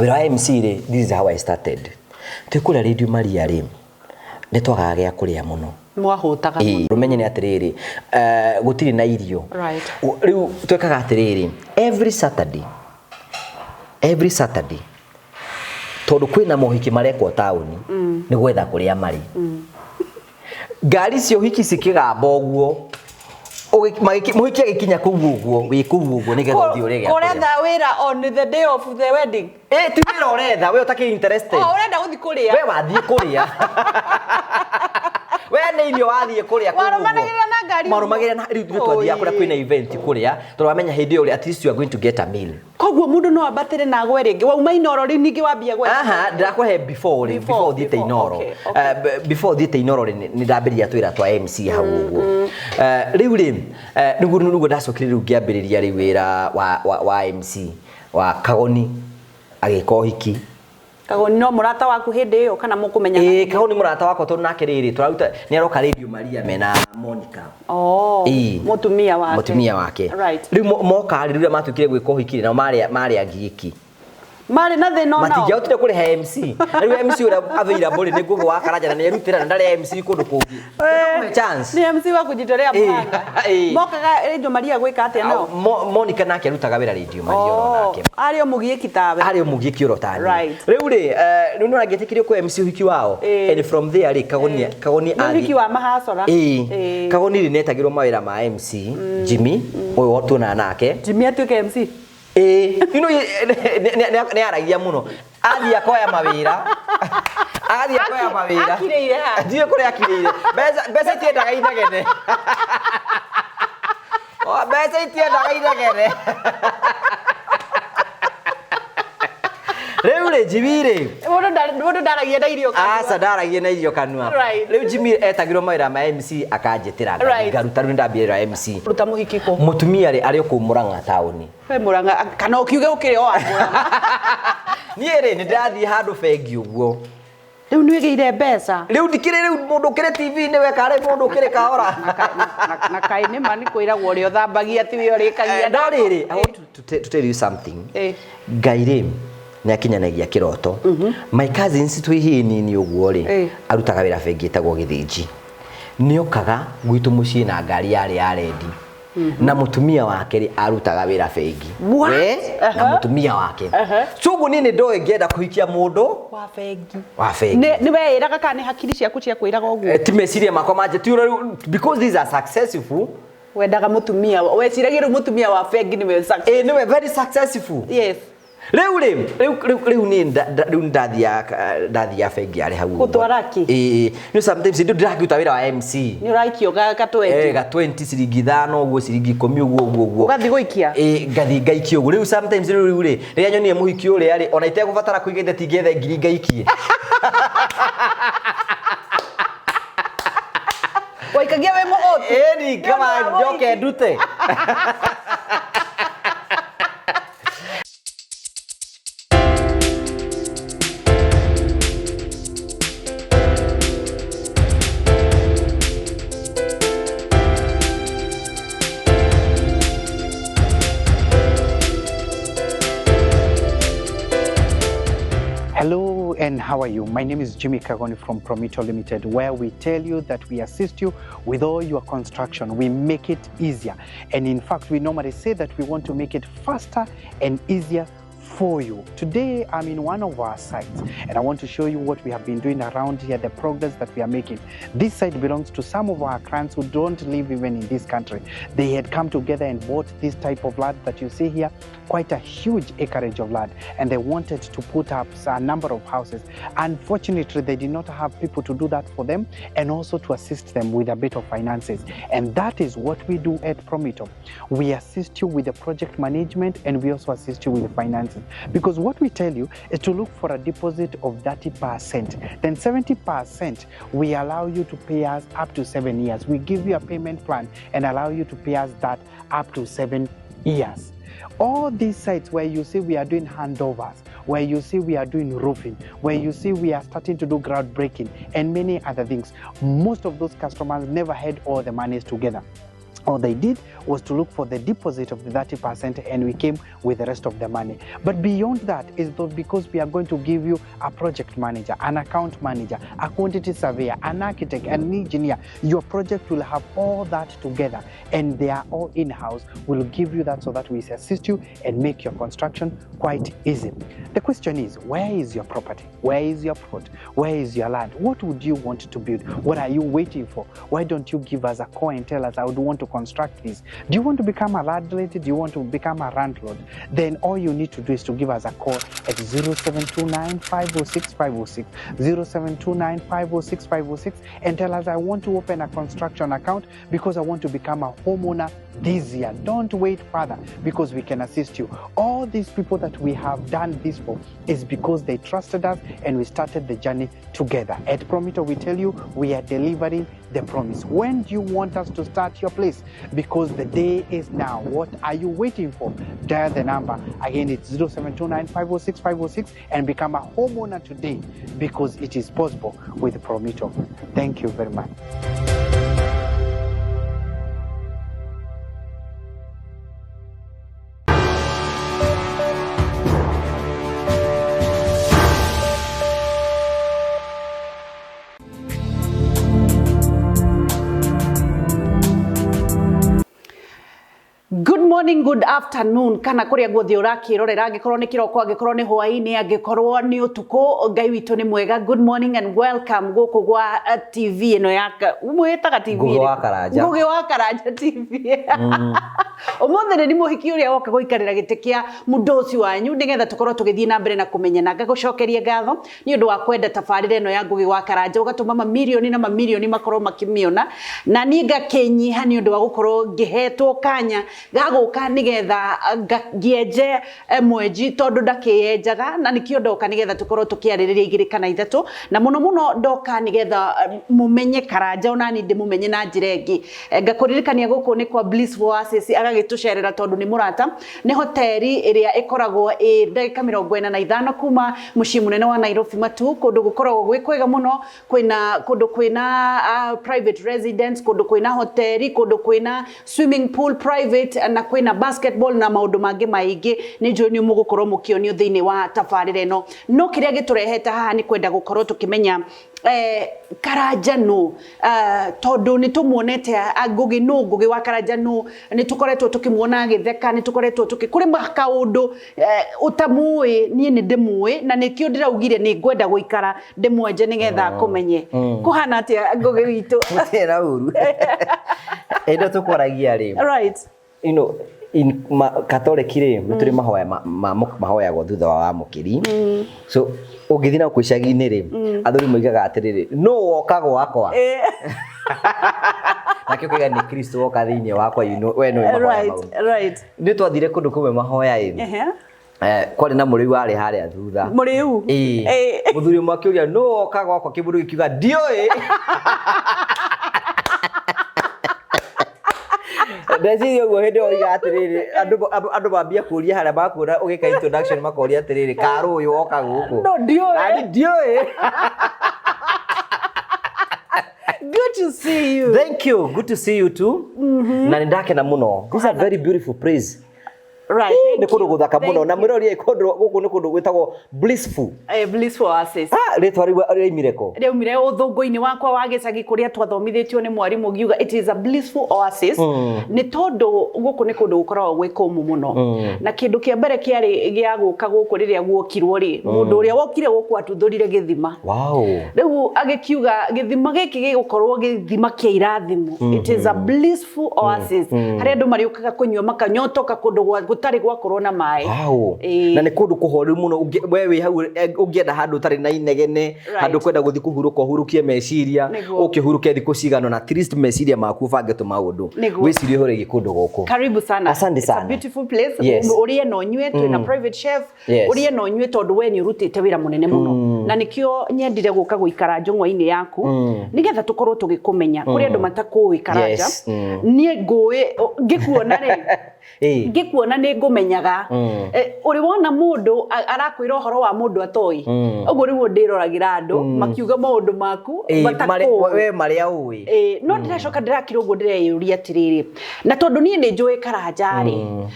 Wĩra wa MC rĩ, this is how I started. Twĩ kũrĩa Radio Maria rĩ, nĩ twagaga gĩa kũrĩa mũno. Mwahũtaga Ĩĩ, rũmenye nĩ atĩrĩrĩ, gũtirĩ na irio. Right. Rĩu twekaga atĩrĩrĩ, every Saturday, every Saturday, tondũ kwĩna mohiki marekwo taũni, nĩ gwetha kũrĩa marĩ. Ngari cia ũhiki cikĩgamba ũguo, mũhiki agĩkinya kũu ũguo, wĩ kũu ũguo nĩgetha ũthiĩ ũrĩe gĩa kũrĩa. Ũretha wĩra on the day of the wedding. Ĩ, ti wĩra ũretha, we ũtakĩrĩ interested. Oh, ũrenda gũthiĩ kũrĩa. We wathiĩ kũrĩa. We nĩ irio wathiĩ kũrĩa kũu ũguo. Warũmanagĩrĩra na ngari ũguo? Marũmagĩrĩra na rĩu ithuĩ twathiaga kũrĩa kwĩna event kũrĩa, tondũ wamenya hĩndĩ ĩyo rĩ, at least you are going to get a meal. Koguo mũndũ no ambatĩre na agwe rĩngĩ. Wauma Inooro rĩu ningĩ wambia gwetha. Aha, ndĩrakũhe before rĩ, Before, before ũthiĩte before, Inooro. okay, okay. Before ũthiĩte Inooro rĩ, nĩ ndambĩrĩria twĩra twa MC hau ũguo. Rĩu rĩ, nĩguo ndacokire rĩu ngĩambĩrĩria rĩu wĩra wa MC wa Kagoni agĩka ũhiki. Kagoni no mũrata waku hĩndĩ ĩyo kana mũkũmenyana? Ĩĩ, Kagoni mũrata wakwa tondũ nake rĩrĩ tũraruta nĩ aroka Radio Maria mena Monica. Oh, Ĩĩ. mũtumia wake. Mũtumia wake. Right. Rĩu moka rĩ, rĩrĩa matuĩkire gwĩka ũhiki rĩ, nao marĩ angiĩki. Marĩ na thĩna onao. Matingĩahotire kũrĩha MC. Na rĩu MC ũrĩa available rĩ, nĩ Ngũgĩ wa Karanja na nĩ erutĩra na ndarĩ MC kũndũ kũngĩ. Ndũkũmũhe chance. Nĩ MC wa kujitolea Ĩĩ. mũhanga. Ĩĩ. Mokaga Radio Maria gwĩka atĩa nao? Monica nake arutaga wĩra Radio Maria oro nake. Arĩ o mũgiĩki tawe. Arĩ o mũgiĩki oro tani. Right. Rĩu rĩ, rĩu nĩ ũrangĩtĩkirio kũ MC ũhiki wao. Ĩĩ. And from there rĩ, Kagoni Nĩ ũhiki wa mahacora. Ĩĩ. Ĩĩ. Kagoni rĩ nĩetagĩrwo mawĩra ma MC, Jimmy, ũyũ tuonana nake. Jimmy atuĩke MC. Ĩĩ, you know, nĩ aragia mũno. Athiĩ akoya mawĩra. Athiĩ akoya mawĩra. Akirĩire ha? Ndiũĩ kũrĩa akirĩire. Mbeca itiendaga inegene. O, mbeca itiendaga inegene. Rĩu rĩ, Jimmy rĩ. Mũndũ ndaragia na irio kanua. Aca, ndaragia na irio kanua. Right. Rĩu Jimmy etagĩrwo mawĩra ma MC akanjĩtĩra ngaruta. Right. Ngaruta rĩu nĩndambia wĩra wa MC. Ruta mũhiki kũ? Mũtumia rĩ, arĩ o kũu Mũrang'a taũni. We Mũrang'a, kana ũkiuge ũkĩrĩ o wa Mũrang'a. Niĩ rĩ, nĩndĩrathiĩ handũ bengi ũguo. Rĩu nĩwĩgĩire mbeca. Rĩu ndikĩrĩ rĩu mũndũ ũkĩrĩ TV-inĩ we karĩ mũndũ ũkĩrĩ kahora. Na kaĩ nĩ ma nĩ kwĩragwo ũrĩa ũthambagia ti we ũrĩkagia. No rĩrĩ, I want to tell you something. Ngai rĩ, nĩ akinyanagĩa kĩroto. My cousins twĩ hĩ nini ũguo rĩ, arutaga wĩra bengi ĩtagwo Gĩthĩnji. Nĩokaga gwitũ mũciĩ na ngari yarĩ ya rendi. Na mũtumia wake rĩ, arutaga wĩra bengi. What? We, na mũtumia wake. So ũguo niĩ nĩ ndoĩ ngĩenda kũhikia mũndũ wa bengi. Wa bengi. Nĩ weĩraga kana nĩ hakiri ciaku cia kwĩraga ũguo? Ti meciria makwa manje, ti ũrĩa, because these are successful. Wendaga mũtumia, weciragia rĩu mũtumia wa bengi nĩwe successful. Ĩĩ, nĩwe very successful. Yes. Rĩu rĩ, rĩu niĩ rĩu ndathiaga bengi yarĩ hau ũguo. Gũtwara kĩ? Ĩĩ, nĩ sometimes ndũ ndĩrakĩruta wĩra wa MC. Nĩ ũraikio ga 20. Ga 20 ciringi 5 ũguo, ciringi 10 ũguo, ũguo, ũguo. Ũgathiĩ gũikia? Ĩĩ, ngathiĩ ngaikia ũguo. Rĩu sometimes rĩu rĩ, rĩrĩa nyonire mũhiki ũrĩa rĩ, ona itegũbatara kũiga ithe tingĩethe ngiri ngaikie. Waikagia wĩ mũhũtu? Ĩĩ, ni kama njoke ndute. Hello and how are you? My name is Jimmy Kagoni from Promito Limited, where we tell you that we assist you with all your construction. We make it easier. And in fact, we normally say that we want to make it faster and easier for you. Today, I'm in one of our sites and I want to show you what we have been doing around here, the progress that we are making. This site belongs to some of our clients who don't live even in this country. They had come together and bought this type of land that you see here, quite a huge acreage of land, and they wanted to put up a number of houses. Unfortunately, they did not have people to do that for them and also to assist them with a bit of finances. And that is what we do at Promito. We assist you with the project management and we also assist you with the finances. Because what we tell you is to look for a deposit of 30%. Then 70% we allow you to pay us up to 7 years. We give you a payment plan and allow you to pay us that up to 7 years. All these sites where you see we are doing handovers, where you see we are doing roofing, where you see we are starting to do groundbreaking and many other things, most of those customers never had all the monies together. All they did was to look for the deposit of the 30% and we came with the rest of the money. But beyond that is that because we are going to give you a project manager, an account manager, a quantity surveyor, an architect, an engineer. Your project will have all that together and they are all in-house. We'll give you that so that we assist you and make your construction quite easy. The question is, where is your property? Where is your plot? Where is your land? What would you want to build? What are you waiting for? Why don't you give us a call and tell us, I would want to construct this? Do you want to become a landlady? Do you want to become a landlord? Then all you need to do is to give us a call at 0729 506 506, 0729 506 506, and tell us, I want to open a construction account because I want to become a homeowner this year. Don't wait further because we can assist you. All these people that we have done this for is because they trusted us and we started the journey together. At Promito, we tell you we are delivering the promise. When do you want us to start your place? Because the day is now. What are you waiting for? Dial the number. Again, it's 0729 506 506 and become a homeowner today because it is possible with Promito. Thank you very much. Good morning, good afternoon, kana kuria guothe urakirorera, angikorwo ni kiroko, angikorwo ni hwaini, angikorwo ni utuku, Ngai witu ni mwega. Good morning and welcome guku gwa TV ino ya mwitaga TV Ngugi wa Karanja. Ngugi wa Karanja TV. Umuthi ni muhiki uria woka guikarira giti kia mundu ucio wanyu nigetha tukorwo tugithie na mbere na kumenyana. Ngagucokeria ngatho ni undu wa kwenda tabarira ino ya Ngugi wa Karanja, ugatuma mamirioni na mamirioni makorwo makimiona, na nie ngakinyiha ni undu wa gukorwo ngihetwo kanya gaguka nigetha ngienje mwenji tondu ndakiyenjaga, na nikio ndoka nigetha tukorwo tukiaririria igiri kana ithatu, na muno muno ndoka nigetha mumenye Karanja ona ni ndimumenye na njira ingi. Ngakuririkania guku ni kwa Blissful Oasis, agagitucerera tondu ni murata, ni hoteli iria ikoragwo i ndagika 45 kuma mucii munene wa Nairobi Matu, kundu gukoragwo gwi kwega muno, kwina kundu kwina private residence, kundu kwina hoteli, kundu kwina swimming pool private, na kwina basketball na maundu mangi maingi. Ni njui ni mugukorwo mukionio thiini wa tabarira ino, no kiria giturehete haha ni kwenda gukorwo tukimenya Karanja no tondu ni tumuonete Ngugi no Ngugi wa Karanja no ni tukoretwo tukimuona agitheka, ni tukoretwo tukikuri makaundu utamui, nie ni ndimui na nikio ndiraugire ni ngwenda guikara ndimwenje nigetha kumenye kuhana atia Ngugi witu. Gutira uru endo tukwaragia ri, right, you know, in Catholic ri turi mahoya mahoyagwo thutha wa wamũkĩri. So ũngĩthiĩ na kũ icagi-inĩ rĩ, athuri moigaga atĩrĩrĩ, no woka gwakwa, nakĩo kĩga nĩ Kristo woka thĩinĩ wakwa, you know, we nĩwe mahoya mau. Right. Nĩ twathire kũndũ kũmwe mahoya ĩ, kwarĩ na mũrĩu warĩ harĩa thutha. Mũrĩu? Ĩĩ. Mũthuri ũmwe akĩũria, no woka gwakwa, kĩmũndũ gĩkiuga ndiũĩ. Ndeciria ũguo hĩndĩ ĩyo oiga atĩrĩrĩ, andũ mambia kũria harĩa makuona ũgĩka introduction makoria atĩrĩrĩ, karũ ũyũ woka gũkũ? No, ndiũĩ. Nani ndiũĩ. Good to see you. Thank you. Good to see you too. Na nĩndakena mũno. This is a very beautiful place. Right. Nĩ kũndũ gũthaka mũno. Na mwĩrori kũndũ gũkũ nĩ kũndũ gwĩtagwo Blissful. Blissful Oasis. Rĩtwa rĩu rĩaumire kũ? Rĩaumire ũthũngũ-inĩ wakwa wa gĩcagi kũrĩa twathomithĩtio nĩ mwarimũ ngiuga it is a blissful oasis. Nĩ tondũ gũkũ nĩ kũndũ gũkoragwo gwĩ kũmũ mũno. Na kĩndũ kĩa mbere kĩarĩ gĩa gũka gũkũ rĩrĩa guokirwo rĩ, mũndũ ũrĩa wokire gũkũ atuthũrire gĩthima. Wow. Rĩu agĩkiuga gĩthima gĩkĩ gĩgũkorwo gĩthima kĩa irathimo. It is a blissful oasis. Harĩa andũ marĩũkaga kũnyua makanyotoka kũndũ gũtarĩ gwakorwo na maĩ. Wow. Na nĩ kũndũ kũhoreru mũno, we wĩ hau ũngĩenda handũ ũtarĩ na inegene, handũ kwenda gũthiĩ kũhurũka ũhurũkie meciria, ũkĩhurũke thikũ cigana na at least meciria maku ũbange tũmaũndũ. Wĩcirie ũhoro wĩgiĩ kũndũ gũkũ. Karibu sana. Asante sana. It's a beautiful place. Yes. Ũrĩe na ũnyue, twĩna private chef. Yes. Ũrĩe na ũnyue tondũ we nĩ ũrutĩte wĩra mũnene mũno. Na nikio nyendire guka guikara njung'wa-inĩ yaku nigetha tukorwo tugĩkũmenya kũrĩ andũ matakũĩ Karanja. Niĩ ngũĩ ngĩkuona rĩ, ngĩkuona nĩ ngũmenyaga. Ũrĩ wona mũndũ arakwĩra ũhoro wa mũndũ atoĩ ũguo? Rĩu ndĩroragĩra andũ makiuga maũndũ maku matakũĩ. We marĩa ũĩ. No ndĩracoka ndĩrakira ũguo, ndĩreyũria atĩrĩrĩ, na tondũ niĩ nĩ njũĩ Karanja rĩ,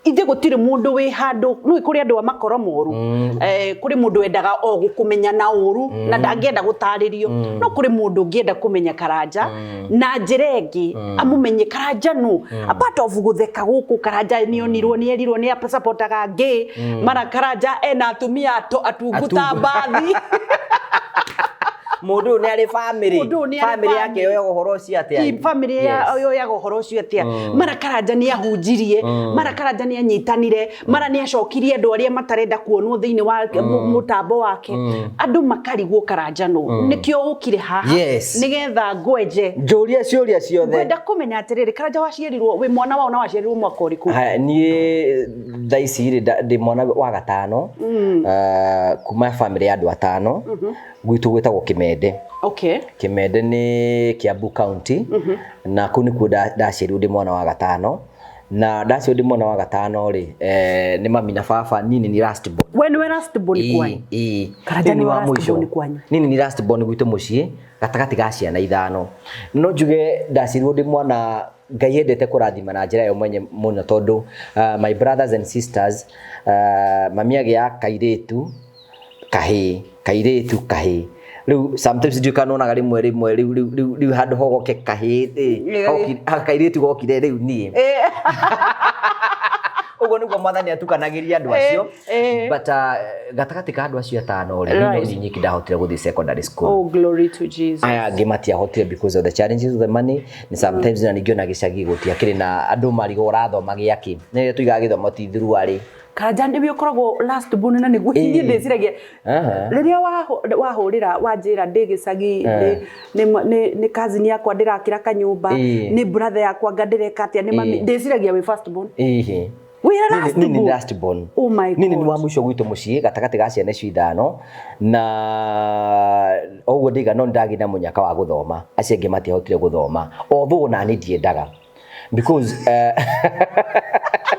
ithe gũtirĩ mũndũ wĩ handũ nĩ kũrĩ andũ a makoro moru. Kũrĩ mũndũ wendaga o gũkũmenya na ũru na ndangĩenda gũtarĩrio, no kũrĩ mũndũ ũngĩenda kũmenya Karanja na njĩra ĩngĩ, amũmenye Karanja nũ apart of gũtheka gũkũ. Karanja nĩ onirwo nĩ erirwo nĩ supportaga gay, mara Karanja ena atumia atungu ta Atungu. mbathi. Mũndũ ũyũ nĩ arĩ family. Mũndũ ũyũ nĩ arĩ family yake family. yoyaga ũhoro ũcio atĩa? Family yoyaga ũhoro ũcio atĩa? Mara Karanja nĩ ahunjirie, mara Karanja nĩ anyitanire, mara nĩ acokirie andũ arĩa matarenda kuonwo thĩinĩ wa mũtambo wake, andũ makarigwo Karanja nũ. Nĩkĩo ũkire haha nĩgetha ngwenje. Njũria ciũria ciothe. Ngwenda kũmenya atĩrĩrĩ, Karanja, waciarirwo wĩ mwana wao na waciarirwo mwaka ũrĩkũ? Haya, niĩ thaa ici rĩ, ndĩ mwana wa gatano kuma family ya andũ atano. Gwitũ gwĩtagwo Kĩmende. Kĩmende nĩ Kiambu County, na kũu nĩkuo ndaciarirwo ndĩ mwana wa gatano. Na ndaciarirwo ndĩ mwana wa gatano rĩ, nĩ mami na baba. Niĩ nĩ niĩ last born. We nĩwe last born kwanyu? Ĩĩ. Karanja Niĩ nĩ nĩwe wa last mũico. born kwanyu? Niĩ nĩ niĩ last born gwitũ mũciĩ gatagatĩ ga ciana ithano. No njuge ndaciarirwo ndĩ mwana Ngai endete kũrathima na njĩra yo mwenye mũno, tondũ my brothers and sisters, mami agĩa kairĩtu kahĩĩ, kairĩtu kahĩĩ. Rĩu sometimes ndiũĩ kana onaga rĩmwe rĩmwe rĩu handũ hogoke kahĩĩ kairĩtu gokire rĩu niĩ. Ũguo nĩguo Mwathani atukanagĩria andũ acio. But gatagatĩ ka andũ acio atano rĩ, niĩ no niĩ nyiki ndahotire gũthiĩ secondary school. Oh, glory to Jesus. Aya angĩ matiahotire because of the challenges of the money. Ni sometimes na ningĩ ona gĩcagi gũtiakĩrĩ na andũ marigwo ũrathoma gĩakĩ, nĩ tuigaga gĩthomo ti thuruarĩ. Karanja nĩwe ũkoragwo last born na nĩguo niĩ ndĩciragia rĩrĩa wahũrĩra wanjĩra ndĩ gĩcagi, nĩ cousin yakwa ndĩrakĩra kanyũmba, nĩ brother yakwa nga ndĩreka atĩa, nĩ mami, ndĩciragia wĩ first born. Wĩ last Niĩ nĩ born? last born. Oh my Niĩ nĩ God. wa mũico gwitũ mũciĩ gatagatĩ ga ciana icio ithano, na ũguo ndiga no nĩndagĩire na mũnyaka wa gũthoma. Acio angĩ matiahotire gũthoma, although nani ndiendaga because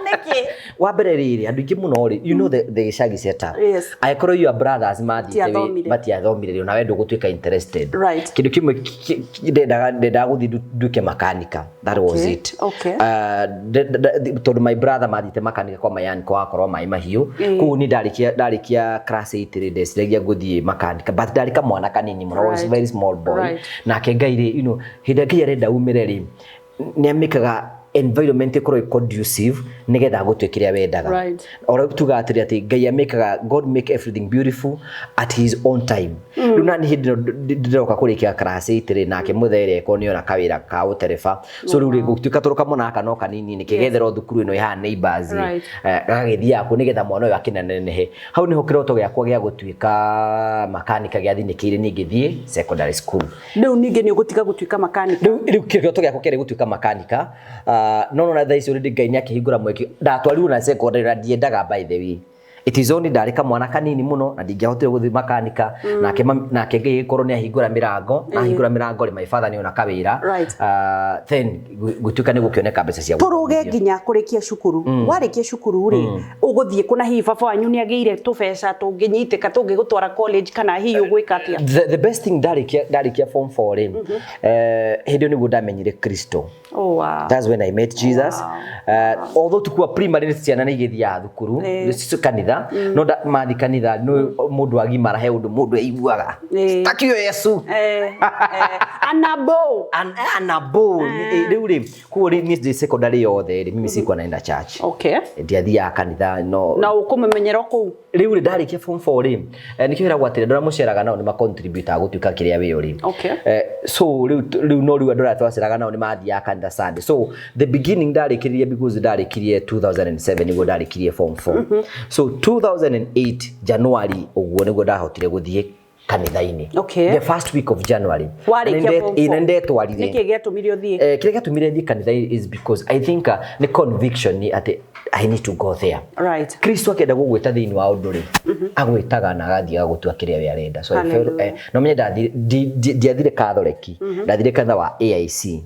Nĩkĩ? Wa mbere rĩrĩ, andũ aingĩ mũno rĩ, you know the gĩcagi setup, angĩkorwo your brothers mathiĩte Matiathomire. Matiathomire rĩ, onawe ndũgũtuĩka interested. Kĩndũ kĩmwe ndendaga gũthiĩ nduĩke makanika. That was it. Tondũ my brother mathiĩte makanika kwa mayani kwa wakorwo maĩ mahiũ. Koguo niĩ ndarĩkia class 8 rĩ, ndeciragia ngũthiĩ makanika, but ndarĩ kamwana kanini mũno. I was very small boy. Nake Ngai rĩ, hĩndĩ ĩrĩa Ngai arenda umĩre rĩ, nĩ amĩkaga environment ĩkorwo ĩ conducive nĩgetha agũtue kĩrĩa wendaga. Oro tugaga atĩrĩ atĩ Ngai amĩkaga, God make everything beautiful at his own time. Rĩu nani hĩndĩ ĩno ndĩroka kũrĩkia class 8 rĩ, nake mũthere ko nĩona kawĩra ka ũtereba. So rĩu rĩ, gũtuĩka tondũ kamwana gaka no kanini nĩ kĩgetherwo thukuru ĩno ĩhana neighbors rĩ, gagagĩthiaga kuo nĩgetha mwana ũyũ akĩnenehe. Hau nĩho kĩroto gĩakwa gĩa gũtuĩka makanika gĩathinĩkĩire niĩ ngĩthiĩ secondary school. Rĩu ningĩ nĩ ũgũtiga gũtuĩka makanika? Rĩu kĩroto gĩakwa kĩarĩ gũtuĩka makanika. No na thaa ici already Ngai nĩ akĩhingũra mweke. Ndatwarirwo na secondary na ndiendaga, by the way. It is only ndarĩ kamwana kanini mũno na ndingĩahotire gũthiĩ makanika. Nake nake Ngai agĩkorwo nĩ ahingũra mĩrango, na ahingũra mĩrango rĩ, my father nĩ ona kawĩra. Then gũtuĩka nĩ gũkĩoneka mbeca cia Tũrũge gũthomithio. Nginya kũrĩkia cukuru. Warĩkia cukuru rĩ, ũgũthiĩ kũ? Na hihi baba wanyu nĩ agĩire tũbeca tũngĩnyitĩka tũngĩgũtwara college, kana hihi ũgwĩka atĩa? The best thing, ndarĩkia form 4 rĩ, hĩndĩ ĩyo nĩguo ndamenyire Kristo. Oh, wow. That's when I met Jesus. Although tukua primary nĩ ciana nĩ igĩthiaga thukuru, kanitha, no mathi kanitha no mũndũ agimara he ũndũ mũndũ aiguaga. Takio Yesu. Anabo. Anabo. Rĩu rĩ, koguo rĩ, niĩ ndĩ secondary yothe rĩ, mimi sikuwa naenda church. Ndiathiaga kanitha no. Na ũkũmĩmenyera o kũu? Rĩu rĩ, ndarĩkia form 4 rĩ, nĩkĩo ĩragwo atĩrĩ, andũ arĩa mũceraga nao nĩ macontributaga gũtuĩka kĩrĩa wĩ ũrĩ. So rĩu no rĩu andũ arĩa twaceraga nao nĩ mathiaga kanitha Sunday. So the beginning ndarĩkĩrĩria, because ndarĩkirie 2007 nĩguo ndarĩkirie form 4. So 2008 January ũguo nĩguo ndahotire gũthiĩ Kanitha-inĩ. Okay. The first week of January. Warĩkia form Ĩ, na four. ndetwarire. Nĩkĩ gĩatũmire ũthiĩ? Kĩrĩa gĩatũmire thiĩ kanitha is because I think nĩ conviction nĩ atĩ I need to go there. Kristo akĩenda gũgwĩta thĩinĩ wa ũndũ rĩ, agwĩtaga na agathiĩ agagũtua kĩrĩa we arenda. So I felt, Hallelujah. no menye ndiathire Katholeki, ndathire kanitha wa AIC,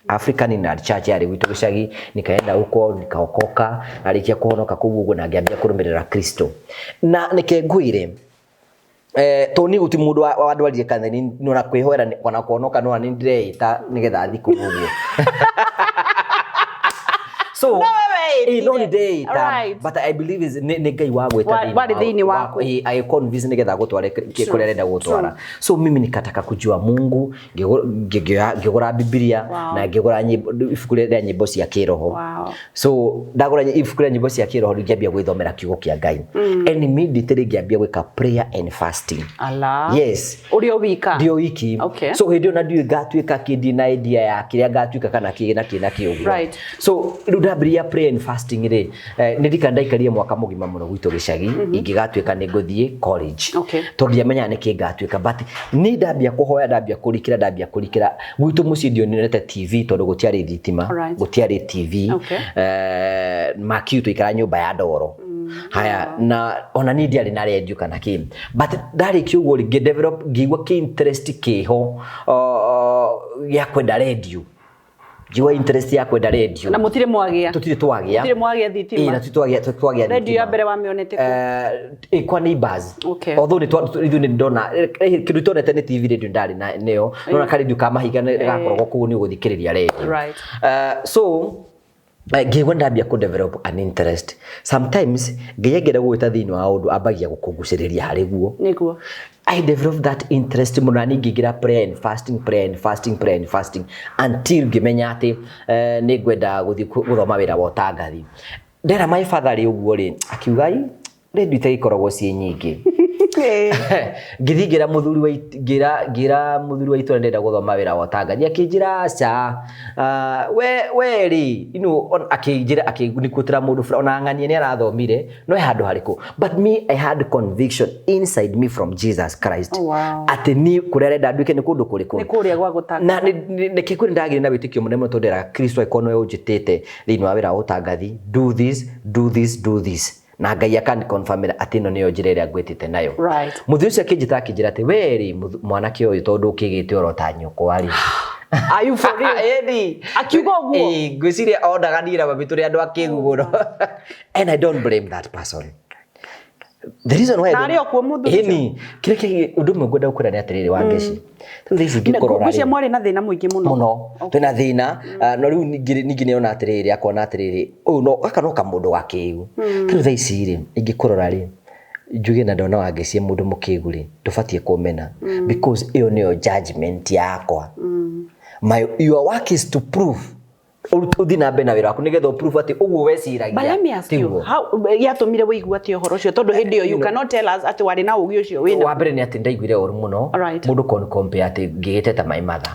African Inland Church, yarĩ gwitũ gĩcagi. Nikaenda huko nikaokoka, narĩkia kũhonoka kũu ũguo na ngĩambia kũrũmĩrĩra Kristo. Na nĩke ngwĩre, tondũ niĩ gũtirĩ mũndũ wandwarire kanitha, ona kwĩhoera ona kuonoka no nĩ ndĩreĩta nĩgetha thiĩ kũu ũguo. So No wewe no nĩ wĩtire. ndeĩta, but I believe is nĩ Ngai wagwĩta Warĩ thĩinĩ waku. Agĩconvince nĩgetha agũtware kũrĩa arenda gũtwara. So mimi nikataka kujua Mungu, ngĩgũra Bibilia na ngĩgũra ibuku rĩa nyĩmbo cia kĩroho. So ndagũra ibuku rĩa nyĩmbo cia kĩroho, rĩu ngĩambia gwĩthomera kiugo kĩa Ngai and immediately ngĩambia gwĩka prayer and fasting. Ala. Yes. Ũrĩ o wika? Ndio wiki. So hĩndĩ ĩyo na ndiũĩ ngatuĩka kĩndi na idea ya kĩrĩa ngatuĩka kana kĩ na kĩ na kĩ ũguo. So rĩu ndambĩrĩria prayer and fasting rĩ, nĩ ndikana ndaikarire mwaka mũgima mũno gwitũ gĩcagi ingĩgatuĩka nĩ ngũthiĩ college, tondũ ndiamenyaga nĩkĩ ngatuĩka, but niĩ ndambia kũhoya, ndambia kũrikĩra gwitũ mũciĩ ndionete TV tondũ gũtiarĩ thitima. Gũtiarĩ TV. Makiu tũikara nyũmba ya ndoro haya, na ona niĩ ndiarĩ na radio kana kĩ, but ndarĩkia ũguo rĩ, ngĩ-develop, ngĩigua kĩ interest kĩho gĩa kwenda radio, ngĩigua interest ya kwenda radio. Na mũtirĩ mwagĩa? Tũtirĩ twagĩa. Mũtirĩ mwagĩa Ĩ, thitima? Na tũtirĩ twagĩa Radio ya thitima. mbere wamĩonete kũ? Kwa neighbors. Although nĩ ithuĩ nĩ ndona kĩndũ tonete nĩ TV, radio ndarĩ na nĩyo, nona ka radio ka mahiga nĩ gakoragwo kũu nĩ ũgũthikĩrĩria radio. So ngĩigua ndambia kũ develop an interest. Sometimes Ngai angĩenda gũgwĩta thĩinĩ wa ũndũ, ambagia gũkũgucĩrĩria harĩ guo. I developed that interest mũno na ningĩ prayer and fasting, prayer and fasting, prayer and fasting, until ngĩmenya atĩ nĩ ngwenda gũthiĩ gũthoma wĩra wa ũtangathi. Ndera my father rĩ ũguo rĩ, akiuga, "Ai, radio itagĩkoragwo ciĩ nyingĩ." Ngĩthiĩ ngĩra mũthuri wa ngĩra mũthuri wa itũra ndĩrenda gũthoma wĩra wa ũtangathi. Akĩnjĩra aca, we rĩ, akĩnjĩra akĩnĩkũtĩra mũndũ ona ng'ania nĩ arathomire no he handũ harĩkũ. But me, I had conviction inside me from Jesus Christ atĩ niĩ kũrĩa arenda nduĩke nĩ kũndũ kũrĩkũ? Nĩ kũrĩa gwa gũtangatha. Na nĩkĩ kwĩ ndagĩrĩ na wĩtĩkio mũnene mũno tondũ nderaga Kristo angĩkorwo nĩwe ũnjĩtĩte thĩinĩ wa wĩra wa ũtangathi, do this, do this, do this, na Ngai akaniconfirmĩra atĩ ĩno nĩyo njĩra ĩrĩa ngwĩtĩte nayo. Mũthuri ũcio akĩnjĩta akĩnjĩra atĩ we rĩ, mwanake ũyũ, tondũ ũkĩgĩte oro ta nyũkwa rĩ. Are you for real? Ĩni. Akiuga ũguo? Ĩĩ, ngwĩciria onaga niĩ na mami tũrĩ andũ akĩgu mũno, and I don't blame that person. The reason why I Na don't- arĩ o kuo mũthuri ũcio? Ĩni, kĩrĩa kĩngĩ ũndũ ũmwe ngwenda gũkwĩra nĩ atĩrĩrĩ, wa ngeci rĩu thaa ici ngĩkũrora Ngwĩciria rĩ, mwarĩ na thĩna mũingĩ mũno. Mũno twĩna thĩna. No rĩu ningĩ nĩona atĩrĩrĩ, akona atĩrĩrĩ, ũyũ no gaka no kamũndũ gakĩgu. Rĩu thaa ici rĩ, ingĩkũrora rĩ, njuge na ndona wangeci mũndũ mũkĩgu rĩ, ndũbatiĩ kũmena because ĩyo nĩyo judgment yakwa. My your work is to prove, ũthiĩ na mbere na wĩra waku nĩgetha ũprove atĩ ũguo weciragia But let me ask you, tiguo. how gĩatũmire wĩigue atĩ ũhoro ũcio, tondũ hĩndĩ ĩyo you cannot tell us atĩ warĩ na ũgĩ ũcio wĩna Wa mbere nĩ atĩ ndaiguire ũru mũno mũndũ kon compare atĩ ngĩgĩte ta my mother,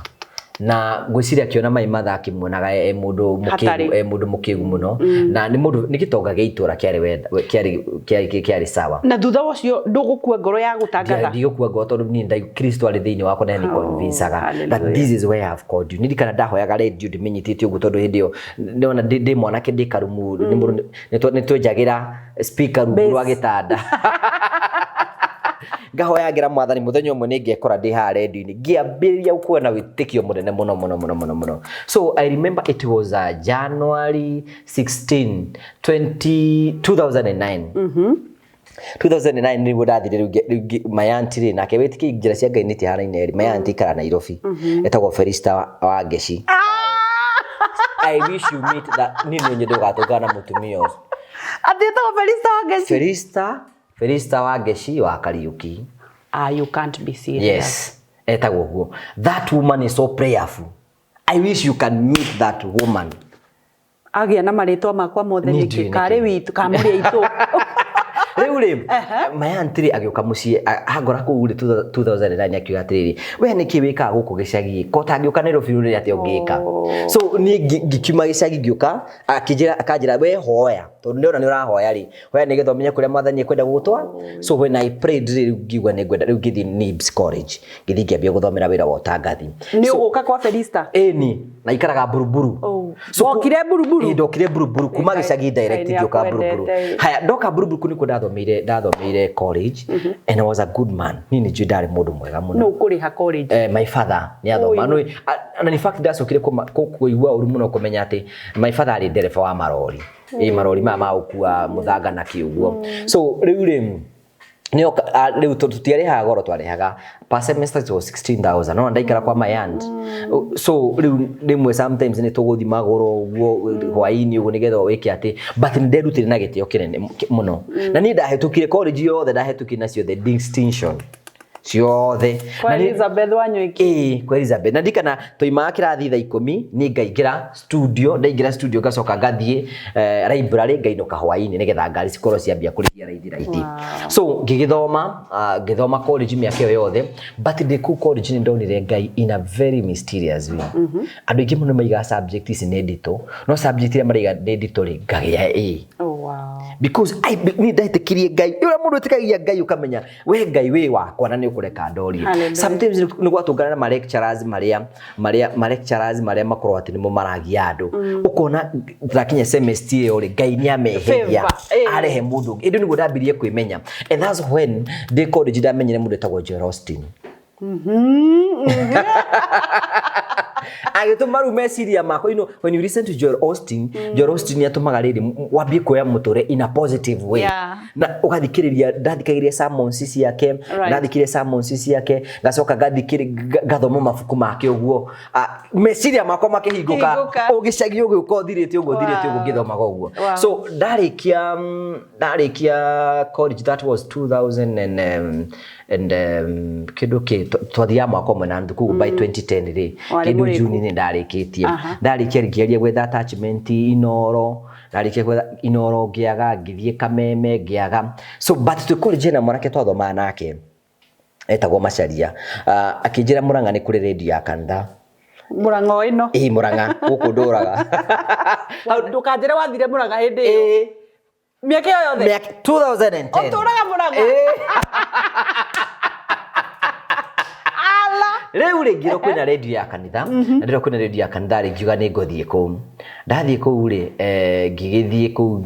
na ngwĩciria akĩona my mother akĩmuonaga e mũndũ Hatarĩ. mũkĩgu, e mũndũ mũkĩgu mũno, na nĩ mũndũ nĩ gĩtonga gĩa itũra kĩarĩ kĩarĩ sawa. Na thutha ũcio ndũgũkua ngoro ya gũtangatha? Ndigũkua ngoro tondũ niĩ Kristo arĩ thĩinĩ wakwa na nĩ convincaga that this is where I have called you. Ndirikana ndahoyaga radio ndĩmĩnyitĩte ũguo tondũ hĩndĩ ĩyo nĩwona ndĩ mwanake ndĩ karumu, nĩ mũndũ nĩ twenjagĩra speaker rungu rwa gĩtanda, ngahoya ngĩra Mwathani mũthenya ũmwe nĩ ngekora ndĩ haha radio-inĩ. Ngĩambĩrĩria gũkorwo na wĩtĩkio mũnene mũno mũno mũno mũno mũno. So I remember it was January 16 2009. 2009 nĩguo ndathire rĩu my auntie rĩ, nake wĩtĩkie njĩra cia Ngai nĩ itihanaine rĩ, my auntie ikara Nairobi, etagwo Felista wa Ngeci. I wish you meet that. Niĩ nĩ nyende ũgatũngana na mũtumia ũcio. Atĩ ĩtagwo Felista wa Ngeci? Felista wa Ngeci wa Kariuki. Ah, you can't be serious. Yes, etagwo ũguo. That woman is so prayerful. I wish you can meet that woman. Agĩa na marĩtwa makwa mothe Niĩ nĩkĩ? ndiũĩ Karĩ nĩkĩ. witũ kamũrĩ aitũ. Rĩu Rĩu rĩ, my aunt rĩ agĩũka mũciĩ, angora kũu rĩ 2009, akiuga atĩrĩrĩ, "We nĩkĩ wĩkaga gũkũ gĩcagi? Ko tangĩũka Nairobi rĩrĩ atĩa ũngĩka?" So niĩ ngĩkiuma gĩcagi ngĩũka, akĩnjĩra, akanjĩra, "We hoya, tondũ ndĩrona nĩ ũrahoya rĩ, hoya nĩgetha ũmenye kũrĩa Mwathani ekwenda gũgũtwara." So when I prayed rĩ, rĩu ngiuga nĩ ngwenda rĩu ngĩthiĩ NIBS College, ngĩthiĩ ngĩambia gũthomera wĩra wa ũtangathi. Nĩ ũgũka kwa Felista? Ĩni, na ikaraga Buruburu. Oh. Wokire Buruburu? Ĩĩ, ndokire Buruburu kuma gĩcagi direct. Ngai nĩ ngĩũka Buruburu. akwendete. Haya, ndoka Buruburu kũu nĩkuo ndathomeire college, and I was a good man. Niĩ nĩ njũĩ ndarĩ mũndũ mwega mũno. Nũ ũkũrĩha college? My father nĩ athoma. Oi. Na in fact ndacokire kũigua ũru mũno kũmenya atĩ my father arĩ ndereba wa marori, ĩ marori maya ma gũkua mũthanga na kĩ ũguo. So rĩu rĩ nĩo rĩu tũtiarĩhaga goro, twarĩhaga per semester it was 16,000, no ndaikara kwa my aunt. So rĩu rĩmwe sometimes nĩ tũgũthi magũrũ ũguo hwaĩ-inĩ ũguo nĩgetha wĩke atĩ, but nĩ nderutire na gĩtĩo kĩnene mũno, na niĩ ndahĩtũkire college yothe, ndahĩtũkire na ciothe distinction ciothe. Kwa Elizabeth Wanyoike? Ĩĩ, kwa Elizabeth. Na ndikana toimaga kĩrathi thaa 10, niĩ ngaingĩra studio, ndaingĩra studio ngacoka ngathiĩ library, ngainũka hwaĩ-inĩ nĩgetha ngari cikorwo ciambia kũrĩhia raithi raithi. So ngĩgĩthoma, ngĩthoma college mĩaka ĩyo yothe, but ndĩ kũu college nĩ ndonire Ngai in a very mysterious way. Andũ aingĩ mũno maigaga subject ici nĩ nditũ, no subject iria maraiga nĩ nditũ rĩ, ngagĩa A. Because niĩ ndetĩkirie Ngai ũrĩa mũndũ ĩtĩkagia Ngai, ũkamenya we Ngai wĩ wakwa na nĩ ũkũreka ndorie. Hallelujah. Sometimes nĩ gwatũngana na ma lecturers marĩa makorwo atĩ nĩmo maragia andũ, ũkona thakinya semester ĩyo rĩ, Ngai nĩ ameheria. Favor, arehe mũndũ ũngĩ. Ĩndĩ nĩguo ndambirie kwĩmenya, and that's when ndĩ college ndamenyire mũndũ etagwo Joel Austin, agĩtũma rĩu meciria makwa, when you listen to Joel Austin, Joel Austin nĩ atũmaga rĩrĩ wambie kuoya mũtũrĩre in a positive way. Na ũgathikĩrĩria, ndathikagĩrĩria sermons ciake. Ndathikĩrĩria sermons ciake, ngacoka ngathikĩrĩria, ngathoma mabuku make ũguo. Ah, meciria makwa makĩhingũka. Hingũka. Ũgĩcagi ũgĩũka ũthirĩte ũguo, ũthirĩte ũguo, ngĩthomaga ũguo. So ndarĩkia college, that was 2000 and kĩndũ kĩ twathiaga mwaka ũmwe na nuthu, koguo by 2010 rĩ, Warĩ kĩndũ mũrĩku. June nĩ ndarĩkĩtie. Ndarĩkia ngĩgeria gwetha attachment Inoro, ndarĩkia gwetha Inoro ngĩaga, ngĩthiĩ Kameme ngĩaga. So but twĩ college na mwanake twathomaga nake etagwo Macharia, akĩnjĩra Murang'a nĩ kũrĩ radio ya kanitha. Mũrang'a ĩno? Ĩĩ, Murang'a gũkũ ndũraga. Ndũkanjĩre wathire Mũrang'a hĩndĩ ĩyo? Ĩĩ. Mĩaka ĩyo yothe? Mĩaka 2010. Ũtũraga Mũrang'a? Ĩĩ. Ala. Rĩu rĩ, ngĩrwo kwĩna radio ya kanitha, na ndĩrwo kwĩna radio ya kanitha rĩ, ngiuga nĩ ngũthiĩ kũu. Ndathiĩ kũu rĩ, ngĩgĩthiĩ kũu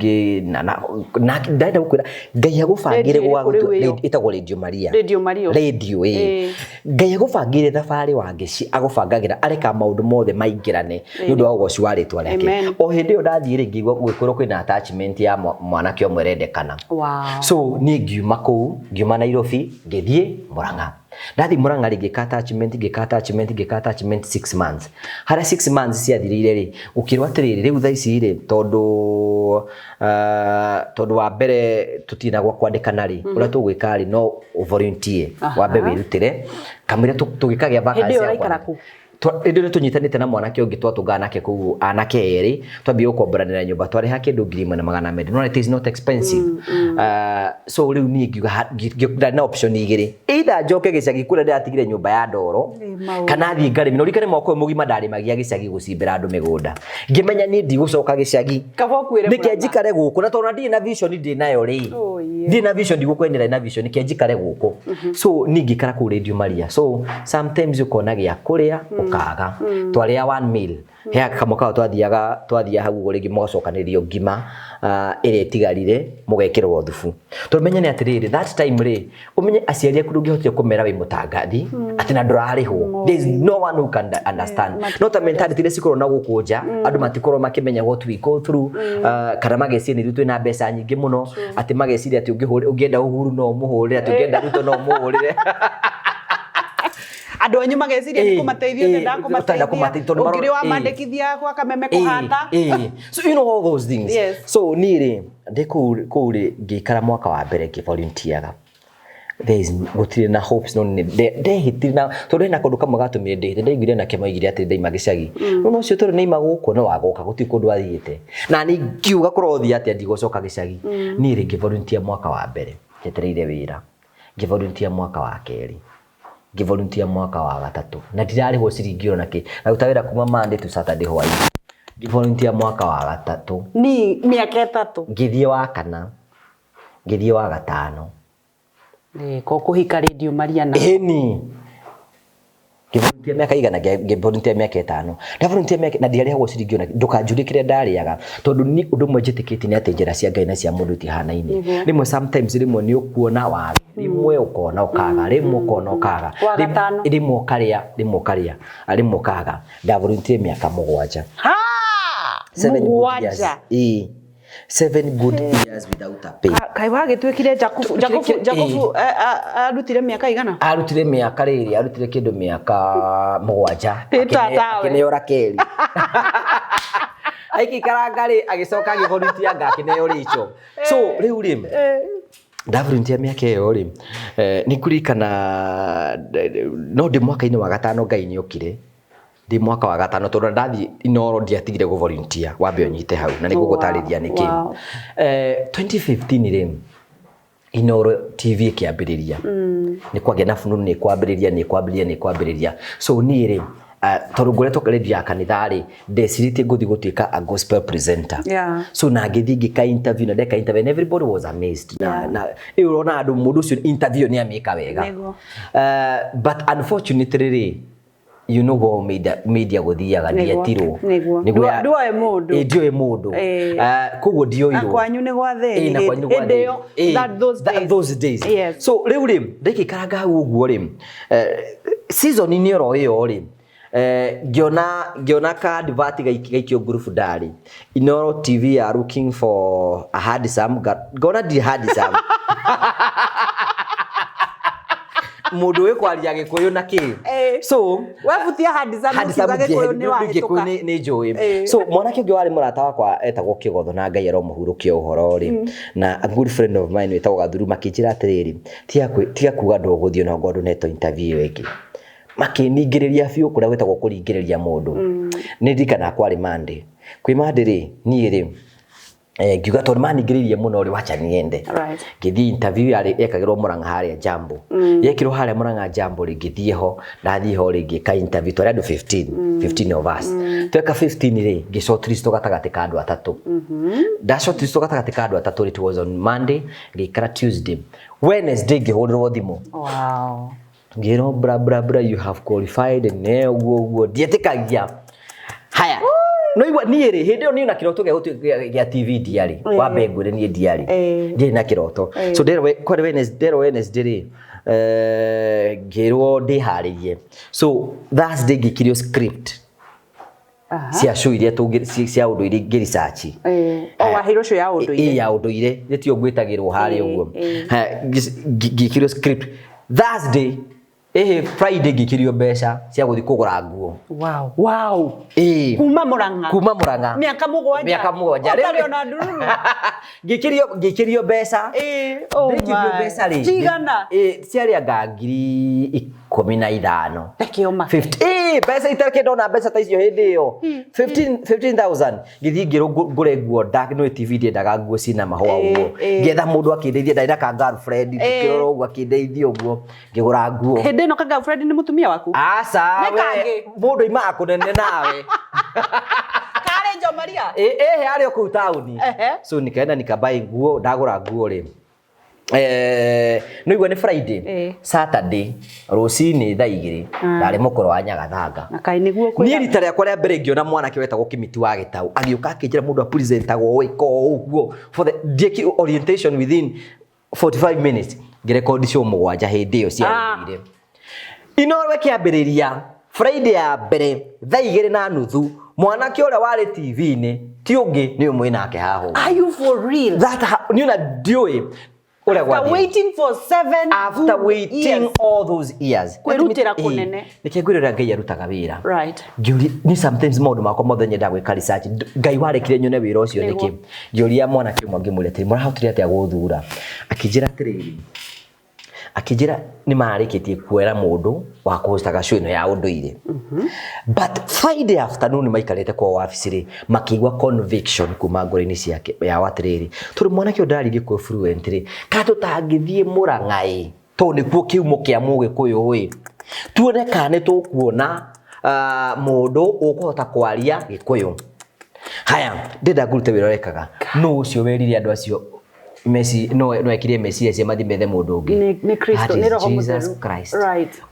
na ndenda gũkwĩra Ngai agũbangĩre. Radio gwa ĩrĩkũ rĩu ĩyo? Ĩtagwo Radio Maria. Radio Maria. Radio, ĩĩ. Ngai agũbangĩire thabarĩ wa ngeci, agũbangagĩra, areka maũndũ mothe maingĩrane nĩ ũndũ wa ũgoci wa rĩtwa rĩake. Amen. O hĩndĩ ĩyo ndathiĩ rĩ, ngĩigua gũgĩkorwo kwĩna attachment ya mwanake ũmwe ũrendekana. So niĩ ngiuma kũu, ngiuma Nairobi, ngĩthiĩ Murang'a. Ndathiĩ Murang'a rĩ, ngĩka attachment, ngĩka attachment, ngĩka attachment 6 months. Harĩa 6 months ciathirĩire rĩ, gũkĩrwo atĩrĩrĩ, rĩu thaa ici rĩ, tondũ wa mbere tũtirĩ na gwa kwandĩkana rĩ, ũrĩa tũgwĩka rĩ, no volunteer, wambe wĩrutĩre kamũira tũgĩkagĩa Hĩndĩ vacancy ĩyo ya ũraikara kwandĩka. kũ? Hĩndĩ ĩyo tũnyitanĩte na mwanake ũngĩ twatũngana nake kũu, anake erĩ, twambie gũkomboranĩra nyũmba, twarĩha kĩndũ 1,400. No it is not expensive. So rĩu niĩ ngiuga ndarĩ na option igĩrĩ, either njoke gĩcagi kũrĩa ndĩratigire nyũmba ya ndoro, Maũndũ. kana thiĩ ngarĩme. Na ũririkane mwaka ũyũ mũgima ndarĩmagia gĩcagi gũcimbĩra andũ mĩgũnda. Ngĩmenya niĩ ndigũcoka gĩcagi. Kaba ũkuĩre Nĩke Mũrang'a. njikare gũkũ, na tondũ ndirĩ na vision ndĩ nayo rĩ, Oh, yeah. ndirĩ na vision, ndigũkwenera na vision, nĩke njikare gũkũ. So niĩ ngĩikara kũu Radio Maria. So sometimes ũkona gĩa kũrĩa ũkaga, twarĩa one meal he kamwe kao, twathiaga hau ũguo rĩngĩ mũgacokanĩrio ngima, ĩrĩa ĩtigarire mũgekĩrwo thubu. Tondũ menye nĩ atĩrĩrĩ, that time rĩ, ũmenye aciari aku ndũngĩhotire kũmera wĩ mũtangathi atĩ na ndũrarĩhwo. There is no one who can understand, no ta mentality iria cikorwo na gũkũ nja, andũ matikorwo makĩmenya what we go through, kana mageciria nĩ ithuĩ twĩna mbeca nyingĩ mũno, atĩ mageciria atĩ ũngĩenda Uhuru no ũmũhũrĩre, atĩ ũngĩenda Ruto no ũmũhũrĩre. Andũ anyu mageciria nĩ kũmateithia, ũtenda ũtenda kũmateithia, kũmateithia, tondũ ũngĩrĩ ĩĩ. wamandĩkithia gwa Kameme kũhanda. So you know all those things. So niĩ rĩ, ndĩ kũu rĩ, ngĩikara mwaka wa mbere ngĩvolunteeraga. There is gũtirĩ na hopes, no nĩ ndehĩtire na tondũ hena kaũndũ kamwe gatũmire ndĩhĩte. Ndaiguire nake maigire atĩ ndaima gĩcagi, no no ũcio tondũ nĩima gũkũ no wagoka gũtirĩ kũndũ athiĩte, na niĩ ngiuga kũrothiĩ atĩa, ndigũcoka gĩcagi. Niĩ rĩ, ngĩvolunteer mwaka wa mbere. Njetereire wĩra. Ngĩvolunteer mwaka wa kerĩ, ngĩvolunteer mwaka wa gatatũ, na ndirarĩhwo ciringi ona kĩ. Ngaruta wĩra kuma Monday to Saturday hwaĩ-inĩ. Ngĩvolunteer mwaka wa gatatũ. Ni mĩaka 3. Ngĩthiĩ wa kana, ngĩthiĩ wa gatano. Ko kũhika Radio Mariana. Ĩni. Ngĩvolunteer mĩaka igana, ngĩvolunteer mĩaka 5. Ndavolunteer mĩaka na ndiarĩhagwo ciringi ona ndũkanjũrie kĩrĩa ndarĩaga, tondũ niĩ ũndũ ũmwe njĩtĩkĩtie nĩ atĩ njĩra cia Ngai na cia mũndũ itihanaine. Rĩmwe sometimes rĩmwe nĩ ũkuona wage, rĩmwe ũkona ũkaga, rĩmwe ũkona ũkaga. Wa gatano. Rĩmwe ũkarĩa, rĩmwe ũkarĩa, rĩmwe ũkaga. Ndavolunteer mĩaka 7. Ha! 7 good years. 7. Ĩĩ. 7 good years without a pay. Kaĩ wagĩtuĩkire Jakubu, Jakubu, Jakubu arutire mĩaka igana? Arutire mĩaka rĩrĩ, arutire kĩndũ mĩaka 7. Ĩ tatawe. Akĩneo Rakeli. Aikĩikaranga rĩ, agĩcoka agĩvolunteer anga akĩneo Rachel. So rĩu rĩ, ndavolunteer mĩaka ĩyo rĩ, nĩ ngũririkana no ndĩ mwaka-inĩ wa gatano Ngai nĩ okire. Ndĩ mwaka wa gatano tondũ ndathiĩ Inooro ndiatigire gũ volunteer, wambe ũnyite hau na nĩngũgũtarĩria nĩkĩ. 2015 rĩ, Inooro TV ĩkĩambĩrĩria. Nĩ kwagĩa na fununu nĩ kwambĩrĩria, nĩ kwambĩrĩria, nĩ kwambĩrĩria. So niĩ rĩ, tondũ ngoretwo radio ya kanitha rĩ, ndecirĩtie ngũthiĩ gũtuĩka a gospel presenter. So na ngĩthiĩ ngĩka interview, na ndeka interview and everybody was amazed. Na, na ĩyo ũrona andũ mũndũ ũcio interview nĩ amĩka wega. But unfortunately rĩ, you know how media gũthiaga, ndietirwo. Nĩguo. Ndũoĩ mũndũ. Ĩ, ndioĩ mũndũ. Koguo ndioirwo. Na kwanyu nĩ gwa thĩni. Ĩ, na kwanyu nĩ gwa Hĩndĩ ĩyo, thĩni. that those days. Those days. Yes. So rĩu rĩ, ndĩkĩikaranga hau ũguo rĩ, season-inĩ oro ĩyo rĩ, ngĩona ka advert gaikio group ndarĩ. Inooro TV are looking for a handsome girl. Ngona ndirĩ handsome. Mũndũ wĩ kwaria Gĩkũyũ na kĩ. So, Webutia handsome handsome ũkiuga Gĩkũyũ nĩ Gĩkũyũ wahĩtũka. nĩ njũĩ. So mwanake ũngĩ warĩ mũrata wakwa etagwo Kĩgotho na Ngai aromũhurũkia ũhoro rĩ, na a good friend of mine wĩtagwo Gathuru makĩnjĩra atĩrĩrĩ, tiga kuga ndũgũthiĩ ona ngorwo ndũnetwo interview ĩyo ĩngĩ. Makĩningĩrĩria biũ kũrĩa gwĩtagwo kũringĩrĩria mũndũ. Nĩ ndirikanaga kwarĩ Monday. Kwĩ Monday rĩ, niĩ rĩ, ngiuga tondũ maningĩrĩirie mũno rĩ, wacha niende. Ngĩthiĩ interview yarĩ yekagĩrwo Murang'a harĩa Jambo. Yekĩrwo harĩa Murang'a Jambo rĩ, ngĩthiĩ ho, ndathiĩ ho rĩ, ngĩka interview, twarĩ andũ 15, 15 of us. Tweka 15 rĩ, ngĩ shortlist gatagatĩ ka andũ atatũ. Nda shortlist gatagatĩ ka andũ atatũ rĩ, it was on Monday, ngĩikara Tuesday. Wednesday ngĩhũrĩrwo thimũ. Wow. Ngĩrwo bra bra bra, you have qualified, ne ũguo ũguo, ndietĩkagia. Haya. No igua niĩ rĩ, hĩndĩ ĩyo niĩ na kĩroto gĩa gũtuĩka gĩa TV ndiarĩ. Wambe ngwĩre niĩ ndiarĩ. Ndiarĩ na kĩroto. So nderwo kwarĩ Wednesday, nderwo Wednesday rĩ, ngĩrwo ndĩharĩrie. So Thursday ngĩkirio script. Cia show iria tũngĩ, cia ũndũire ngĩ research. O waheirwo show ya ũndũire. Ĩ, ya ũndũire, nĩ tiyo ngwĩtagĩrwo harĩa ũguo. Ngĩkĩrio script. Thursday, Friday ngĩkĩrio mbeca cia gũthiĩ kũgũra nguo. Wow, wow. Ĩ. Kuma Murang'a. Kuma Murang'a. Mĩaka 7. Mĩaka 7. Ũtarĩ ona ndururu. Ngĩkĩrio mbeca. Oh Ndĩkĩrio my. mbeca rĩ. Cigana? Ciarĩ anga 15,000. Reke ũmake. 50. Mbeca itarĩ ndona mbeca ta icio hĩndĩ ĩyo. 15,000. Ngĩthiĩ ngĩrwo ngũre nguo dark, no TV ndiendaga nguo ciĩna mahũa ũguo. Ngĩetha mũndũ akĩndeithia, ndarĩ na ka girlfriend, ngĩkĩrora ũguo akĩndeithia ũguo, ngĩgũra nguo. Hĩndĩ ĩno ka girlfriend nĩ mũtumia waku? Aca, Nĩ we, kangĩ? mũndũ oimaga kũnene nawe. Karĩ Jo Maria? Arĩ o kũu taũni. So nikaenda nikabuy nguo, ndagũra nguo rĩ. No igua nĩ Friday, Saturday, rũcinĩ thaa 2, ndarĩ mũkũrũ wa Nyagathanga. Na kaĩ nĩguo kwĩna Niĩ rita rĩakwa rĩa mbere ngĩona mwanake wetagwo Kĩmiti wa Gĩtaũ, agĩũka akĩnjĩra mũndũ apresentagwo ũũ, ĩka ũũ ũguo. For the ndieki orientation within 45 minutes, ngĩrekondi show 7 hĩndĩ ĩyo cia ũndũire. Inooro ĩkĩambĩrĩria Friday ya mbere thaa 2:30, mwanake ũrĩa warĩ T V-inĩ ti ũngĩ nĩ ũmwe nake haha ũguo. Are you for real? That niĩ ona ndiũĩ ũrĩa After gwathiĩ. waiting for 7 After good waiting years. all those years. Kwĩrutĩra kũnene. Nĩkĩo ngwĩra ũrĩa Ngai arutaga wĩra. Right. Ngĩũria, ni sometimes maũndũ makwa mothe nyendaga gwĩka research. Ngai warekire nyone wĩra ũcio Nĩguo. nĩkĩ? Ngĩũria mwanake ũmwe ngĩmwĩra atĩrĩ, mũrahotire atĩa gũthura? Akĩnjĩra atĩrĩrĩ, Akĩnjĩra nĩ mararĩkĩtie kuoera mũndũ wa kũhostaga show ĩno ya ũndũire. But Friday afternoon maikarĩte kwa wabici rĩ, makĩigua conviction kuma ngoro-inĩ ciake yao atĩrĩrĩ, tondũ mwanake ũyũ ndararia Gĩkũyũ fluent rĩ, kana tũtangĩthiĩ Mũrang'a ĩ, tondũ nĩkuo kĩhumo kĩa Mũgĩkũyũ ĩ, tuone kana nĩ tũkuona mũndũ ũkũhota kwaria Gĩkũyũ. Haya, ndĩrenda ngũrute wĩra ũrekaga. Nũ ũcio werire andũ acio meci no no ekire meciria cia mathi methe mũndũ ũngĩ? Nĩ Kristo, That nĩ is Roho Jesus Mũtheru. Christ. Right.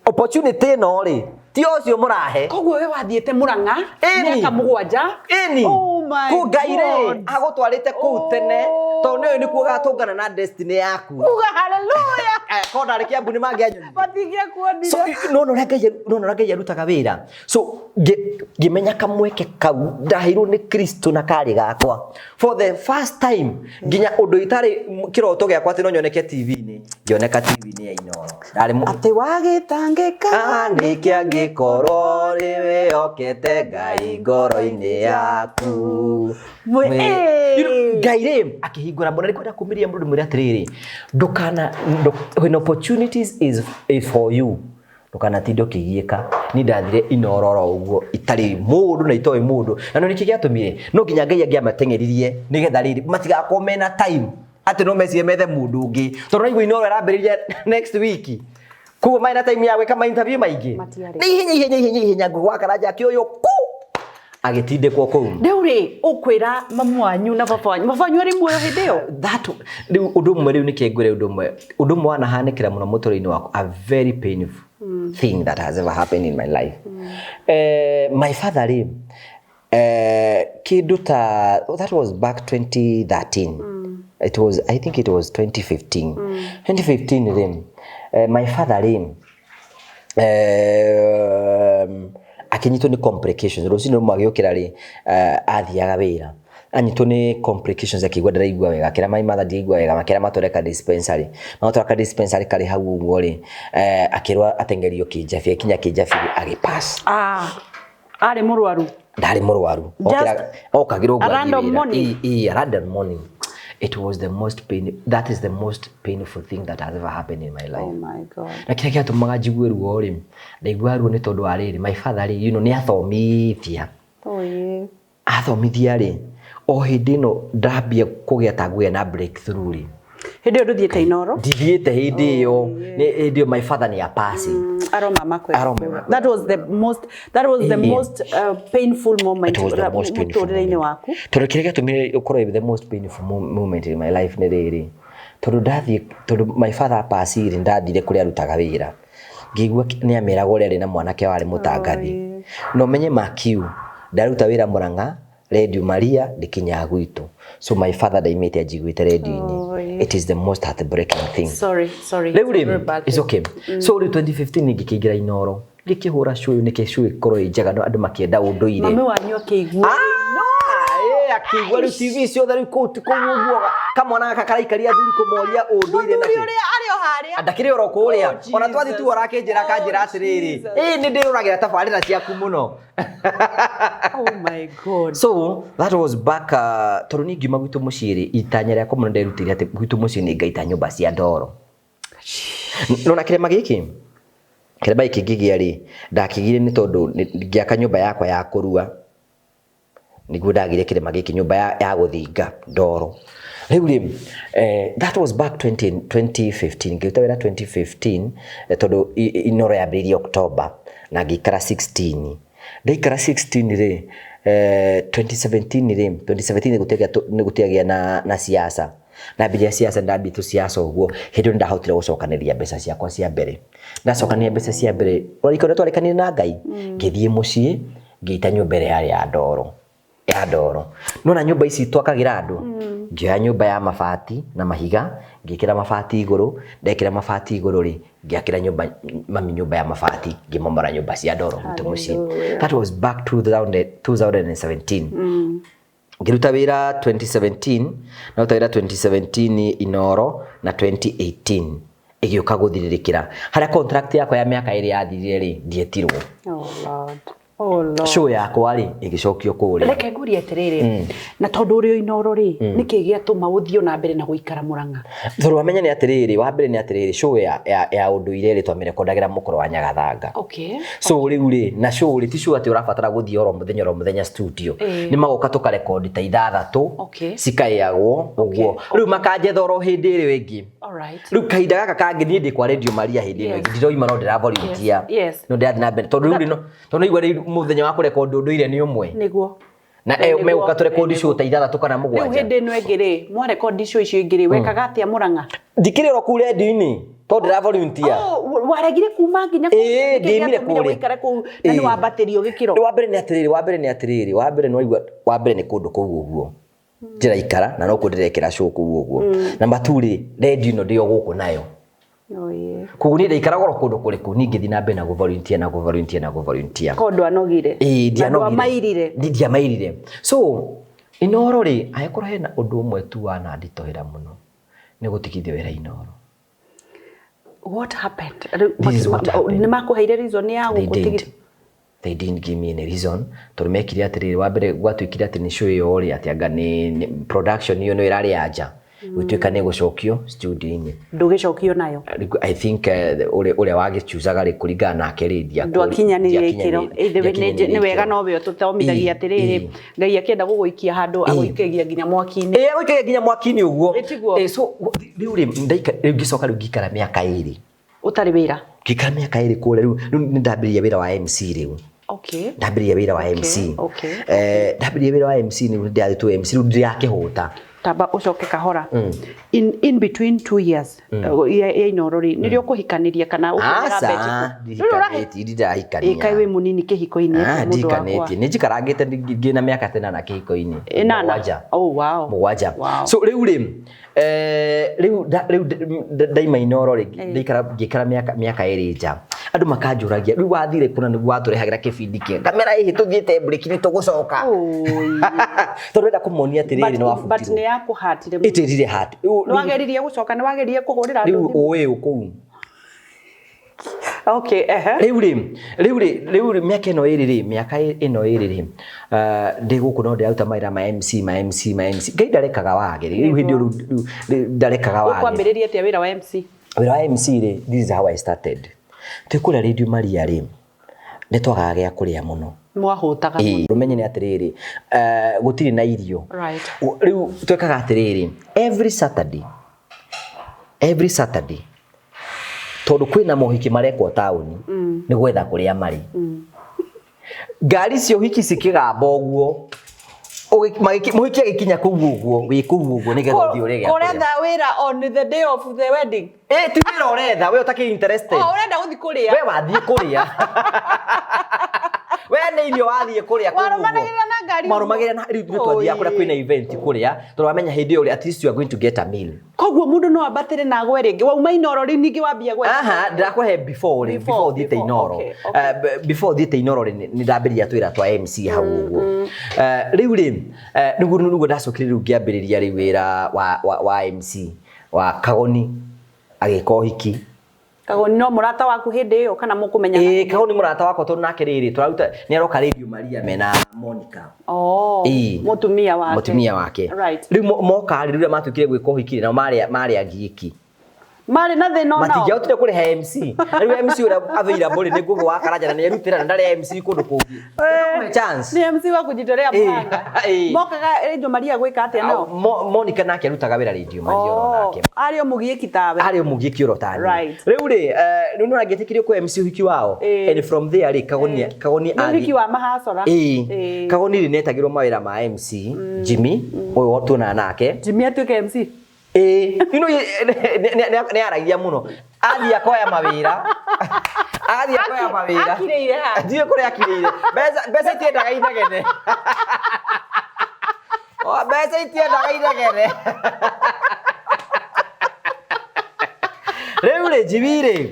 Opportunity ĩno rĩ, ti ũcio mũrahe. Koguo we wathiĩte Mũrang'a Ĩni. mĩaka 7. Ĩni. Oh my Kũ Ngai rĩ, God. agũtwarĩte kũu tene, tondũ nĩũĩ nĩkuo ũgatũngana na destiny yaku. Uga hallelujah. Korwo ndarĩ Kĩambu nĩ mangĩanyonire. Matingĩakuonire. So, no ũrĩa Ngai, no ũrĩa Ngai arutaga wĩra. So ngĩmenya kamweke kau ndaheirwo nĩ Kristo na karĩ gakwa for the first time, nginya ũndũ itarĩ kĩroto gĩakwa atĩ no nyoneke TV-inĩ, ngĩoneka TV-inĩ ya Inooro. Ndarĩ Atĩ wagĩtangĩka nĩkĩ angĩkorwo rĩ wĩhokete Ngai ngoro-inĩ yaku. Ngai rĩ akĩhingũra mũno. Nĩkwenda kumĩria mũndũ mwĩre atĩrĩrĩ, ndũkana when opportunities is for you, ndũkanatinde ũkĩgiĩka. Niĩ ndathire Inooro oro ũguo itarĩ mũndũ na itoĩ mũndũ, na nĩ kĩ gĩatũmire no nginya Ngai angĩamateng'eririe nĩgetha rĩrĩ matigakorwo mena time atĩ no mecirie methe mũndũ ũngĩ, tondũ naigua Inooro ĩrambĩrĩria next week, koguo marĩ na time ya gwĩka ma interview maingĩ. Matiarĩ. Nĩ ihenya ihenya ihenya ihenya, ngũgwa karanja akĩũyũ ku agĩtindĩkwo kũu. Rĩu rĩ, ũkwĩra mamu wanyu na baba wanyu, baba wanyu arĩ muoyo hĩndĩ ĩyo? That rĩu ũndũ ũmwe, rĩu nĩkĩ ngwĩre ũndũ ũmwe, ũndũ ũmwe wanahanĩkĩra mũno mũtũrĩre-inĩ wakwa, a very painful thing that has ever happened in my life. My father rĩ, kĩndũ ta that was back 2013, it was, I think it was 2015, 2015 rĩ, my father rĩ, akĩnyitwo nĩ complications rũcinĩ rũmwe agĩũkĩra rĩ, athiaga wĩra, anyitwo nĩ complications, akĩigua ndaraigua wega, akĩra my mother ndiraigua wega, makĩra matware ka dispensary, matwara ka dispensary karĩ hau ũguo rĩ, akĩrwo ateng'erio Kĩnjabi, akinya Kĩnjabi agĩpass. Ah, arĩ mũrwaru? Ndarĩ mũrwaru. Just Okagĩrwo ũguo a random athiĩ wĩra. morning. Ĩ, a random morning. It was the most pain, that is the most painful thing that has ever happened in my life. Oh my God. Na kĩrĩa gĩatũmaga njigue ruo rĩ, ndaiguaga ruo nĩ tondũ wa rĩrĩ, my father rĩ, nĩ athomithia. Oh yeah. Athomithia rĩ, o hĩndĩ ĩno ndambia kũgĩa ta ngũgĩa na breakthrough rĩ. Hĩndĩ ĩyo ndũthiĩte Inooro? Ndithiĩte hĩndĩ ĩyo. Nĩ hĩndĩ ĩyo my father nĩ apasi. Aroma makwe. Aroma makwe. That was the most, that was the most painful moment It was the most painful mũtũrĩre-inĩ moment. waku. Tondũ kĩrĩa gĩatũmire ũkorwo the most painful moment in my life nĩ rĩrĩ, tondũ ndathiĩ, tondũ my father apasi rĩ, ndathire kũrĩa arutaga wĩra, ngĩigua nĩ ameraga ũrĩa arĩ na mwanake warĩ mũtangathi. Na ũmenye Makiu, ndaruta wĩra Mũrang'a, Radio Maria ndĩkinyaga gwitũ. So my father ndaimĩte anjiguĩte radio-inĩ. Oh, yeah. It is the most heartbreaking thing. Sorry, sorry. Rĩu rĩ, Very bad it's thing. okay. So rĩu 2015 ngĩkĩingĩra Inooro, ngĩkĩhũra show nĩkĩ show ĩkorwo ĩ njega, no andũ makĩenda ũndũire. Mami wanyu akĩigua. Akĩigua rĩu TV ciothe rĩu kũu kũu ũguo kamwana gaka karaikaria athuri kũmoria ũndũire Mũthuri nakĩ. ũrĩa arĩ o harĩa. Ndakĩrĩ oro kũrĩa. Oh, Ona twathiĩ tu Jesus. arakĩnjĩra akanjĩra Oh, atĩrĩrĩ, Jesus. ĩ nĩ ndĩroragĩra tabarĩra ciaku mũno. Oh my God. So that was back, tondũ niĩ ngiuma gwitũ mũciĩ rĩ, itanya rĩakwa mũno nderutĩire atĩ gwitũ mũciĩ nĩ ngaita nyũmba cia ndoro. Nona kĩrema gĩkĩ, kĩrema gĩkĩ ngĩgĩa rĩ, ndakĩgĩire nĩ tondũ ngĩaka nyũmba yakwa ya kũrua, nĩguo ndagĩire kĩrema gĩkĩ, nyũmba ya gũthinga ndoro. Rĩu rĩ, that was back 2015, ngĩruta wĩra 2015, tondũ Inooro yambĩrĩirie October na ngĩikara 16. Ndaikara 16 rĩ, 2017 rĩ, 2017 nĩ gũtiagĩa na siasa. Ndambirie siasa, ndambia tu siasa ũguo, hĩndĩ ĩyo nĩndahotire gũcokanĩrĩria mbeca ciakwa cia mbere. Ndacokanĩrĩria mbeca cia mbere, ũrarikana twarĩkanire na Ngai, ngĩthiĩ mũciĩ, ngĩita nyũmba ĩrĩa yarĩ ya ndoro. Ya ndoro. Nĩwona nyũmba ici twakagĩra andũ? Ngĩoya nyũmba ya mabati na mahiga, ngĩkĩra mabati igũrũ, ndekĩra mabati igũrũ rĩ, ngĩakĩra nyũmba, mami nyũmba ya mabati, ngĩmomora nyũmba cia ndoro gwitũ mũciĩ. Hallelujah. That was back 2017. Ngĩruta wĩra 2017, ndaruta wĩra 2017 Inooro na 2018 ĩgĩũka gũthirĩrĩkĩra. Harĩa contract yakwa ya mĩaka ĩrĩ yathirire rĩ, ndietirwo. Oh Lord. Oh Lord. Show yakwa rĩ ĩgĩcokio kũrĩa. Reke ngurie atĩrĩrĩ, na tondũ ũrĩ o Inooro rĩ, nĩkĩ gĩatũma ũthiĩ na mbere na gũikara Mũrang'a? Tondũ wamenya nĩ atĩrĩrĩ, wa mbere nĩ atĩrĩrĩ, show ya ũndũire rĩ, twamĩrekondagĩra mũkũrũ wa Nyagathanga. So rĩu rĩ, na show rĩ, ti show atĩ ũrabatara gũthiĩ oro mũthenya studio. Nĩ magoka tũkarekondi ta 6 cikaĩagwo ũguo. Rĩu makanjetha oro hĩndĩ ĩrĩa ĩngĩ. Rĩu kahinda gaka kangĩ niĩ ndĩ kwa Radio Maria hĩndĩ ĩno ĩngĩ, ndiroima no ndĩra volunteer. No ndĩrathiĩ na mbere tondũ rĩu rĩ, tondũ nĩigua rĩu mũthenya wa kũrekondi ũndũire nĩ ũmwe. Nĩguo. Na megũka tũrekondi show ta 6 kana 7. Rĩu hĩndĩ ĩno ĩngĩ rĩ, mwarekondi show icio ingĩ rĩ, wekaga atĩa Mũrang'a? Ndikĩrĩ oro kũu redio-inĩ tondũ ndĩra volunteer. Waregire kuma nginya kũu? Ndiaimire kũrĩa. Ũikare kũu na nĩ wambatĩrio gĩkĩro. Wa mbere nĩ atĩrĩrĩ, wa mbere nĩ atĩrĩrĩ, wa mbere nĩ wa mbere nĩ kũndũ kũu ũguo ndĩraikara na no kuo ndĩrekĩra show kũu ũguo. Namba 2 rĩ, redio ĩno ndĩ o gũkũ nayo. Koguo niĩ ndaikaraga oro kũndũ kũrĩkũ, niĩ ngĩthiĩ na mbere na gũ-volunteer na gũ-volunteer na gũ-volunteer. Ko ndwanogire? Ĩĩ, ndianogire. Ndwamairire? Ndiamairire. So Inooro rĩ, angĩkorwo hena ũndũ ũmwe tu wananditũhĩra mũno, nĩ gũtigithio wĩra Inooro. What happened? This is what happened. Nĩ makũheire reason ya gũgũtigithia? They didn't give me any reason. Tondũ mekire atĩrĩrĩ, wa mbere gwatuĩkire atĩ nĩ show ĩyo rĩ, atĩ anga nĩ production ĩyo nĩ ĩrarĩ ya nja. Gũtuĩka nĩ gũcokio studio-inĩ. Ndũgĩcokio nayo? I think ũrĩa wagĩchuzaga rĩ, kũringana nake rĩ, ndwakinyanĩirie ikĩro. Nĩ wega nowe ũtũthomithagia atĩrĩrĩ, Ngai akĩenda gũgũikia handũ agũikagia nginya mwaki-inĩ. Ĩĩ, agũikagia nginya mwaki-inĩ ũguo. So rĩu rĩ, rĩu ngĩcoka rĩu ngĩikara mĩaka 2. Ũtarĩ wĩra? Ngĩikara mĩaka 2 kũrĩa, rĩu nĩ ndambĩrĩria wĩra wa MC rĩu. Ndambĩrĩria wĩra wa MC. Ndambĩrĩria wĩra wa MC nĩ ndĩrathĩtwo MC, rĩu ndĩrakĩhũta. Tamba ũcoke kahora. In between 2 years ya Inooro rĩ, nĩrĩo ũkũhikanĩria kana ũkĩonera mbeca? Ndindahikania. Ĩĩ, kaĩ wĩ mũnini kĩhiko-inĩ mũndũ wakwa. Ndihikanĩtie. Nĩ njikarangĩte ngĩna mĩaka 8 kĩhiko-inĩ. 8? Oh, wow. 7. So rĩu rĩ, rĩu ndaima Inooro rĩ, ngĩikara mĩaka 2 nja. Andũ makanjũragia, rĩu wathire kũna nĩguo watũrehagĩra kĩbindi kĩega. Ngamera ĩhĩ tũthiĩte break nĩ tũgũcoka. Tondũ ndĩrenda kũmonia atĩrĩrĩ nĩ wabutirwo. But nĩ yakũhatire mũno. Ĩtĩrire hat. Nĩ wageririe gũcoka, nĩ wageririe kũhũrĩra andũ thimũ. Rĩu ũĩ kũu. Okay, Rĩu rĩ, rĩu rĩ, mĩaka ĩno ĩrĩ rĩ, mĩaka ĩno ĩrĩ rĩ, ndĩ gũkũ no ndĩraruta mawĩra ma MC, ma MC, ma MC. Ngai ndarekaga wage rĩ. Rĩu hĩndĩ ĩyo rĩu ndarekaga wage. Ũkwambĩrĩria atĩa wĩra wa MC? Wĩra wa MC rĩ, this is how I started. Twĩ kũrĩa Radio Maria rĩ, nĩ twagaga gĩa kũrĩa mũno. Mwahũtaga mũno. Ũmenye nĩ atĩrĩrĩ, gũtirĩ na irio. Rĩu twekaga atĩrĩrĩ, every Saturday, tondũ kwĩna mohiki marekwo taũni, nĩ gwetha kũrĩa marĩ. Ngari cia ũhiki cikĩgamba ũguo, mũhiki agĩkinya kũu ũguo, wĩ kũu ũguo nĩgetha ũthiĩ ũrĩe gĩa kũrĩa. Ũretha wĩra on the day of the wedding? Ti wĩra ũretha, we ũtakĩ interested. Oh, ũrenda gũthiĩ kũrĩa. We wathiĩ kũrĩa. We nĩ irio wathiĩ kũrĩa kũu ũguo. Warũmanagĩrĩra na ngari ũguo. Marũmagĩrĩra na rĩu ithuĩ twathiaga kũrĩa kwĩna event kũrĩa, tondũ wamenya hĩndĩ ĩyo at least you are going to get a meal. Koguo mũndũ no ambatĩre na agwe rĩngĩ. Wauma Inooro rĩu ningĩ wambia gwetha. Aha, ndĩrakũhe before rĩ, before ũthiĩte Inooro. Before ũthiĩte Inooro rĩ, nĩ ndambĩrĩria twĩra twa MC hau ũguo. Rĩu rĩ, nĩguo ndacokire rĩu ngĩambĩrĩria rĩu wĩra wa MC wa Kagoni agĩka ũhiki. Kagoni no mũrata waku hĩndĩ ĩyo kana mũkũmenyana? Ĩĩ, Kagoni mũrata wakwa tondũ nake rĩrĩ tũraruta nĩ aroka Radio Maria mena Monica. Oh, mũtumia wake. Mũtumia wake. Rĩu moka rĩ, rĩrĩa matuĩkire gwĩka ũhiki nao marĩ angiĩki. Marĩ na thĩna onao. Matingĩahotire kũrĩha MC. Rĩu MC ũrĩa available rĩ, nĩ Ngũgĩ wa Karanja na nĩerutĩra na ndarĩ MC kũndũ kũngĩ. Chance. Nĩ MC wa kũjitolea mũhanga. Mokaga Radio Maria gwĩka atĩa nao? Monica nake arutaga wĩra Radio Maria oro nake. Arĩ o mũgiĩki tawe. Arĩ o mũgiĩki oro tani. Rĩu rĩ, rĩu nĩ ũrangĩtĩkirie kũ MC ũhiki wao. And from there rĩ, Kagoni Nĩ ũhiki wa mahacora. Kagoni rĩ nĩetagĩrwo mawĩra ma MC, Jimmy, ũyũ tuonana nake. Jimmy atuĩke MC? Ĩĩ, you know, nĩ aragia mũno. Athiĩ akoya mawĩra. Athiĩ akoya mawĩra. Akirĩire ha? Ndiũĩ kũrĩa akirĩire. Mbeca itiendaga inegene. Mbeca itiendaga inegene. Rĩu rĩ, Jimmy rĩ.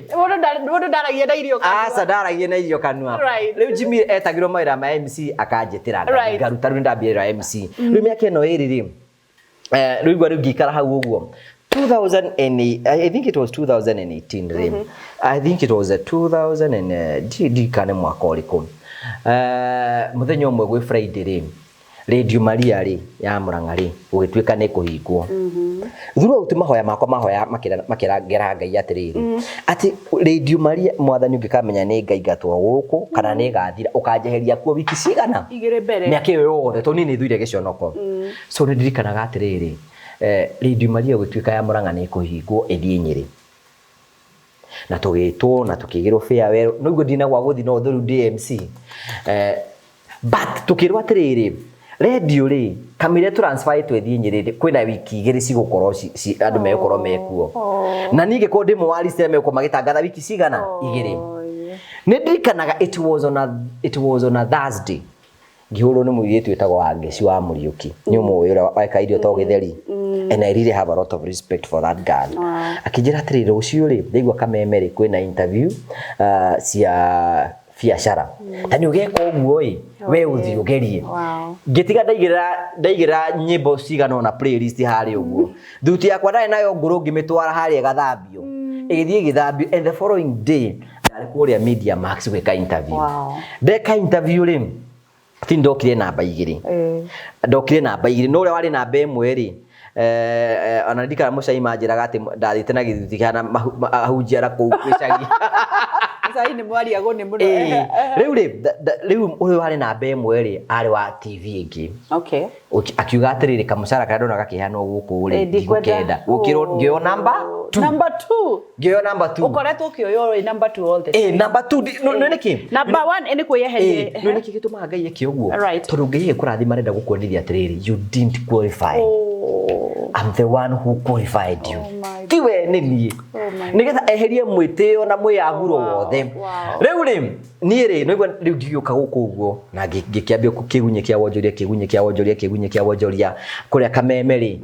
Mũndũ ndaragia na irio kanua. Aca, ndaragia na irio kanua. Rĩu Jimmy etagĩrwo mawĩra ma MC akanjĩtĩra ngaruta rĩu nĩndambia wĩra wa MC. Rĩu mĩaka ĩno ĩrĩ rĩ, rĩu igua rĩu ngĩikara hau ũguo. 2000 and I think it was 2018 rĩ. I think it was a 2000 and ndirikane mwaka ũrĩkũ. Mũthenya ũmwe gwĩ Friday rĩ, Radio Maria rĩ ya Murang'a rĩ gũgĩtuĩka nĩ kũhingwo. Throughout mahoya makwa mahoya makĩra Ngai atĩrĩrĩ, atĩ Radio Maria, Mwathani, ũngĩkamenya nĩ ngaingatwo gũkũ kana nĩ gathira, ũkanjeheria kuo wiki cigana 2 mbere. Mĩaka ĩyo yothe, tondũ niĩ nĩ thuire gĩconoko. So nĩ ndirikanaga atĩrĩrĩ, Radio Maria gũtuĩka ya Murang'a nĩ ĩkũhingwo ĩthiĩ Nyĩrĩ, na tũgĩtwo na tũkĩgĩrwo farewell. No iguo ndina gwa gũthiĩ, no thũru ndĩ MC, but tũkĩrwo atĩrĩrĩ, radio rĩ kamĩre transfer ĩtwo ĩthiĩ Nyĩrĩ rĩ, kwĩna wiki 2 cigũkorwo andũ megũkorwo mekuo, na niĩ ngĩkorwo ndĩ mũwarici arĩa megũkorwo magĩtangatha wiki cigana 2. Nĩ ndirikanaga it was on a Thursday, ngĩhũrwo nĩ mũirĩtu wĩtagwo Wangeci wa Mũriũki, nĩ ũmũĩ, ũrĩa weka irio to gĩtheri, and I really have a lot of respect for that girl. Akĩnjĩra atĩrĩrĩ, rũciũ rĩ, ndaigua Kameme rĩ kwĩna interview cia biacara, na nĩ ũgeka ũguo ĩ, we ũthiĩ ũgerie. Ngĩtiga ndaigĩrĩra nyĩmbo cigana ũna playlist harĩa ũguo, thuti yakwa ndarĩ nayo ngũrũ, ngĩmĩtwara harĩa ĩgathambio, ĩgĩthiĩ ĩgĩthambio, and the following day ndarĩ kũrĩa Media Max gwĩka interview. Ndeka interview rĩ, ti ndokire namba 2. Ndokire namba 2, no ũrĩa warĩ namba 1 rĩ, ona ndirikana mũcai manjĩraga atĩ ndathiĩte na gĩthuti kĩhana ahunjia na kũu gĩcagi. Cai nĩ mwariagwo nĩ mũno. Rĩu rĩ, rĩu ũyũ warĩ namba 1 rĩ, arĩ wa TV ĩngĩ. Akiuga atĩrĩrĩ, kamũcara karĩa ndona gakĩheanwo gũkũ rĩ, Ndikwenda. ndigũkenda. Gũkĩrwo ngĩoywo namba 2. Number 2. Ngĩoywo namba 2. Ũkoretwo ũkĩoywo wĩ number 2 all the time. Number 2, no nĩkĩ? Number 1 nĩ kwĩyeheria. No nĩkĩ gĩtũmaga Ngai eke ũguo? Right. Tondũ Ngai agĩkũrathima arenda gũkuonithia atĩrĩrĩ, you didn't qualify. I'm the one who qualified you. Oh my Ti we, nĩ niĩ. Oh my Nĩgetha eherie mwĩtĩo na mwĩyahuro wothe. Rĩu rĩ, niĩ rĩ, nĩguo rĩu ngĩgĩũka gũkũ ũguo na ngĩkĩambia kĩgunyĩ kĩa wonjoria, kĩgunyĩ kĩa wonjoria, kĩgunyĩ kĩa wonjoria kũrĩa Kameme rĩ,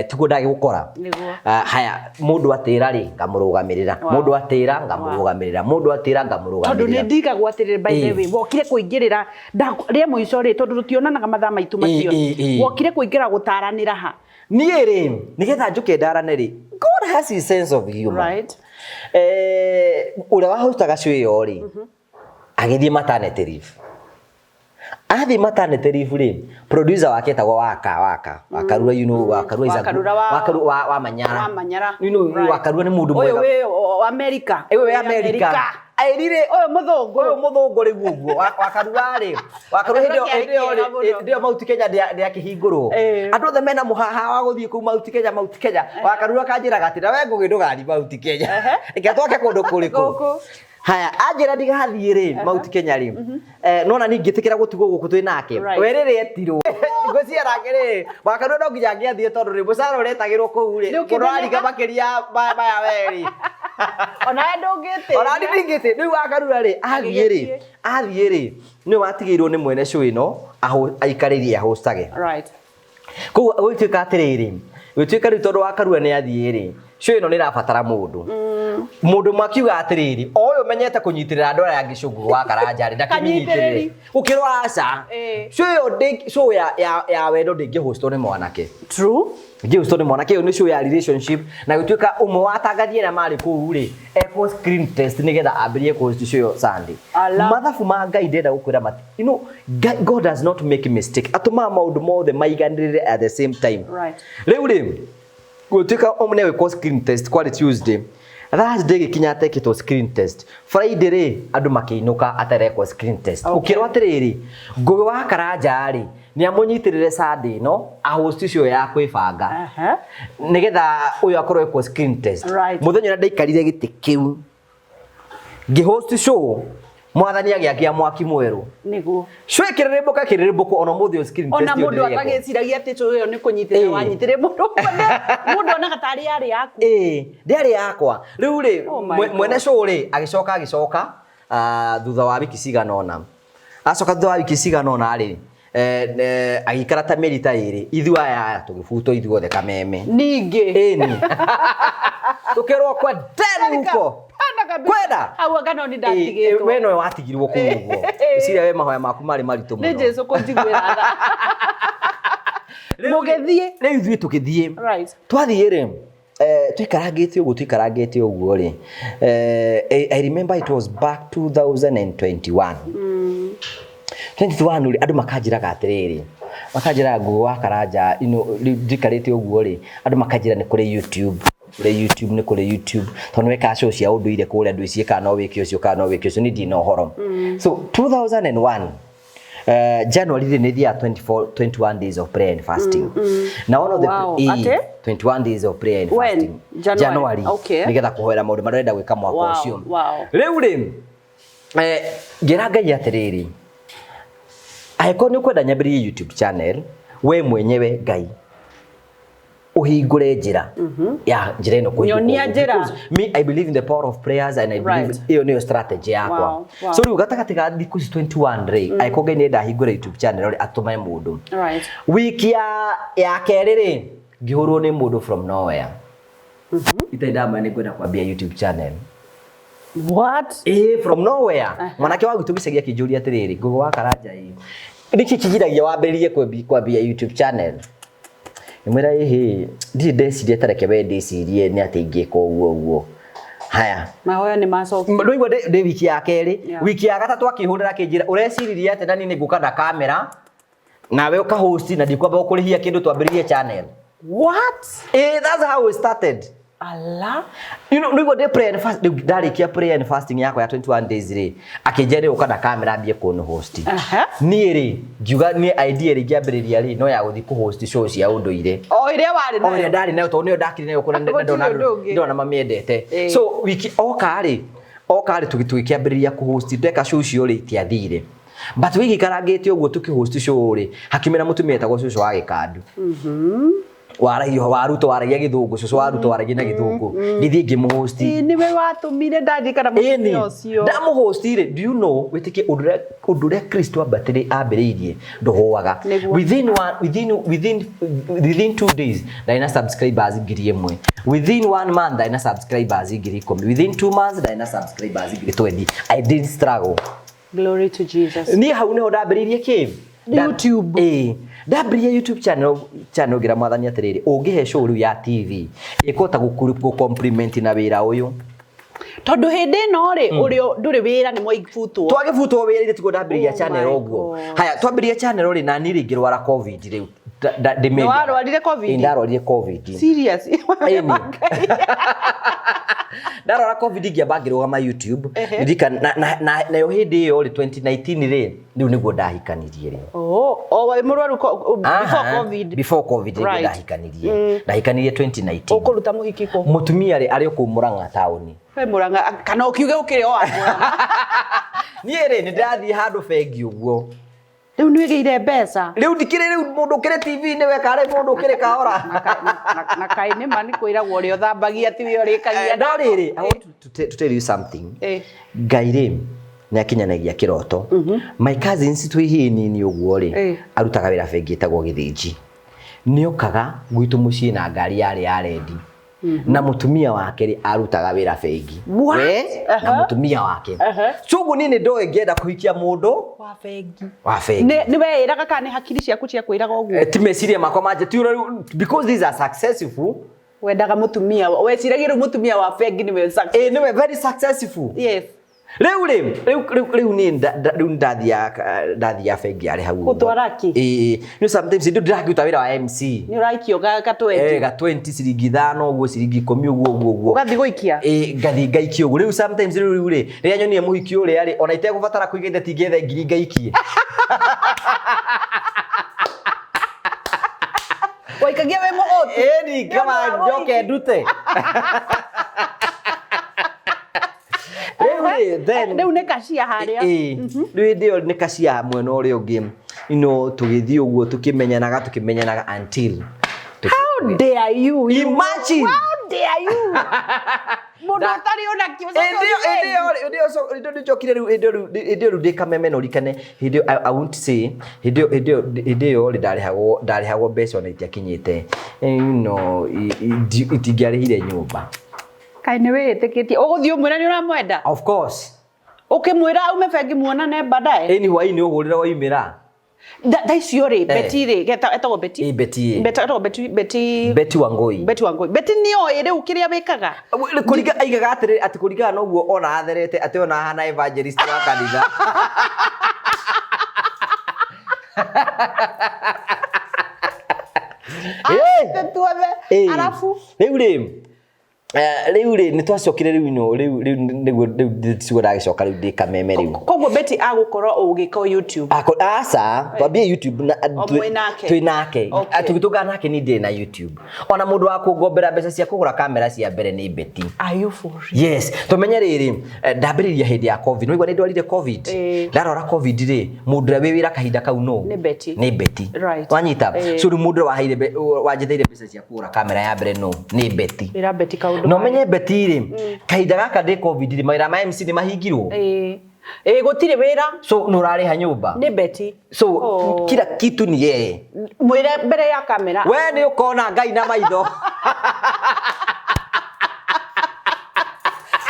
tiguo ndagĩgũkora. Nĩguo. Haya, mũndũ atĩra rĩ, ngamũrũgamĩrĩra. Mũndũ atĩra, ngamũrũgamĩrĩra. Mũndũ atĩra, ngamũrũgamĩrĩra. Tondũ nĩ ndigagwo atĩrĩrĩ, by the way, wokire kũingĩrĩra rĩa mũico rĩ, tondũ tũtionanaga mathaa maitũ macio. Wokire kũingĩra gũtaranĩra ha? Niĩ rĩ, nĩgetha njũke ndarane rĩ, God has his sense of humor. Ũrĩa wahostaga show ĩyo rĩ, agĩthiĩ maternity leave. Athiĩ maternity leave rĩ, producer wake etagwo Waka, Waka. Wakarura, you know, Wakarura is a good Wakarura wa Wakarura wa Manyara. Wa Manyara. You know, Wakarura nĩ mũndũ Ũyũ mwega. wĩ wa America. Ũyũ wĩ America. Airire Ũyũ mũthũngũ. Ũyũ mũthũngũ rĩu ũguo. Wakarura rĩ. Wakarura hĩndĩ ĩyo, hĩndĩ ĩyo rĩ, hĩndĩ ĩyo Mount Kenya ndĩakĩhingũrwo. Andũ othe mena mũhaha wa gũthiĩ kũu Mount Kenya, Mount Kenya. Wakarura kanjĩraga atĩ na we Ngũgĩ ndũgathiĩ Mount Kenya. Reke twake kũndũ kũrĩkũ? Gũkũ. Haya, anjĩra ndigathiĩ rĩ, Mount Kenya rĩ. Nona niĩ ngĩtĩkĩra gũtigwo gũkũ twĩ nake. We rĩrĩ etirwo. Ngwĩciria nake rĩ, Wakarura no nginya angĩathiĩ tondũ rĩ, mũcara ũretagĩrwo kũu rĩ, Nĩ ũkĩmenyaga. mũndũ araringa makĩria maya we rĩ. Ona we ndũngĩtĩria. Ona niĩ ndingĩtĩ. Rĩu Wakarura rĩ, athiĩ rĩ, Agĩgĩthiĩ. athiĩ rĩ, nĩwe watigĩirwo nĩ mwene show ĩno, aikarĩrie ahostage. Koguo gũgĩtuĩka atĩrĩrĩ, gũgĩtuĩka rĩu tondũ Wakarura nĩ athiĩ rĩ, show ĩno nĩ ĩrabatara mũndũ. Mũndũ ũmwe akiuga atĩrĩrĩ, o ũyũ ũmenyete kũnyitĩrĩra andũ arĩa angĩ cũngũ wa Karanja rĩ, ndakĩmĩnyitĩrĩre. Kanyitĩrĩri. Gũkĩrwo aca. Show ĩyo ndĩ-, show ya wendo ndĩngĩhostwo nĩ mwanake. Ndĩngĩhostwo nĩ mwanake, ĩyo nĩ show ya relationship, na gũtuĩka ũmwe wa atangathi arĩa marĩ kũu rĩ, ekwo screen test nĩgetha ambĩrĩrie kũhost show ĩyo Sunday. Ala. Mathabu ma Ngai ndĩrenda gũkwĩra mati, you know, God does not make mistake. Atũmaga maũndũ mothe maiganĩrĩre at the same time. Rĩu rĩ, gũtuĩka ũmwe nĩ gwĩkwo screen test kwarĩ Tuesday. Thursday gĩkinya atekĩtwo screen test. Friday rĩ, andũ makĩinũka atarekwo screen test. Ũkĩrwo atĩrĩrĩ, Ngũgĩ wa Karanja rĩ, nĩ amũnyitĩrĩre Sunday ĩno, ahost show ya kwĩbanga. Nĩgetha ũyũ akorwo ekwo screen test. Mũthenya ũrĩa ndaikarire gĩtĩ kĩu, ngĩhost show, Mwathani agĩakia mwaki mwerũ. Nĩguo. Show ĩkĩrĩrĩmbũka, ĩkĩrĩrĩmbũka, ona ũmũthĩ ũyũ screen Ona test ĩyo mũndũ ndĩrekwo. atagĩciragia atĩ show ĩyo nĩ kũnyitĩrĩra wanyitĩrĩra mũndũ. Mũndũ onaga tarĩ yarĩ yaku. Ndĩarĩ yakwa. Rĩu rĩ, Oh my God. mwene show rĩ, agĩcoka, thutha wa wiki cigana ũna. Acoka thutha wa wiki cigana ũna rĩ, agĩikara ta mĩeri ta 2, ithuĩ aya tũgĩbutwo ithuothe Kameme. Ningĩ. Ĩni. Tũkĩrwo kwa ndeni huko. Kwenda kabisa. Kwenda. Hau anga no nĩ ndatigĩtwo. We nowe watigirwo kũu ũguo. Ngwĩciria we mahoya maku marĩ maritũ Nĩ mũno. Jesũ kũnjiguĩra tha. Mũgĩthiĩ. Rĩu ithuĩ tũgĩthiĩ. Right. Twathiĩ rĩ, Twikarangĩte ũguo rĩ, I remember it was back 2021 21 rĩ, andũ makanjĩraga atĩrĩrĩ, makanjĩraga Ngugi wa Karanja, rĩu njikarĩte ũguo rĩ, andũ makanjĩra nĩ kũrĩ YouTube, kũrĩ YouTube, nĩ kũrĩ YouTube, tondũ nĩ wekaga show cia ũndũire kũrĩa, andũ ciĩkaga no wĩke ũcio kana no wĩke ũcio, niĩ ndirĩ na ũhoro. So 2001 January rĩ, nĩ thiaga 24 21 days of prayer and fasting na one of the Atĩ? 21 days of prayer and When? fasting. January? January. Nĩgetha kũhoera maũndũ marĩa ũrenda gwĩka mwaka ũcio. Rĩu rĩ, ngĩra Ngai atĩrĩrĩ, angĩkorwo nĩ ũkwenda nyambĩrĩrie YouTube channel, we mwenyewe Ngai ũhingũre njĩra ya njĩra ĩno kũhingũka Nyonia ũguo. njĩra. Because me, I believe in the power of prayers and I believe ĩyo nĩyo strategy yakwa. So rĩu gatagatĩ ga thikũ ici 21 rĩ, angĩkorwo Ngai nĩenda ahingũre YouTube channel rĩ, atũme mũndũ. Wiki ya kerĩ rĩ, ngĩhũrwo nĩ mũndũ from nowhere. Itarĩ ndamenya nĩ ngwenda kwambia YouTube channel. What? From nowhere. Mwanake wa gwitũ gĩcagi akĩnjũria atĩrĩrĩ, Ngugi wa Karanja ĩ, nĩkĩ kĩgiragia wambĩrĩrie kwambia YouTube channel? Ngĩmwĩra ĩhĩ, ndirĩ ndeciria, ta reke we ndĩcirie nĩ atĩ ingĩka ũguo ũguo. Haya. Mahoya nĩ macoka. Ndũigua ndĩ wiki ya kerĩ, wiki ya gatatũ akĩhũrĩra akĩnjĩra, ũreciririe atĩ na niĩ nĩ ngũka na kamera, nawe ũka-host na ndikwamba gũkũrĩhia kĩndũ twambĩrĩrie channel. What? That's how it started. Allah. Nĩguo ndĩ prayer and fast, rĩu ndarĩkia prayer and fasting yakwa ya 21 days rĩ, akĩnjĩra nĩ gũka na kamera ambie kũnũ host. Niĩ rĩ, ngiuga niĩ idea rĩ ingĩambĩrĩria rĩ, no ya gũthiĩ kũ host show cia ũndũire. O ĩrĩa warĩ O ĩrĩa nayo. ndarĩ nayo, tondũ nĩyo ndakire nayo kũrĩa Gũtirĩ ũndũ ũngĩ. ndona mamĩendete. So wiki oka rĩ, tũgĩkĩambĩrĩria kũ host, ndeka show icio rĩ, itiathire. But wĩgĩikarangĩte ũguo tũkĩ host show rĩ, hakiumĩra mũtumia etagwo cũcũ wa gĩkandu. Waragia wa Ruto, waragia gĩthũngũ, cũcũ wa Ruto waragia na gĩthũngũ. Ngĩthiĩ ngĩmũhosti. Ĩĩ, nĩwe watũmire ndandirikana mũtumia ũcio. Ndamũhosti rĩ, do you know, wĩtĩkie ũndũ ũrĩa Kristo ambĩrĩirie ndũhũaga. Nĩguo. Within one, within, within, within 2 days ndarĩ na subscribers ngiri ĩmwe. Within 1 month ndarĩ na subscribers ngiri ikũmi. Within 2 months ndarĩ na subscribers ngiri 20. I didn't struggle. Glory to Jesus. Niĩ hau nĩho ndambĩrĩirie kĩ? YouTube. Ndambĩrĩria YouTube channel ngĩra mwathani atĩrĩrĩ, ũngĩhe show rĩu ya TV ĩkũhota gũ compliment na wĩra ũyũ. Tondũ hĩndĩ ĩno rĩ, ũrĩa ndũrĩ wĩra nĩ mwaibutwo. Twagĩbutwo wĩra ithe tiguo ndambĩrĩria Oh channel my ũguo. God. Haya, twambĩrĩria channel rĩ, na niĩ rĩ ngĩrwara COVID rĩu. Nĩ warwarire COVID? Ĩĩ, ndarwarire COVID. Serious? Ĩni. Ndarwara COVID ngĩamba ngĩrũgama YouTube. Ndirikana, nayo hĩndĩ ĩyo rĩ, 2019 rĩ, rĩu nĩguo ndahikanirie rĩ. Oh, o wĩ mũrwaru before COVID. Before COVID nĩguo ndahikanirie. Ndahikanirie 2019. Ũkũruta mũhiki kũ? Mũtumia rĩ, arĩ o kũu Mũrang'a taũni. We Mũrang'a, kana ũkiuge ũkĩrĩ o wa Mũrang'a. Niĩ rĩ, nĩ ndĩrathiĩ handũ bengi ũguo. Rĩu nĩ wĩgĩire mbeca. Rĩu ndikĩrĩ rĩu mũndũ ũkĩrĩ T V-inĩ we, karĩ mũndũ ũkĩrĩ kahora. Na kaĩ nĩ ma nĩ kwĩragwo ũrĩa ũthambagia ti we ũrĩkagia. No rĩrĩ, I want to tell you something. Ngai rĩ, nĩ akinyanagĩria kĩroto. My cousins twĩ hihi nini ũguo rĩ, arutaga wĩra bengi ĩtagwo Gĩthĩnji. Nĩokaga gwitũ mũciĩ na ngari yarĩ ya rendi. Na mũtumia wake rĩ, arutaga wĩra bengi. What? We, na mũtumia wake. So ũguo niĩ nĩ ndoĩ ngĩenda kũhikia mũndũ Wa bengi. Wa bengi. Nĩ weĩraga kana nĩ hakiri ciaku cia kwĩraga ũguo? Ti meciria makwa manje, ti ũrĩa, because these are successful. Wendaga mũtumia, weciragia rĩu mũtumia wa bengi nĩwe successful. Nĩwe very successful. Yes. Rĩu rĩ, rĩu, rĩu, rĩu niĩ nda, nda, rĩu ndathiaga bengi yarĩ hau ũguo. Gũtwara kĩ? Nĩ sometimes ndũ ndĩrakĩruta wĩra wa MC. Nĩ ũraikio ga 20. Ga 20 ciringi ithano ũguo, ciringi ikũmi ũguo, ũguo, ũguo. Ũgathiĩ gũikia? Ngathiĩ ngaikia ũguo. Rĩu sometimes rĩu, rĩu rĩ, rĩrĩa nyonire mũhiki ũrĩa rĩ, ona itegũbatara kũiga ithe tingĩetha ngiri ngaikie. Waikagia wĩ mũhũtu? Ni, kama Nĩ ũndũ wa njoke mũhiki. ndute. Rĩu rĩ, then Rĩu nĩ kacia harĩa. Rĩu hĩndĩ ĩyo nĩ kacia mwena ũrĩa ũngĩ. Tũgĩthiĩ ũguo tũkĩmenyanaga, tũkĩmenyanaga until How dare you? Imagine. How dare you? Mũndũ ũtarĩ ona kĩo, Hĩndĩ ĩyo, hĩndĩ ĩyo, hĩndĩ ĩyo, hĩndĩ ĩyo nĩnjokire rĩu, hĩndĩ ĩyo rĩu, hĩndĩ ĩyo rĩu ndĩ kameme no ũririkane, hĩndĩ ĩyo, I won't say, hĩndĩ ĩyo, hĩndĩ ĩyo, hĩndĩ ĩyo rĩ, ndarĩhagwo mbeca ona itiakinyĩte. Itingĩarĩhire nyũmba. Kaĩ nĩ wĩĩtĩkĩtie? Ũgũthiĩ ũmwĩre nĩ ũramwenda? Of course. Ũkĩmwĩra aume bengi muonane baadaye? Ĩni hwaĩ-inĩ ũhũrĩre waumĩra. Thaa icio rĩ, Betty rĩ, etagwo Betty? Ĩ, Betty, ĩ. Etagwo Betty, Betty. Betty Wangũi. Betty Wangũi. Betty nĩoĩ rĩu kĩrĩa wĩkaga? Kũringa aigaga atĩrĩrĩ, atĩ kũringana na ũguo ona atherete, atĩ ona ahana evangelist wa kanitha. Atĩ tuothe. Arabu? Rĩu rĩ, rĩu rĩ, nĩ twacokire rĩu ino, rĩu, rĩu nĩguo, rĩu ndĩcigua ndagĩcoka rĩu ndĩ kameme rĩu. Koguo Betty agũkorwo ũgĩka YouTube? Aca, twambie YouTube na, O mwĩ nake? Twĩ nake. Okay. Tũgĩtũngana nake ni ndĩ na YouTube. Ona mũndũ wa kũngombera mbeca cia kũgũra kamera cia mbere nĩ Betty. Are you for real? Yes, tũmenye rĩrĩ, ndambĩrĩria hĩndĩ ya COVID. Nĩwaigua nĩ ndwarire COVID? Ndarwara COVID rĩ, mũndũ ũrĩa wĩ wĩra kahinda kau nũ? Nĩ Betty. Nĩ Betty. Right. Wanyita? So rĩu mũndũ ũrĩa wanjetheire mbeca cia kũgũra kamera ya mbere nũ? Nĩ Betty. Ĩra Betty kaũndũ. Na ũmenye Betty rĩ, kahinda gaka ndĩ COVID rĩ, mawĩra ma MC nĩ mahingirwo. Gũtirĩ wĩra. So nĩ ũrarĩha nyũmba. Nĩ Betty. So Oh. kila kitu ni yeye. Mwĩre mbere ya kamera. We nĩ ũkona Ngai na maitho.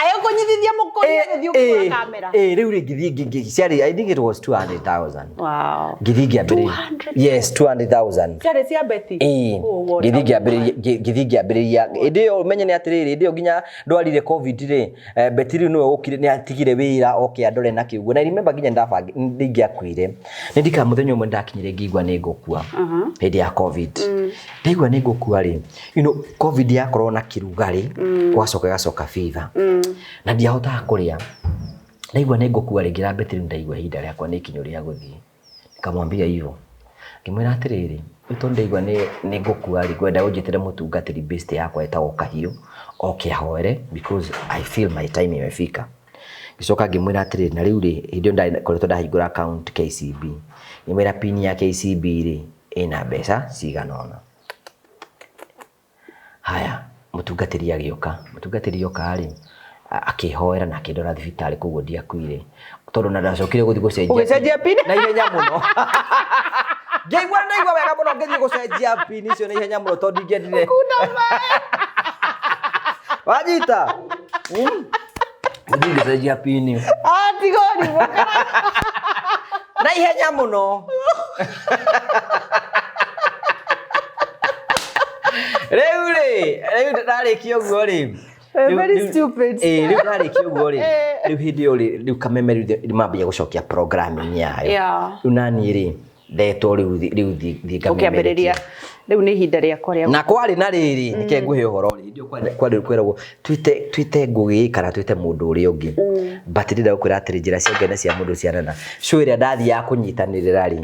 Ayo kũnyitithia mũkũria gũthiĩ ũkĩgũra kamera. Rĩu rĩ ngĩthiĩ ciarĩ, I think it was 200,000. Wow. Ngĩthiĩ ngĩambĩrĩria. 200,000? Yes, 200,000. Ciarĩ cia Betty? Oh, what Ngĩthiĩ a ngĩambĩrĩria, ngĩthiĩ ngĩambĩrĩria. Hĩndĩ ĩyo ũmenye nĩ atĩrĩrĩ, hĩndĩ ĩyo nginya ndwarire COVID rĩ, Betty rĩu nĩwe ũkire, nĩ atigire wĩra oke andore na kĩugo. Na I remember nginya ndingĩakuire. Nĩ ndikaga mũthenya ũmwe ndakinyire ngĩigua nĩ ngũkua. Hĩndĩ ya COVID. Ndaigua nĩ ngũkua rĩ, COVID yakorwo na kĩrugarĩ, gwacoka ĩgacoka fever. Na ndiahotaga kũrĩa. Ndaigua nĩ ngũkua rĩ, ngĩra Betty rĩu ndaigua ihinda rĩakwa nĩ ikinyu rĩa gũthiĩ. Nikamwambia hivyo. Ngĩmwĩra atĩrĩrĩ, rĩu tondũ ndaigua nĩ ngũkua rĩ, ngwenda ũnjĩtĩre mũtungatĩri best yakwa etagwo Kahiũ, oke ahoere because I feel my time imefika. Ngĩcoka ngĩmwĩra atĩrĩrĩ, na rĩu rĩ, hĩndĩ ĩyo ndakoretwo ndahingũra account KCB. Ngĩmwĩra pin ya KCB rĩ, ĩna mbeca cigana ũna. Haya, mũtungatĩri agĩũka. Mũtungatĩri oka rĩ, akĩhoera na akĩndwara thibitarĩ, koguo ndiakuire. Tondũ na ndacokire gũthiĩ gũcenjia Ũgĩcenjia pin? Na ihenya mũno. Ngĩigua ndaigua wega mũno ngĩthiĩ gũcenjia pin icio na ihenya mũno tondũ ndingĩendire. Kuna maĩ. Wanyita? Ngĩthiĩ ngĩcenjia pin. Tiga ũrimũ. Na ihenya mũno. Rĩu rĩ, rĩu ndarĩkia ũguo rĩ. Very stupid. Rĩu ndarĩkia ũguo rĩ, rĩu hĩndĩ ĩyo rĩ, rĩu kameme rĩu mambia gũcokia programming yayo. Rĩu naniĩ rĩ, ndetwo rĩu rĩu thiĩ ngamemerekie. Ũkĩambĩrĩria. Rĩu nĩ ihinda rĩakwa rĩa Na kwarĩ na rĩrĩ, nĩke ngũhe ũhoro rĩ, hĩndĩ ĩyo kwarĩ kwĩragwo twĩte Ngũgĩ kana twĩte mũndũ ũrĩa ũngĩ. But ndĩrenda gũkwĩra atĩrĩ, njĩra cia Ngai na cia mũndũ cianana. Show ĩrĩa ndathiaga kũnyitanĩrĩra rĩ,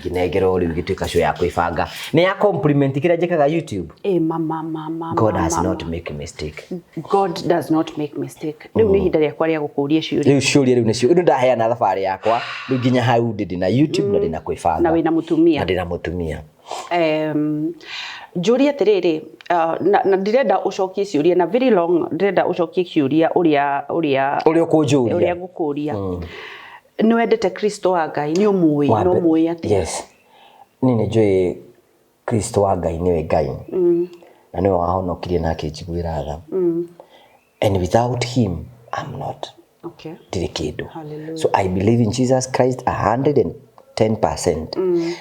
ngĩnengerwo rĩu ĩgĩtuĩka show ya kwĩbanga. Nĩ ya compliment kĩrĩa njĩkaga YouTube. Mama, mama, God has mama. not make mistake. God does not make mistake. Rĩu nĩ ihinda rĩakwa rĩa gũkũria ciũria. Rĩu ciũria rĩu nĩcio. Rĩu ndaheana thabarĩ yakwa, rĩu nginya hau ndĩ na YouTube na ndĩ na kwĩbanga. Na wĩna mũtumia. Na ndĩ na mũtumia. Njũrie atĩrĩrĩ, na ndĩrenda ũcokie ciũria na very long, ndĩrenda ũcokie kĩũria ũrĩa Ũrĩa ũkũnjũria. Ũrĩa ngũkũria. Nĩ wendete Kristo wa Ngai, nĩ ũmũĩ, Wa nĩ mbere- ũmũĩ atĩa? Yes. Niĩ nĩ njũĩ Kristo wa Ngai nĩwe Ngai. Na nĩwe wahonokirie na akĩnjiguĩra tha. And without him, I'm not. Ndirĩ kĩndũ. Hallelujah. So I believe in Jesus Christ 110%.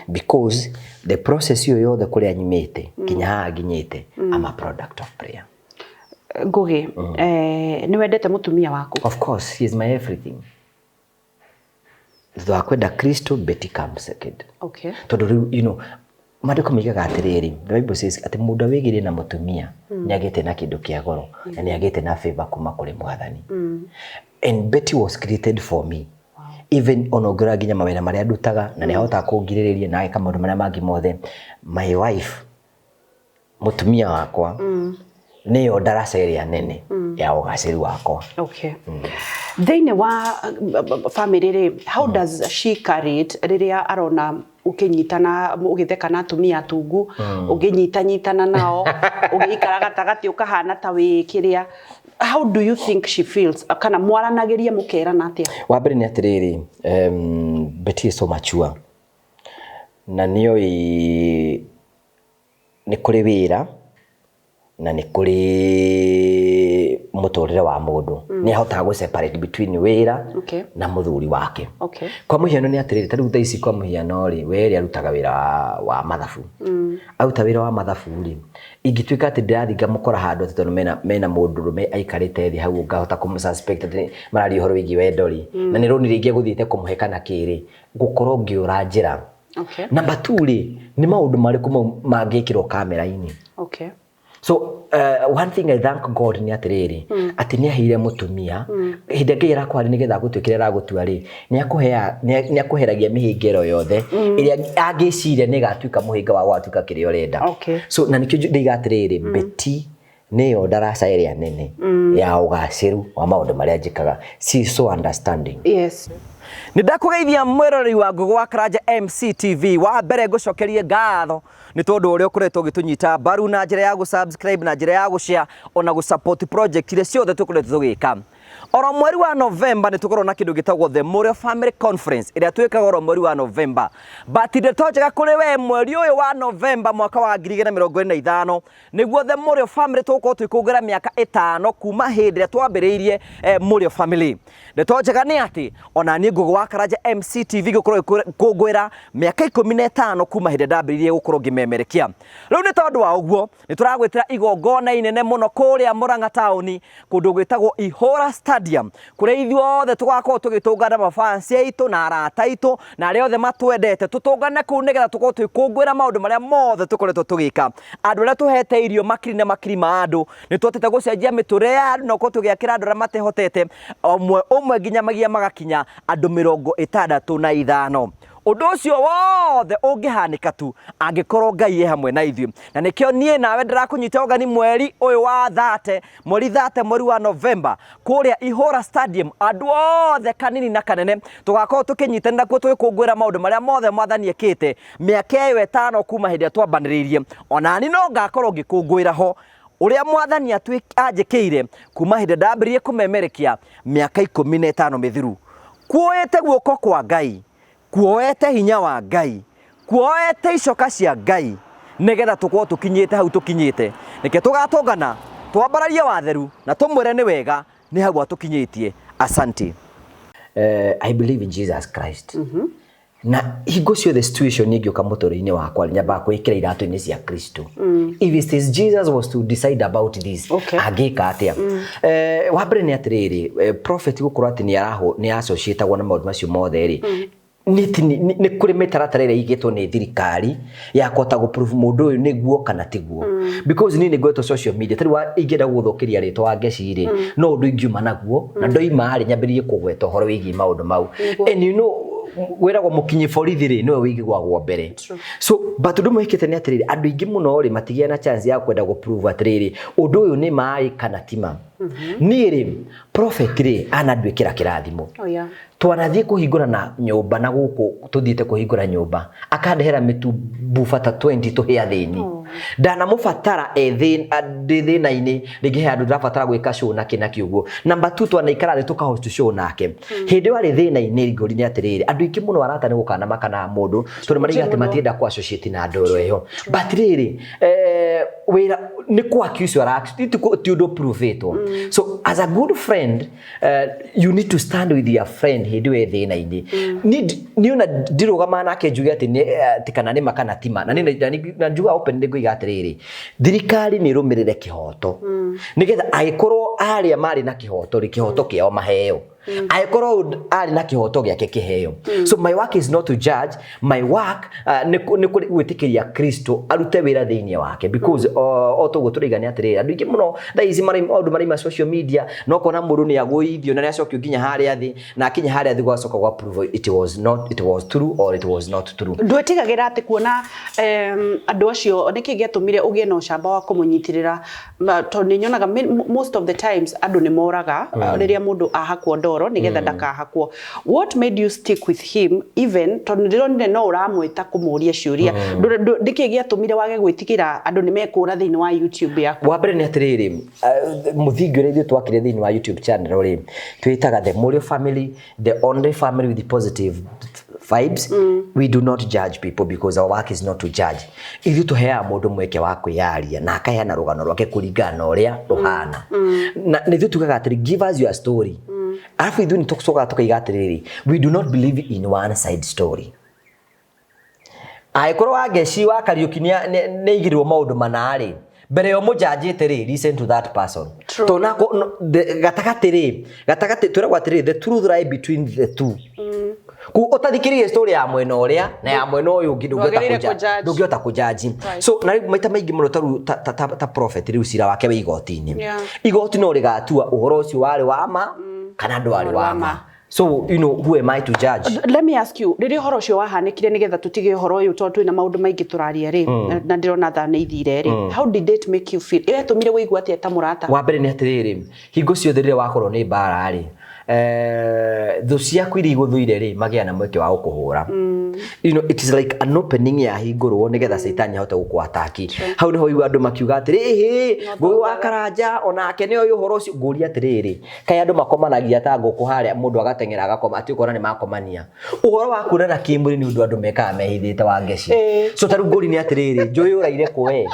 Because the process ĩyo yothe kũrĩa nyumĩte, nginya haha nginyĩte, I'm a product of prayer. Ngũgĩ, nĩ wendete mũtumia waku? Of course, he is my everything. Thutha wa kwenda Kristo, Betty comes second. Tondũ rĩu, maandĩko moigaga atĩrĩrĩ, the Bible says atĩ mũndũ wĩgĩire na mũtumia nĩ agĩte na kĩndũ kĩa goro na nĩ agĩte na favor kuma kũrĩ Mwathani. And Betty was created for me. Even ona ũngĩrora nginya mawĩra marĩa ndutaga na nĩ ahotaga kũngirĩrĩria na ageka maũndũ marĩa mangĩ mothe. My wife, mũtumia wakwa, nĩyo ndaraca ĩrĩa nene ya ũgacĩru wakwa. Thĩinĩ wa family rĩ, how does she carry it rĩrĩa arona ũkĩnyitana, ũgĩtheka na atumia atungu, ũkĩnyitanyitana nao, ũgĩikara gatagatĩ ũkahana ta wĩ kĩrĩa? How do you think she feels? Kana mwaranagĩria mũkerana atĩa? Wa mbere nĩ atĩrĩrĩ, Betty is so mature. Na nĩoĩ nĩ kũrĩ wĩra na nĩ kũrĩ Mũtũrĩre wa mũndũ nĩ ahotaga gũ separate between wĩra na mũthuri wake. Kwa mũhiano nĩ atĩrĩrĩ, ta rĩu thaa ici, kwa mũhiano rĩ, we rĩ arutaga wĩra wa mathabu. Aruta wĩra wa mathabu rĩ, ingĩtuĩka atĩ ndĩrathiĩ ngamũkora handũ atĩ tondũ mena mũndũrũme aikarĩte thĩ hau, ngahota kũmũ suspect atĩ mararia ũhoro wĩgiĩ wendo rĩ, na nĩ rũni rĩngĩ egũthiĩte kũmũhe kana kĩrĩ, ngũkorwo ngĩũra njĩra. Number two rĩ, nĩ maũndũ marĩkũ mau mangĩkĩrwo kamera-inĩ? So one thing I thank God nĩ atĩrĩrĩ, atĩ nĩ aheire mũtumia hĩndĩ Ngai arakũhari nĩgetha agũtuĩkĩre aragũtua rĩ, nĩ akũheragia mĩhĩnga ĩro yothe ĩrĩa angĩciria nĩ ĩgatuĩka mũhĩnga wa gũgatuĩka kĩrĩa ũrenda. So na nĩkĩo ndĩiga atĩrĩrĩ, Betty nĩyo ndaraca ĩrĩa nene ya ũgacĩru wa maũndũ marĩa njĩkaga. She is so understanding. Nĩ ndakũgeithia mwĩroreri wa Ngũgũ wa Karanja MCTV. Wa mbere ngũcokerie ngatho nĩ tondũ ũrĩa ũkoretwo ũgĩtũnyita mbaru na njĩra ya gũ-subscribe, na njĩra ya gũ-share, ona gũ-support project iria ciothe tũkoretwo tũgĩka. Oro mweri wa November nĩ tũkorwo na kĩndũ gĩtagwo The Mũrĩo Family Conference ĩrĩa twĩkaga oro mweri wa November. But ndeto njega kũrĩ we, mweri ũyũ wa November mwaka wa 2025 nĩguo The Mũrĩo Family tũgũkorwo twĩkũngũĩra mĩaka 5 kuma hĩndĩ ĩrĩa twambĩrĩirie Mũrĩo Family. Ndeto njega nĩ atĩ ona niĩ Ngũgũ wa Karanja MCTV gũkorwo gĩkũngũĩra mĩaka 15 kuma hĩndĩ ĩrĩa ndambĩrĩirie gũkorwo ngĩmemerekia. Rĩu nĩ tondũ wa ũguo nĩ tũragwĩtĩra igongona inene mũno kũrĩa Murang'a taũni, kũndũ gwĩtagwo Ihũra Stadium, kũrĩa ithuothe tũgakorwo tũgĩtũngana, mafans aitũ na arata aitũ na arĩa othe matwendete, tũtũngane kũu nĩgetha tũkorwo twĩkũngũĩra maũndũ marĩa mothe tũkoretwo tũgĩka. Andũ arĩa tũhete irio, makiri na makiri ma andũ, nĩ twatete gũcenjia mĩtũrĩre ya andũ na gũkorwo tũgĩakĩra andũ arĩa matehotete ũmwe ũmwe nginya magia magakinya andũ 65. Ũndũ ũcio wothe ũngĩhanĩka tu angĩkorwo Ngai e hamwe na ithuĩ, na nĩkĩo niĩ nawe ndĩrakũnyita ũgeni mweri ũyũ wa 30, mweri 30, mweri wa November, kũrĩa Ihũra Stadium. Andũ othe kanini na kanene tũgakorwo tũkĩnyitanĩra kuo tũgĩkũngũĩra maũndũ marĩa mothe Mwathani ekĩte mĩaka ĩyo 5 kuma hĩndĩ ĩrĩa twambanĩrĩirie. Onani no ngakorwo ngĩkũngũĩra ho ũrĩa Mwathani anjĩkĩire kuma hĩndĩ ndambĩrĩirie kũmemerekia mĩaka 15 mĩthiru. Kuoete guoko kwa Ngai, kuoete hinya wa Ngai, kuoete icoka cia Ngai nĩgetha tũkorwo tũkinyĩte hau tũkinyĩte. Nĩkĩo tũgatũngana twambararie watheru na tũmwĩre nĩ wega nĩ hau atũkinyĩtie. Asante. I believe in Jesus Christ. Na hingo ciothe situation ĩngĩũka mũtũrĩre-inĩ wakwa, nyambaga kwĩkĩra iratũ-inĩ cia Kristo. If it is Jesus was to decide about this, angĩka atĩa? Wa mbere nĩ atĩrĩrĩ, prophet gũkorwo atĩ nĩ associatagwo na maũndũ macio mothe rĩ, nĩ kũrĩ mĩtaratara ĩrĩa ĩigĩtwo nĩ thirikari ya kũhota gũ prove mũndũ ũyũ nĩguo kana tiguo, because niĩ nĩ ngoretwo social media. Tarĩu ingĩenda gũgũthũkĩria rĩtwa wa Ngeci rĩ, no ũndũ ingiuma naguo na ndoima rĩ, nyambĩrĩrie kũgweta ũhoro wĩgiĩ maũndũ mau. And you know wĩragwo mũkinyi borithi rĩ, nĩwe wĩigagwo mbere. So but ũndũ ũmwe wĩkĩte nĩ atĩrĩrĩ, andũ aingĩ mũno rĩ matigĩa na chance ya kwenda gũ prove atĩrĩrĩ, ũndũ ũyũ nĩ maĩ kana ti ma. Niĩ rĩ, prophet rĩ ananduĩkĩra kĩrathimo. Twanathiĩ kũhingũra na nyũmba na gũkũ, tũthiĩte kũhingũra nyũmba, akandehera mĩtu buba ta 20 tũhe athĩni. Ndanamũbatara e ndĩ thĩna-inĩ rĩngĩ, he handũ ndĩrabatara gwĩka show na kĩ na kĩ ũguo. Number two, twanaikara thĩ tũkahost show nake hĩndĩ ĩyo arĩ thĩna-inĩ. Ngori nĩ atĩrĩrĩ, andũ aingĩ mũno arata nĩ gũkana makanaga mũndũ tondũ maraiga atĩ matienda kũ associate na ndoro ĩyo, but rĩrĩ wĩra nĩ kũ accuse ara ti ũndũ provetwo. So as a good friend, you need to stand with your friend hĩndĩ ĩyo ĩ thĩna-inĩ. Niĩ ona ndirũgamaga nake njuge atĩ atĩ kana nĩ ma kana ti ma. Na niĩ na njugaga open, nĩ ngoiga atĩrĩrĩ, thirikari nĩ ĩrũmĩrĩre kĩhoto nĩgetha angĩkorwo arĩa marĩ na kĩhoto rĩ, kĩhoto kĩao maheo, angĩkorwo arĩ na kĩhoto gĩake kĩheo. So my work is not to judge. My work nĩ gwĩtĩkĩria Kristo arute wĩra thĩinĩ wake, because o toguo tũraiga nĩ atĩrĩrĩ, andũ aingĩ mũno thaa ici maũndũ maraima social media no kona mũndũ nĩ agũithio na nĩ acokio nginya harĩa thĩ, na akinya harĩa thĩ gwacoka gwa prove it was not, it was true or it was not true. Ndwetigagĩra atĩ kuona andũ acio, nĩkĩ gĩatũmire ũgĩe na ũcamba wa kũmũnyitĩrĩra? Tondũ nĩ nyonaga most of the times andũ nĩ moraga rĩrĩa mũndũ ahakwo ndoro. ndoro nĩgetha ndakahakwo. What made you stick with him even tondũ ndĩronire no ũramwĩta kũmũria ciũria? Nĩkĩ gĩatũmire wage gwĩtigĩra andũ nĩ mekũra thĩinĩ wa YouTube yaku? Wa mbere nĩ atĩrĩrĩ, mũthingi ũrĩa ithuĩ twakire thĩinĩ wa YouTube channel rĩ, twĩtaga the Mũrĩo family, the only family with positive vibes. We do not judge people because our work is not to judge. Ithuĩ tũheaga mũndũ mweke wa kwĩyaria na akaheana rũgano rwake kũringana na ũrĩa rũhana, na nĩ ithuĩ tugaga atĩrĩ, "Give us your story." Arabu ithuĩ nĩ tũcokaga tũkaiga atĩrĩrĩ, we do not believe in one side story. Angĩkorwo Wangeci wa Kariũki nĩ aigĩrĩrwo maũndũ mana rĩ, mbere ya ũmũjanjĩte rĩ, listen to that person. True. Tondũ gatagatĩ rĩ, gatagatĩ twĩragwo atĩrĩrĩ, the truth lie between the two. Ku ũtathikĩrĩrie story ya mwena ũrĩa na ya mwena ũyũ ũngĩ, ndũngĩhota Ndwagĩrĩire kũjudge. ndũngĩhota kũjudge. So na rĩu maita maingĩ mũno, tarĩu ta prophet rĩu cira wake wĩ igoti-inĩ. Igoti no rĩgatua ũhoro ũcio warĩ wa ma kana ndwarĩ wa ma. So who am I to judge? Let me ask you, rĩrĩa ũhoro ũcio wahanĩkire, nĩgetha tũtige ũhoro ũyũ tondũ twĩna maũndũ maingĩ tũraria rĩ, na ndĩrona thaa nĩ ithire rĩ, how did it make you feel? Ĩratũmire wĩigue atĩa ta mũrata? Wa mbere nĩ atĩrĩrĩ, hingo ciothe rĩrĩa wakorwo nĩ mbara rĩ, thũ ciaku iria igũthũire rĩ, magĩa na mweke wa gũkũhũra. It is like an opening yahingũrwo nĩgetha caitani ahote gũkũ-attack. Hau nĩho igua andũ makiuga atĩrĩ, ĩhĩ, Ngũgĩ wa Karanja onake nĩ oĩ ũhoro ũcio. Ngũria atĩrĩrĩ, kaĩ andũ makomanagia ta ngũkũ harĩa, mũndũ agateng'era agakoma atĩ ũkona nĩ makomania? Ũhoro wa kuonana kĩmwĩrĩ nĩ ũndũ andũ mekaga mehithĩte, wa ngeci. So tarĩu ngũri nĩ atĩrĩrĩ, njũĩ ũraire kũ we?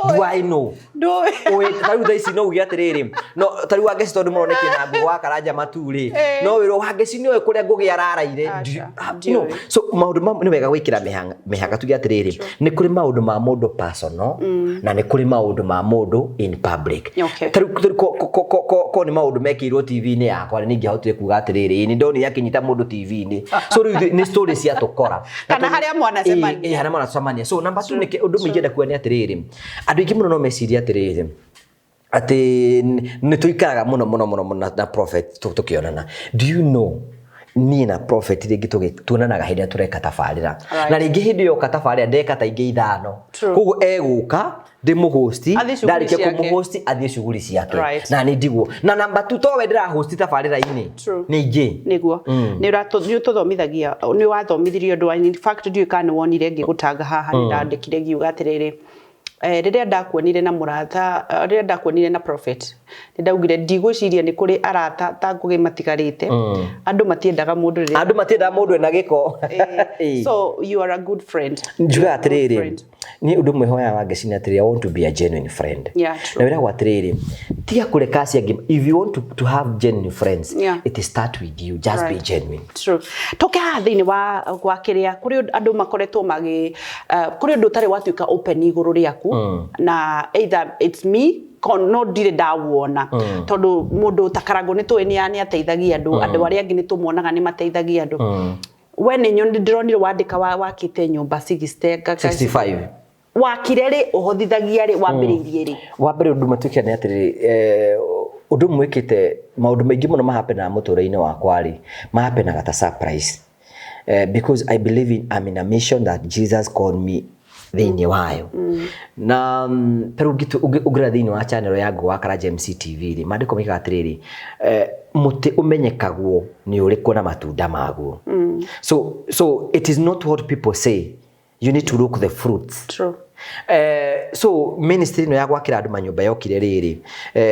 Do I know? Ndũĩ. Ũĩ tarĩu thaa ici no uge atĩrĩrĩ, no tarĩu Wangeci tondũ mũno nĩkĩ na Ngũgĩ wa Karanja matu rĩ, no wĩrwo Wangeci nĩoĩ kũrĩa Ngũgĩ araraire. Aca, No. ndiũĩ. So maũndũ ma nĩ wega gwĩkĩra mĩhaka, tuge atĩrĩrĩ, nĩ kũrĩ maũndũ ma mũndũ personal na nĩ kũrĩ maũndũ ma mũndũ in public. Tarĩu ko nĩ maũndũ mekĩirwo TV-inĩ yakwa, nĩ ingĩahotire kuga atĩrĩrĩ, nĩ ndonire akĩnyita mũndũ TV-inĩ. So rĩu nĩ story cia tũkora. Kana harĩa mwanacemania. Ĩ, harĩa mwanacemania. So number two, nĩ ũndũ ũmwe ingĩenda kuga nĩ atĩrĩrĩ, andũ aingĩ mũno no mecirie atĩrĩrĩ, atĩ nĩ tũikaraga mũno mũno mũno mũno na prophet tũkĩonana. Do you know, niĩ na prophet rĩngĩ tuonanaga hĩndĩ ĩrĩa tũreka tabarĩra, na rĩngĩ hĩndĩ ĩyo yoka tabarĩra ndeka ta ingĩ ithano. Koguo egũka ndĩmũhosti, Athiĩ shughuli ndarĩkia ciake. kũmũhosti athiĩ shughuli ciake. Na nĩ ndigwo na number two, towe ndĩrahosti tabarĩra-inĩ, nĩ ingĩ. Nĩguo nĩ ũtũthomithagia, nĩ wathomithirie ũndũ wa, in fact ndiũĩ kana nĩ wonire ngĩgũtanga haha, nĩ ndandĩkire ngiuga atĩrĩrĩ, rĩrĩa ndakuonire na mũrata, rĩrĩa ndakuonire na prophet, nĩ ndaugire ndigwĩciria nĩ kũrĩ arata ta Ngũgĩ matigarĩte. Andũ matiendaga mũndũ rĩrĩa Andũ matiendaga mũndũ ena gĩko. So you are a good friend. Njugaga You are a good atĩrĩrĩ, friend. Niĩ ũndũ ũmwe hoyaga Wangeci nĩ atĩrĩrĩ, I want to be a genuine friend. Yeah, true. Na wĩragwo atĩrĩrĩ, tiga kũreka acio angĩ. If you want to have genuine friends, it start with you. Just be genuine. True. Tũke haha thĩinĩ wa kĩrĩa kũrĩ andũ makoretwo magĩ kũrĩ ũndũ ũtarĩ watuĩka open igũrũ rĩaku, na either it's me no ndirĩ ndawona, tondũ mũndũ ta Karangũ nĩ tũĩ nĩ ateithagia andũ, andũ arĩa angĩ nĩ tũmonaga nĩ mateithagia andũ. We nĩ nyoni ndĩronire wandĩka wakĩte nyũmba 60 65. Wakire rĩ, ũhotithagia rĩ, wambĩrĩirie rĩ? Wa mbere ũndũ matuĩke nĩ atĩrĩrĩ, ũndũ ũmwe wĩkĩte, maũndũ maingĩ mũno mahapenaga mũtũrĩre-inĩ wakwa rĩ, mahapenaga ta surprise, because I believe I'm in a mission that Jesus called me thĩinĩ wayo. Na tarĩu ũngĩrora thĩinĩ wa channel ya Ngũgĩ wa Karanja MC TV rĩ, maandĩko moigaga atĩrĩrĩ, mũtĩ ũmenyekagwo nĩ ũrĩkũ na matunda maguo. So it is not what people say, you need to look the fruits. So ministry ĩno ya gwakĩra andũ manyũmba yokire rĩrĩ,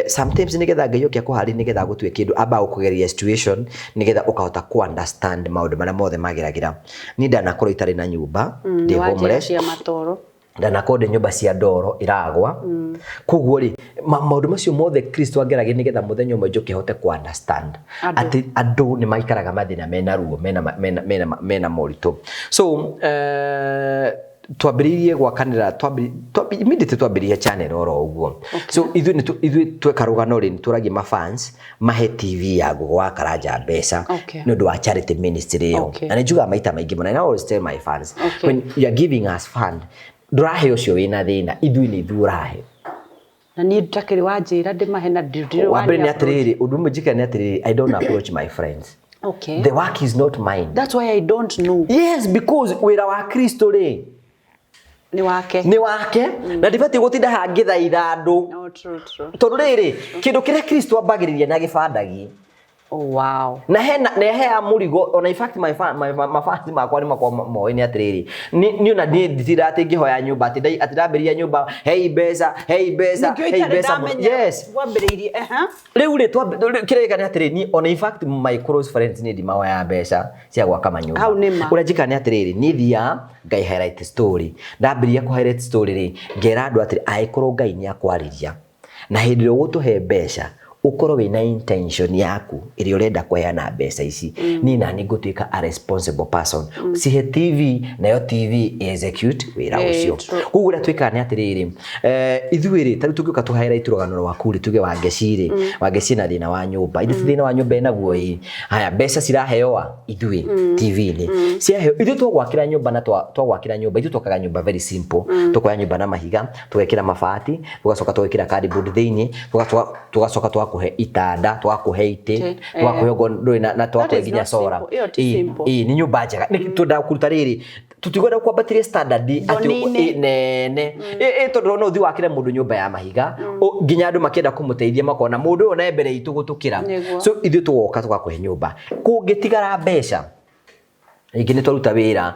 sometimes nĩgetha Ngai oke akũharĩrie nĩgetha agũtue kĩndũ, amba gũkũgeria situation nĩgetha ũkahota ku understand maũndũ marĩa mothe mageragĩra. Niĩ ndanakorwo itarĩ na nyũmba, ndĩ Wa njĩra homeless. Cia matoro. Ndanakorwo ndĩ nyũmba cia ndoro iragwa. Koguo rĩ, maũndũ macio mothe Kristo angeragĩria nĩgetha mũthenya ũmwe njũke hote ku understand Andũ. Atĩ andũ nĩ maikaraga mathĩna mena ruo, mena moritũ. So twambĩrĩirie gwakanĩra immediately twambĩrĩirie channel oro ũguo. So ithuĩ ithuĩ tweka rũgano rĩ, nĩ tũragia mafans mahe TV ya Ngũgĩ wa Karanja mbeca nĩ ũndũ wa charity ministry ĩyo. Na nĩ njugaga maita maingĩ mũno, and I always tell my fans, when you are giving us fund, ndũrahe ũcio wĩna thĩna, ithuĩ nĩ ithuĩ ũrahe. Na niĩ ntakĩrĩ wanjĩra ndĩmahe na ndirĩ Wa mbere nĩ wani approach. atĩrĩrĩ, ũndũ ũmwe njĩkaga nĩ atĩrĩrĩ, I don't approach my friends. The work is not mine. That's why I don't know. Yes, because wĩra wa Kristo rĩ, Nĩ wake. Nĩ wake, na ndibatiĩ gũtinda hangĩthaitha andũ. No, true, true. Tondũ rĩrĩ, kĩndũ kĩrĩa Kristo ambagĩrĩria na gĩbandagi. Oh, wow. Na hena na he ya mũrigo ona, in fact my fans makwa nĩ makwa moĩ nĩ atĩrĩrĩ, niĩ ona niĩ nditindaga atĩ ngĩhoya nyũmba atĩ ndambĩrĩria nyũmba, hei mbeca, hei mbeca, Nĩkĩo hei itarĩ mbeca mũno. ndamenya. Yes. Wambĩrĩirie ehe. Rĩu rĩ, kĩrĩa gĩka nĩ atĩrĩrĩ, niĩ ona, in fact, my close friends niĩ ndimahoyaga mbeca cia gwaka manyũmba. Hau nĩ ma. Ũrĩa njĩkaga nĩ atĩrĩrĩ, niĩ thiaga ngai highlight story. Ndambĩrĩria kũ highlight story rĩ, ngera andũ atĩrĩ, angĩkorwo Ngai nĩ akwarĩria na hĩndĩ ĩrĩa ũgũtũhe mbeca ũkorwo wĩna intention yaku ĩrĩa ũrenda kũheana mbeca ici, niĩ nani ngũtuĩka a responsible person, cihe TV nayo TV execute wĩra ũcio. Koguo ũrĩa twĩkaga nĩ atĩrĩrĩ, ithuĩ rĩ, ta rĩu tũngĩũka tũ highlight rũgano rwaku rĩ, tuge Wangeci rĩ, Wangeci na thĩna wa nyũmba, ithuĩ ti thĩna wa nyũmba ĩnaguo ĩ haya, mbeca ciraheo a ithuĩ TV-inĩ ciaheo ithuĩ twagwakĩra nyũmba na twagwakĩra nyũmba, ithuĩ twakaga nyũmba very simple. Tũkoya nyũmba na mahiga, tũgekĩra mabati, tũgacoka tũgekĩra cardboard thĩinĩ, tũgacoka tũgakũhe itanda, tũgakũhe itĩ, tũgakũhe ũguo ndũrĩ na tũgakũhe is nginya not cora. simple. Ĩyo ti simple. Ĩ nĩ nyũmba njega. Nĩ twendaga kũruta rĩrĩ, tũtigwenda kwambatĩria standard atĩ Thoni-inĩ. ĩ, nene ĩ, tondũ no ũthiĩ wakĩre mũndũ nyũmba ya mahiga, nginya andũ makĩenda kũmũteithia makona mũndũ ũyũ na mbere itũ gũtũkĩra. So ithuĩ tũgoka tũgakũhe nyũmba, kũngĩtigara mbeca rĩngĩ nĩ twaruta wĩra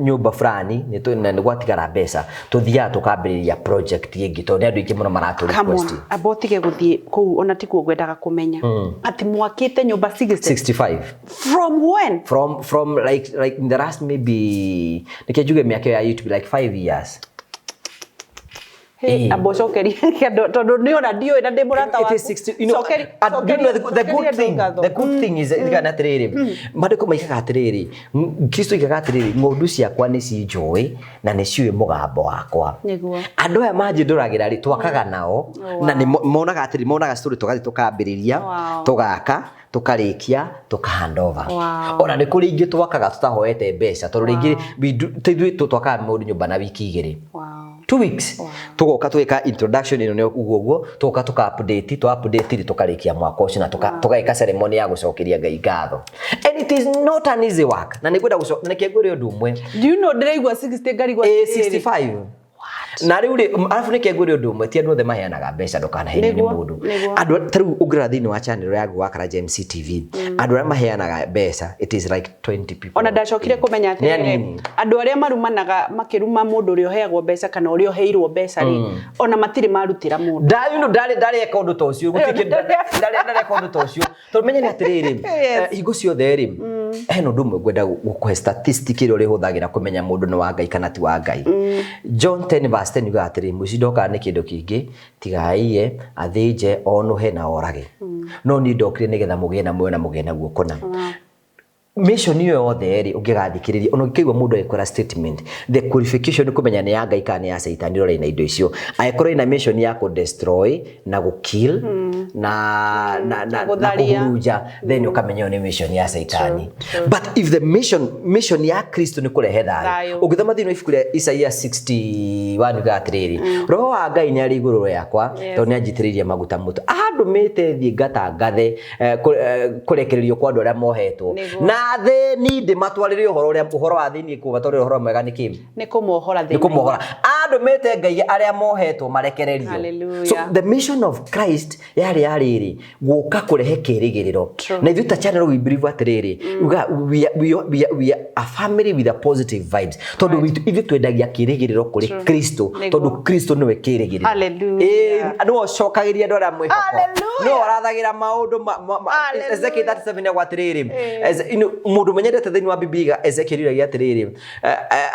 nyũmba fulani na nĩ gwatigara mbeca, tũthiaga tũkambĩrĩria project ĩngĩ tondũ nĩ andũ aingĩ mũno maratũ Come on, request. Amba ũtige gũthiĩ kũu, ona tikuo ngwendaga kũmenya atĩ mwakĩte nyũmba 60? 65. From when? From like in the last maybe, nĩkĩo njuge mĩaka ĩyo ya YouTube, like 5 years. Hey, amba ũcokerie tondũ nĩ ona ndiũĩ na ndĩ mũrata It waku. is 60, you know, and you know, the good thing, the good thing is mm. atĩrĩrĩ, maandĩko maigaga atĩrĩrĩ, Kristo aigaga atĩrĩrĩ, ng'ondu ciakwa nĩ cinjũĩ na nĩ ciũĩ mũgambo wakwa. Andũ aya manjĩndũragĩra rĩ, twakaga nao na nĩ monaga atĩrĩ, monaga story, tũgathiĩ tũkambĩrĩria, tũgaka, tũkarĩkia, tũka hand over. Ona nĩ kũrĩ ingĩ twakaga tũtahoete mbeca tondũ rĩngĩ ta ithuĩ twakaga mũndũ nyũmba na wiki 2. 2 weeks. Tugoka tweka introduction ĩno nĩ ũguo ũguo, tugoka tuka update, twa update rĩ, tũkarĩkia mwaka ũcio na tũgeka ceremony ya gũcokeria Ngai ngatho. And it is not an easy work, na nĩngwenda nĩkĩo ngwĩre ũndũ ũmwe. Do you know ndĩraigua 60 ngarigwo Ĩ, atĩrĩrĩ. 65 na rĩu rĩ, arabu nĩkĩo ngwĩre ũndũ ũmwe, ti andũ othe maheanaga mbeca, ndũkanahenio nĩ mũndũ. Andũ ta rĩu ũngĩrora thĩinĩ wa channel ya Ngũgĩ wa Karanja MC TV, andũ arĩa maheanaga mbeca, it is like 20 people. Ona ndacokire kũmenya Nĩ atĩrĩrĩ, anini. Andũ arĩa marumanaga makĩruma mũndũ ũrĩa ũheagwo mbeca kana ũrĩa ũheirwo mbeca rĩ, ona matirĩ marutĩra mũndũ. Ndarĩ ndarĩ eka ũndũ ta ũcio, gũtirĩ ndarĩ eka ũndũ ta ũcio, tondũ menye nĩ atĩrĩrĩ, hingo ciothe rĩ, hena ũndũ ũmwe ngwenda gũkũhe statistic ĩrĩa ũrĩhũthagĩra kũmenya mũndũ nĩ wa Ngai kana ti wa Ngai. John 10 verse 10 yugaga atĩrĩ, mũici ndokaga nĩ kĩndũ kĩngĩ tiga aiye, athĩnje, onũhe na orage, no niĩ ndokire nĩgetha mũgĩe na muoyo na mũgĩe naguo kũna. Mission ĩyo yothe rĩ, ũngĩgathikĩrĩria, ona ũngĩkaigua mũndũ agĩkora statement, the qualification nĩ kũmenya nĩ ya Ngai kana nĩ ya Caitani, rora ina indo icio. Angĩkorwo ina mission ya kũ destroy na gũ kill na Gũtharia. kũhurunja, then ũkamenya ĩyo nĩ mission ya Caitani. But if the mission ya Kristo nĩ kũrehe thayũ, Thayũ. Ũngĩthoma thĩinĩ wa ibuku rĩa Isaia 61 yugaga atĩrĩrĩ, roho wa Ngai nĩ arĩ igũrũ rĩakwa tondũ nĩ anjitĩrĩirie maguta mũtwe, andũmĩte thiĩ ngatangathe kũrekererio kwa andũ arĩa mohetwo na athĩni ndĩmatwarĩre ũhoro ũrĩa, ũhoro wa thĩinĩ, kũmatwarĩre ũhoro mwega nĩ kĩ? Nĩ kũmohora Nĩ thĩna. kũmohora. Andũmĩte Ngai arĩa mohetwo marekererio. Hallelujah. So the mission of Christ yarĩ ya rĩrĩ, gũka kũrehe kĩrĩgĩrĩro. Na ithuĩ ta channel we believe atĩrĩrĩ, uga we are a family with a positive vibes, tondũ ithuĩ twendagia kĩrĩgĩrĩro kũrĩ Kristo, tondũ Kristo nĩwe kĩrĩgĩrĩro. Hallelujah. Ĩĩ, nĩwe ũcokagĩria andũ arĩa mwĩhoko, Hallelujah. nĩwe ũrathagĩra maũndũ Hallelujah. Ezekiel 37 nĩagwa atĩrĩrĩ, mũndũ menyerete thĩinĩ wa Bibilia, Ezekiel iragia atĩrĩrĩ,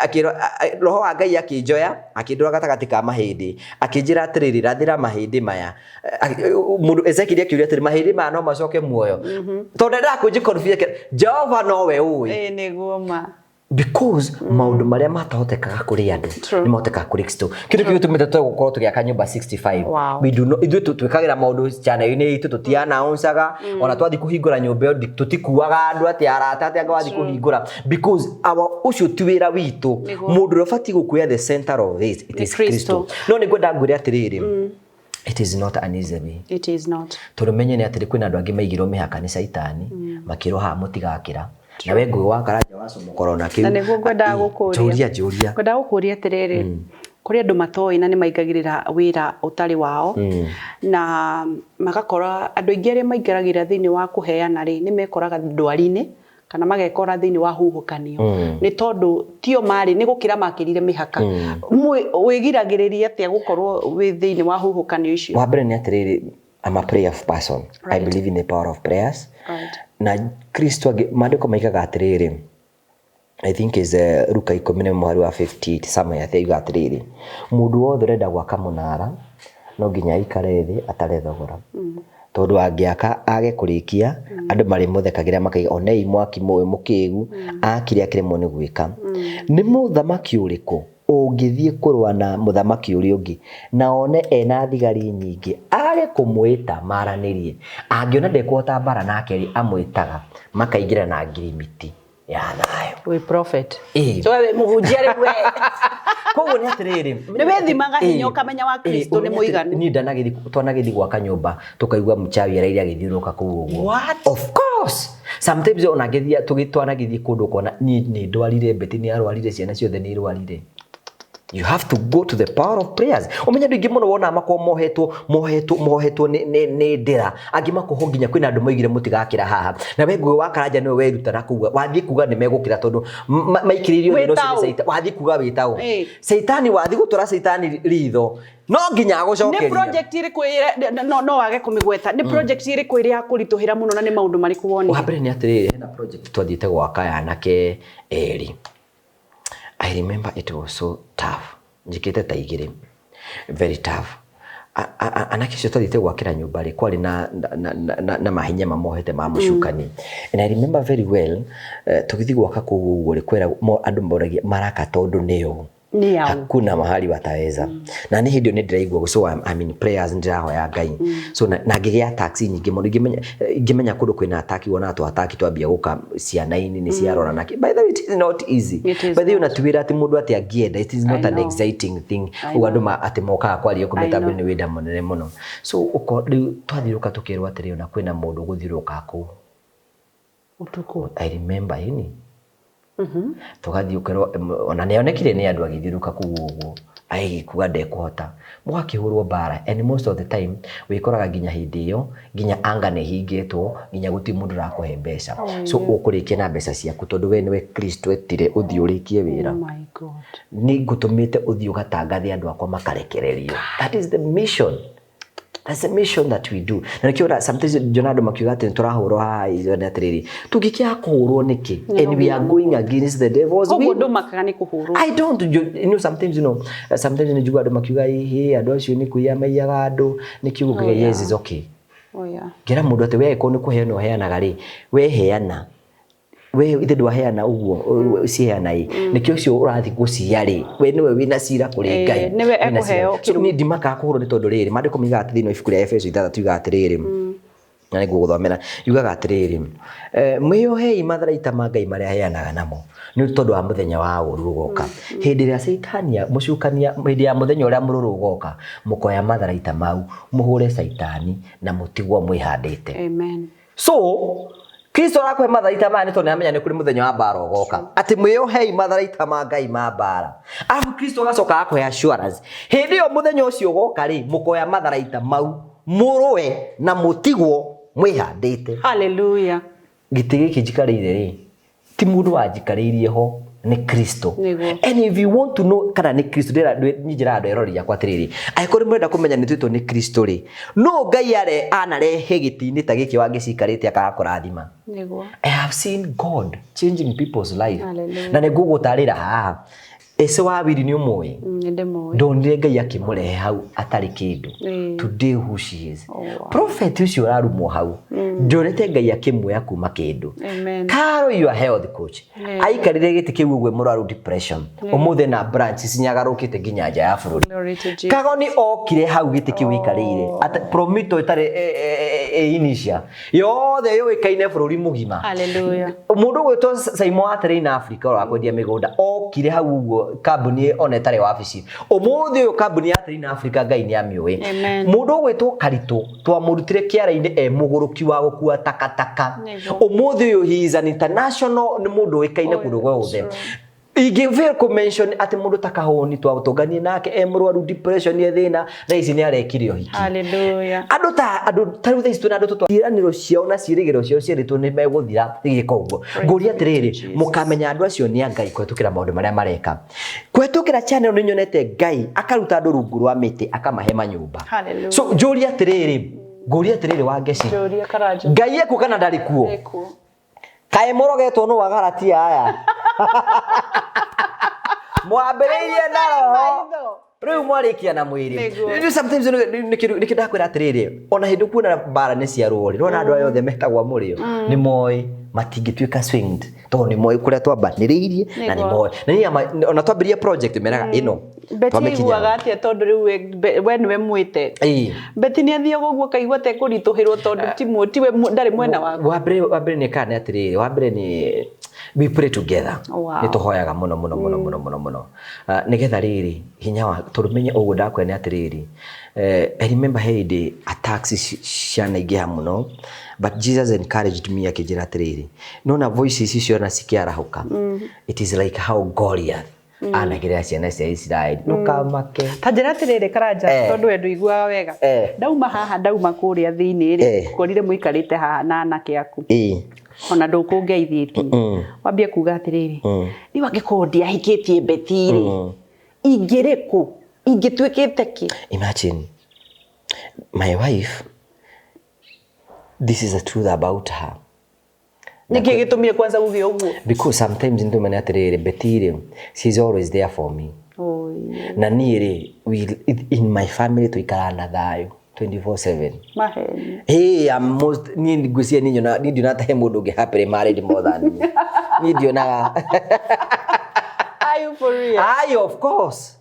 akĩrwo roho wa Ngai akĩnjoya akĩndwara gatagatĩ ka mahĩndĩ, akĩnjĩra atĩrĩrĩ, rathĩra mahĩndĩ maya. Mũndũ Ezekiel akĩũria atĩrĩ, mahĩndĩ maya no macoke muoyo? Tondũ ndendaga kũnjĩ confuse, Jehova nowe ũĩ. Ĩĩ, nĩguo ma. Because maũndũ marĩa matahotekaga kũrĩ andũ nĩ mahotekaga kũrĩ Kristo. Kĩndũ kĩu gĩtũmĩte twe gũkorwo tũgĩaka nyũmba 65. We do not, ithuĩ twĩkagĩra maũndũ channel-inĩ itũ, tũti-announce-aga ona twathiĩ kũhingũra nyũmba ĩyo, tũtikuaga andũ atĩ arata atĩ anga wathiĩ kũhingũra, because our ũcio ti wĩra witũ. Mũndũ ũrĩa ũbatiĩ gũkuoya the center of this, it Nĩ is Kristo. Kristo. No nĩ ngwenda ngwĩre atĩrĩrĩ, it is not an easy way. It is not. Tondũ menye nĩ atĩrĩ, kwĩna andũ angĩ maigĩrwo mĩhaka nĩ Caitani, makĩrwo haha mũtigakĩra, na we Ngũgĩ wa Karanja wacomokora ona kĩu. Na nĩguo ngwendaga gũkũria. Njũria, njũria. Ngwendaga gũkũria atĩrĩrĩ, Kũrĩ andũ matoĩ na nĩ maingagĩrĩra wĩra ũtarĩ wao, na magakora andũ aingĩ arĩa maingĩragĩra thĩinĩ wa kũheana rĩ, nĩ mekoraga ndwari-inĩ kana magekora thĩinĩ wa huhũkanio, nĩ tondũ tio marĩ nĩ gũkĩra makĩrire mĩhaka. Wĩgiragĩrĩria atĩa gũkorwo wĩ thĩinĩ wa huhũkanio icio? Wa mbere nĩ atĩrĩrĩ, I'm a prayer person. I believe in the power of prayers. Na Kristo maandĩko maigaga atĩrĩrĩ, I think is Luka 10 mũhari wa 58 somewhere there, yuga atĩrĩrĩ, mũndũ wothe ũrenda gwaka mũnara no nginya aikare thĩ atare thogora, tondũ angĩaka age kũrĩkia, andũ marĩmũthekagĩra makaiga, onei mwaki mũĩ mũkĩgu akire akĩremwo nĩ gwĩka. Nĩ mũthamaki ũrĩkũ ũngĩthiĩ kũrũa na mũthamaki ũrĩa ũngĩ na one ena thigari nyingĩ age kũmwĩta maranĩrie? Angĩona ndekũhota mbara nake rĩ, amwĩtaga makaingĩra na ngirimiti ya thayũ. Wĩ prophet. Ĩĩ. So we mũhunjia rĩu we. Koguo nĩ atĩrĩrĩ, Nĩ wĩthimaga hinya ũkamenya wa Kristo nĩ mũiganu. Niĩ ndanagĩthiĩ, twanagĩthiĩ gwaka nyũmba tũkaigua mchawi araire agĩthiũrũrũka kũu ũguo. What? Of course, sometimes ona ngĩthiĩ twanagĩthiĩ kũndũ ũkona niĩ nĩ ndwarire, Betty nĩ arwarire, ciana ciothe nĩ irwarire. You have to go to the power of prayers. Ũmenye andũ aingĩ mũno wonaga makorwo mohetwo mohetwo mohetwo nĩ ndĩra, angĩ makohwo nginya kwĩna andũ moigire mũtigakĩra haha, na we Ngugi wa Karanja nĩwe weruta na kuga wathiĩ kuga nĩ megũkĩra tondũ maikĩrĩirio thĩna ũcio nĩ Wĩtaũ. Caitani. Wathiĩ kuga wĩtaũ. Ĩĩ. Caitani, wathiĩ gũtwara caitani ritho no nginya Nĩ agũcokeria. Project ĩrĩkũ no wage kũmĩgweta, nĩ project ĩrĩkũ ĩrĩ ya kũritũhĩra mũno na nĩ maũndũ marĩkũ wonire? Wa mbere nĩ atĩrĩrĩ, hena project twathiĩte gwaka ya anake erĩ. I remember it was so tough. Njĩkĩte ta igĩrĩ, very tough. Anake acio twathiĩte gwakĩra nyũmba rĩ, kwarĩ na mahinya mamohete ma mũcukani. And I remember very well, tũgĩthiĩ gwaka kũu ũguo rĩ, kwĩra andũ moragia maraka tondũ nĩo Nĩ ao. Hakuna mahali wataweza. Na nĩ hĩndĩ ĩyo nĩ ndĩraigua, so I'm in prayers, ndĩrahoya Ngai. So na ngĩgĩa taxi nyingĩ mũno, ingĩmenya kũndũ kwĩna ataki, wonaga tũ ataki twambia gũka ciana-inĩ nĩ ciarora nake. By the way, it is not easy. It is By the way, not. ona ti wĩra atĩ mũndũ atĩ angĩenda, it is not I an know. exciting thing. I Ũguo andũ know. atĩ mokaga kwaria I kũmeta know. nĩ wĩra mũnene mũno. So rĩu twathiũrũka tũkerwo atĩrĩ, ona kwĩna mũndũ ũgũthiũrũrũka kũu ũtukũ. I remember ini tũgathiĩ ũkerwo ona nĩ onekire nĩ andũ agĩthiũrũka kũu ũguo agĩkuga ndekũhota, mũgakĩhũrwo mbara. And most of the time wĩkoraga nginya hĩndĩ ĩyo nginya anga nĩ hingĩtwo, nginya gũtirĩ mũndũ ũrakũhe mbeca. So ũkũrĩkia na mbeca ciaku tondũ we nĩwe Kristo etire ũthiĩ ũrĩkie wĩra. Oh my God. Nĩ ngũtũmĩte ũthiĩ ũgatangathe andũ akwa makarekererio. That is the mission. That's the mission that we do. Na nĩkĩo sometimes njona andũ makiuga atĩ nĩtũrahũrwo haha, ithuĩ nĩ atĩrĩrĩ, tũngĩkĩaga kũhũrwo nĩkĩ? And we are going against the devil's Koguo will. ndũmakaga nĩ kũhũrwo? I don't, you know, sometimes, sometimes nĩ njiguaga andũ makiuga, ĩhĩ, andũ acio nĩ kũiya maiyaga andũ, nĩ kiugo kĩrĩa, yes, is okay. Oh, yeah. Ngĩra mũndũ atĩ we angĩkorwo nĩ kũheana ũheanaga rĩ, we heana. We ithe ndwaheana ũguo, ciheana ĩ. Nĩkĩo ũcio ũrathiĩ gũciya rĩ, we nĩwe wĩna cira kũrĩ Ngai. Nĩwe Wĩna cira. ekũheo So, kĩrumi. niĩ ndimakaga kũhũrwo nĩ tondũ rĩrĩ, maandĩko moigaga atĩ thĩinĩ wa ibuku rĩa Efeso 6 yugaga atĩrĩrĩ, na nĩguo gũthomera, yugaga atĩrĩrĩ, mwĩyohei matharaita ma Ngai marĩa aheanaga namo, nĩ tondũ wa mũthenya wa ũũru ũgoka. Hĩndĩ ĩrĩa caitani mũcukania, hĩndĩ ya mũthenya ũrĩa mũrũrũ ũgoka, mũkoya matharaita mau, mũhũre caitani na mũtigwo mwĩhandĩte. Amen. So, Kristo arakũhe matharaita maya nĩ tondũ nĩamenya nĩ kũrĩ mũthenya wa mbara ũgoka. Atĩ mwĩyohei matharaita ma Ngai ma mbara. Arabu Kristo agacoka agakũhe assurance. Hĩndĩ ĩyo mũthenya ũcio ũgoka rĩ, mũkoya matharaita mau, mũrũe na mũtigwo mwĩhandĩte. Hallelujah. Gĩtĩ gĩkĩ njikarĩire rĩ, ti mũndũ wanjikarĩirie ho, nĩ Kristo. Nĩguo. And if you want to know kana nĩ Kristo, ndĩra niĩ njĩraga andũ eroreri akwa atĩrĩrĩ, angĩkorwo nĩ mũrenda kũmenya nĩ twĩtwo nĩ Kristo rĩ, no Ngai anarehe gĩtĩ-inĩ ta gĩkĩ wangĩcikarĩte akaga kũrathima. Nĩguo. I have seen God changing people's life. Hallelujah. Na nĩ ngũgũtarĩra haha. Ese wa Wili nĩ ũmũĩ? Nĩ ndĩmũĩ. Ndonire Ngai akĩmũrehe hau atarĩ kĩndũ. Ĩĩ. Today who she is. Oh, wow. Prophet ũcio ũrarumwo hau. Ndonete Ngai akĩmuoya kuma kĩndũ. Amen. Caro, you are health coach. Aikarire gĩtĩ kĩu ũguo mũrwaru depression. Ũmũthĩ na branch cinyagarũkĩte nginya nja ya bũrũri. Glory to Jesus. Kagoni okire hau gĩtĩ kĩu ikarĩire. Ata Promito ĩtarĩ inicia. Yothe yũĩkaine bũrũri mũgima. Hallelujah. Mũndũ ũgwĩtwo Simon wa Terrain Africa ũrĩa wa kwendia mĩgũnda okire hau ũguo kambuni ona ĩtarĩ wabici. Ũmũthĩ ũyũ kambuni ya Terrain Africa Ngai nĩ amĩũĩ. Amen. Mũndũ ũgwĩtwo Karitũ twamũrutire kĩara-inĩ e mũgũrũki wa gũkua takataka. Nĩguo. Ũmũthĩ ũyũ he is an international, nĩ mũndũ ũĩkaine Oh, kũndũ guothe. true. Ingĩ kũ mention atĩ mũndũ ta Kahũni twatũnganie nake e mũrwaru depression e thĩna, thaa ici nĩ arekire ũhiki. Hallelujah. Andũ ta andũ ta rĩu thaa ici twĩna andũ ciĩranĩro ciao na ciĩrĩgĩrĩro ciao cierĩtwo nĩ megũthira igĩka ũguo. Ngũria atĩrĩrĩ, mũkamenya andũ acio nĩ a Ngai kũhetũkĩra maũndũ marĩa mareka. Kũhetũkĩra channel nĩ nyonete Ngai akaruta andũ rungu rwa mĩtĩ akamahe manyũmba. Hallelujah. So njũrie atĩrĩrĩ, ngũrie atĩrĩrĩ Wangeci, Njũria Karanja. Ngai ekuo kana ndarĩ kuo? Ekuo. Kaĩ mũrogetwo nũ Agalatia aya? Mwambĩrĩirie na roho, rĩu mwarĩkia na mwĩrĩ. Nĩguo. Rĩu sometimes nĩkĩ ndakwĩra atĩrĩrĩ, ona hĩndĩ kuona mbara nĩ cia rũrĩ, rwona andũ aya othe metagwo a mũrĩo nĩ moĩ matingĩtuĩka swinged, tondũ nĩ moĩ kũrĩa twambanĩrĩirie na nĩ Nĩguo. moĩ na niĩ ona twambĩrĩria project meraga ĩno Beti twamĩkinya. aiguaga atĩa tondũ rĩu we nĩwe mwĩte? Ĩĩ. Beti nĩ athiaga ũguo akaigua ta ekũritũhĩrwo tondũ ti tiwe ndarĩ mwena waku? Wa mbere nĩ kana nĩ atĩrĩrĩ, wa mbere nĩ we pray together. Wow. Nĩ tũhoyaga mũno mũno mũno mũno mũno mũno. Ah, nĩgetha rĩrĩ hinya wa tondũ menye ũguo ndakwĩra nĩ atĩrĩrĩ, I remember he hĩndĩ attacks cianaingĩha mũno, but Jesus encouraged me akĩnjĩra atĩrĩrĩ, nona voices ici ciona cikĩarahũka, it is like how Goliath anagĩrĩra ciana cia Isiraeli, ndũkamake. Ta njĩra atĩrĩrĩ Karanja, tondũ we ndũiguaga wega. Ndauma haha, ndauma kũrĩa thĩinĩ rĩ, ngorire mũikarĩte haha na anake aku. Ona ndũkũngeithĩtie, wambie kuga atĩrĩrĩ, rĩu angĩkorwo ndiahikĩtie Beti rĩ, ingĩrĩ kũ, ingĩtuĩkĩte kĩ? Imagine my wife, this is the truth about her. Nĩkĩ gĩtũmire kwanza uge ũguo? Because sometimes ndumene atĩrĩrĩ, Betty rĩ, she's always there for me. Oi. Na niĩ rĩ, in my family tũikaraga na thayũ 24/7. Maheni. Hey, I'm most niĩ ngwĩciria niĩ nyona niĩ ndionaga ta he mũndũ ũngĩ happily married more than me. Niĩ ndionaga. Are you for real? Aye, of course.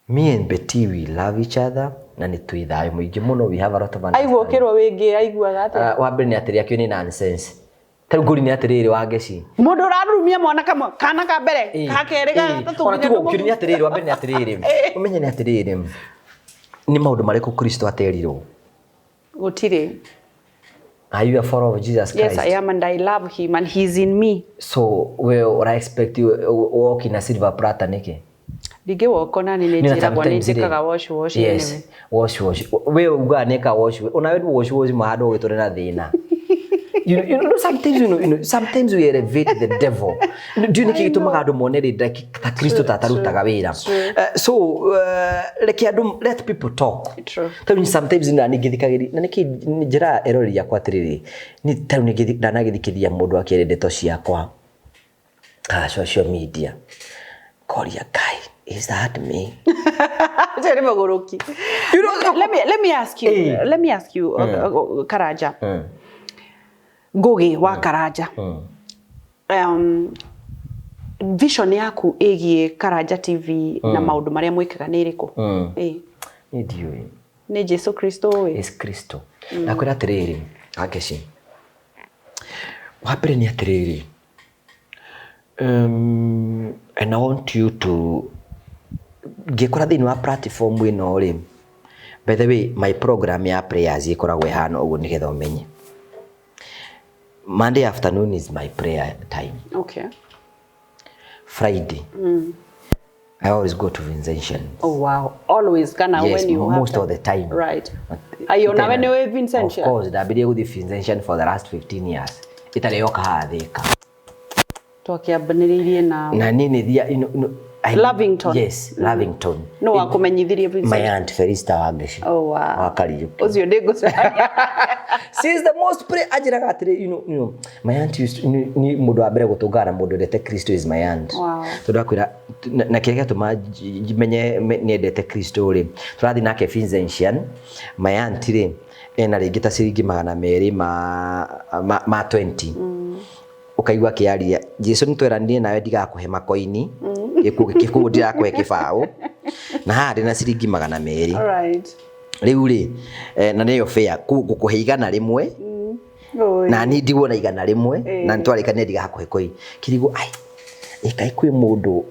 Me and Betty, we love each other na nĩ twĩ thayũ mũingĩ mũno, we have a lot of Aigua understanding. ũkĩrwo wĩngĩ aiguaga atĩa? Wa mbere nĩ atĩrĩ, akĩo nĩ nonsense. Ta rĩu ngũri nĩ atĩrĩrĩ Wangeci. Mũndũ ũrarurumia mwana kamwe, kana ka mbere, ka kerĩ, ga gatatũ, Ona nginya tiga ũkĩrĩ nĩ atĩrĩrĩ, wa mbere nĩ atĩrĩrĩ, ũmenye nĩ atĩrĩrĩ, nĩ maũndũ marĩkũ Kristo aterirwo? Gũtirĩ. Are you a follower of Jesus Yes, Christ? I am, and I love him and he's in me. So we ũra expect walk in a silver platter nĩkĩ? Ndingĩwoko nani nĩ Nĩ na njĩragwo nĩ sometimes rĩ, njĩkaga wash wash. Yes, Anyway. Wash wash. We ugaga nĩka wash wash. Ona we wash wash mahando ũgĩtũre na thĩna. Sometimes sometimes we elevate the devil. Ndiũ nĩkĩ gĩtũmaga andũ mone rĩ ta Kristo ta atarutaga wĩra. So reke andũ, let people talk. True. Tarĩu sometimes na ningĩthikagĩria na nĩkĩ njĩra eroreri akwa atĩrĩrĩ, nĩ tarĩu ndanagĩthikĩrĩria mũndũ akĩaria ndeto ciakwa social media, ngoria Ngai, is that me? Acio nĩ mũgũrũki. Let me ask you, let me ask you, Karanja. Ngugi wa Karanja. Vision yaku ĩgiĩ Karanja TV na maũndũ marĩa mwĩkaga nĩ ĩrĩkũ? Niĩ ndiũĩ. Nĩ Jesu Kristo ũĩ? Is Kristo. Nakwĩra atĩrĩrĩ Angeci, wa mbere nĩ atĩrĩrĩ, and I want you to ngĩkora thĩinĩ wa platform ĩno rĩ, by the way, my program ya prayers ĩkoragwo ĩhana ũguo nĩgetha ũmenye. Monday afternoon is my prayer time. Friday, I always go to Vincentian. Oh wow. Always kana Yes, when you have most of the time. Right. Ayo nawe nĩ Vincentian? Of course, ndambirie gũthiĩ Vincentian for the last 15 years. Itarĩ yoka haha Thika. Twakĩambanĩrĩirie na Na niĩ nĩ thia Lavington. Yes, Lavington. No wakũmenyithirie My Vincent? aunt Felista Wangeci. Oh wow. Wa Kariuki. Ũcio ndĩ ngũcemania. She is the most pray anjĩraga atĩrĩ, my aunt used to, ni mũndũ wa mbere gũtũngana na mũndũ wendete Kristo is my aunt. Tondũ akwĩra na kĩrĩa gĩatũma menye nĩendete Kristo rĩ, tũrathiĩ nake Vincentian, my aunt rĩ ena rĩngĩ ta ciringi 200 ma 20. Ũkaigua akĩaria, Jesu nĩ tweranire nawe ndigakũhe makoini, gĩkuũ ndirakũhe kĩbaũ, na haha ndĩna ciringi 200. Rĩu rĩ, na nĩyo fair ngũkũhe 100. Oi. Na niĩ ndigwo na 100 na nĩtwarĩkanire ndigakũhe koi kĩrigwo ai ĩkaĩ kwĩ mũndũ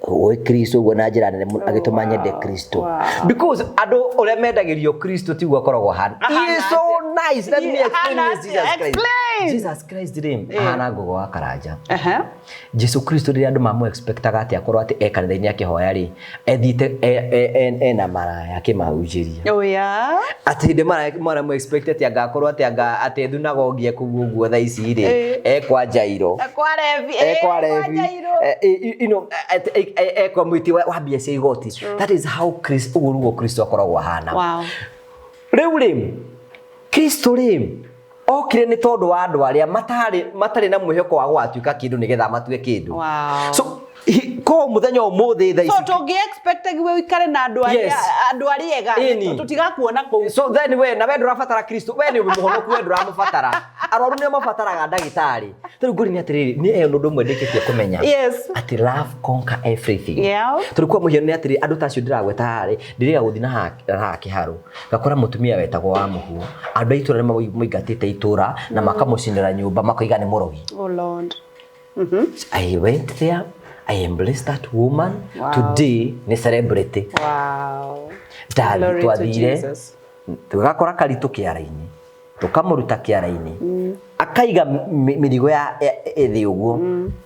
Ũĩ Kristo ũguo na njĩra nene mũno, agĩtũma nyende Kristo. Because andũ ũrĩa mendagĩrio Kristo tiguo akoragwo ahana. He is so nice. Let me explain Ahana you Jesus atĩa? Christ. Explain. Jesus Christ rĩ, ahana ngũgũ wa Karanja. Jesu Jesu Kristo rĩrĩa andũ mamũ expectaga atĩ akorwo atĩ e kanitha-inĩ akĩhoya rĩ, ethiĩte ena maraya akĩmahunjĩria. Oh yeah. Atĩ hĩndĩ maramũ expect atĩ angakorwo atĩ anga atĩ thunagogi kũu ũguo thaa ici rĩ, ekwa Jairo. Kwa Levi. Ekwa Levi. Jairo. You know, ekwa mwĩti wa mbia cia igoti. That is how Christ, ũguo nĩguo Kristo akoragwo ahana. Rĩu rĩ, Kristo rĩ, okire nĩ tondũ wa andũ arĩa matarĩ na mwĩhoko wa gũgatuĩka kĩndũ nĩgetha matue kĩndũ. So ko mũthenya ũmũthĩ thaa So ici. tũngĩ expect we ũikare na andũ arĩa Yes. andũ arĩa ega Ĩni. tũtigakuona kũu. So then we na we ndũrabatara Kristo, we nĩ mũhonoku, we ndũramũbatara. Arwaru nĩo mabataraga ndagĩtarĩ. Tarĩu ngũria nĩ atĩrĩrĩ, nĩ ĩyo ũndũ ũmwe ndĩkĩtie kũmenya. Atĩ love conquer everything. Tondũ kwa mũhiano nĩ atĩrĩrĩ, andũ ta acio ndĩragweta haha rĩ, ndĩrĩga gũthiĩ na haha kĩharũ, ngakora mũtumia wetagwo wa mũhuo, andũ a itũra nĩ mamũingatĩte itũra na makamũcinĩra nyũmba makoiga nĩ mũrogi. Oh Lord. I went there, I embraced that woman. Today nĩ celebrity. Glory to Twathire Jesus. tũgakora karitũ kĩara-inĩ, tũkamũruta kĩara-inĩ, akaiga mĩrigo ya ĩthĩ ũguo,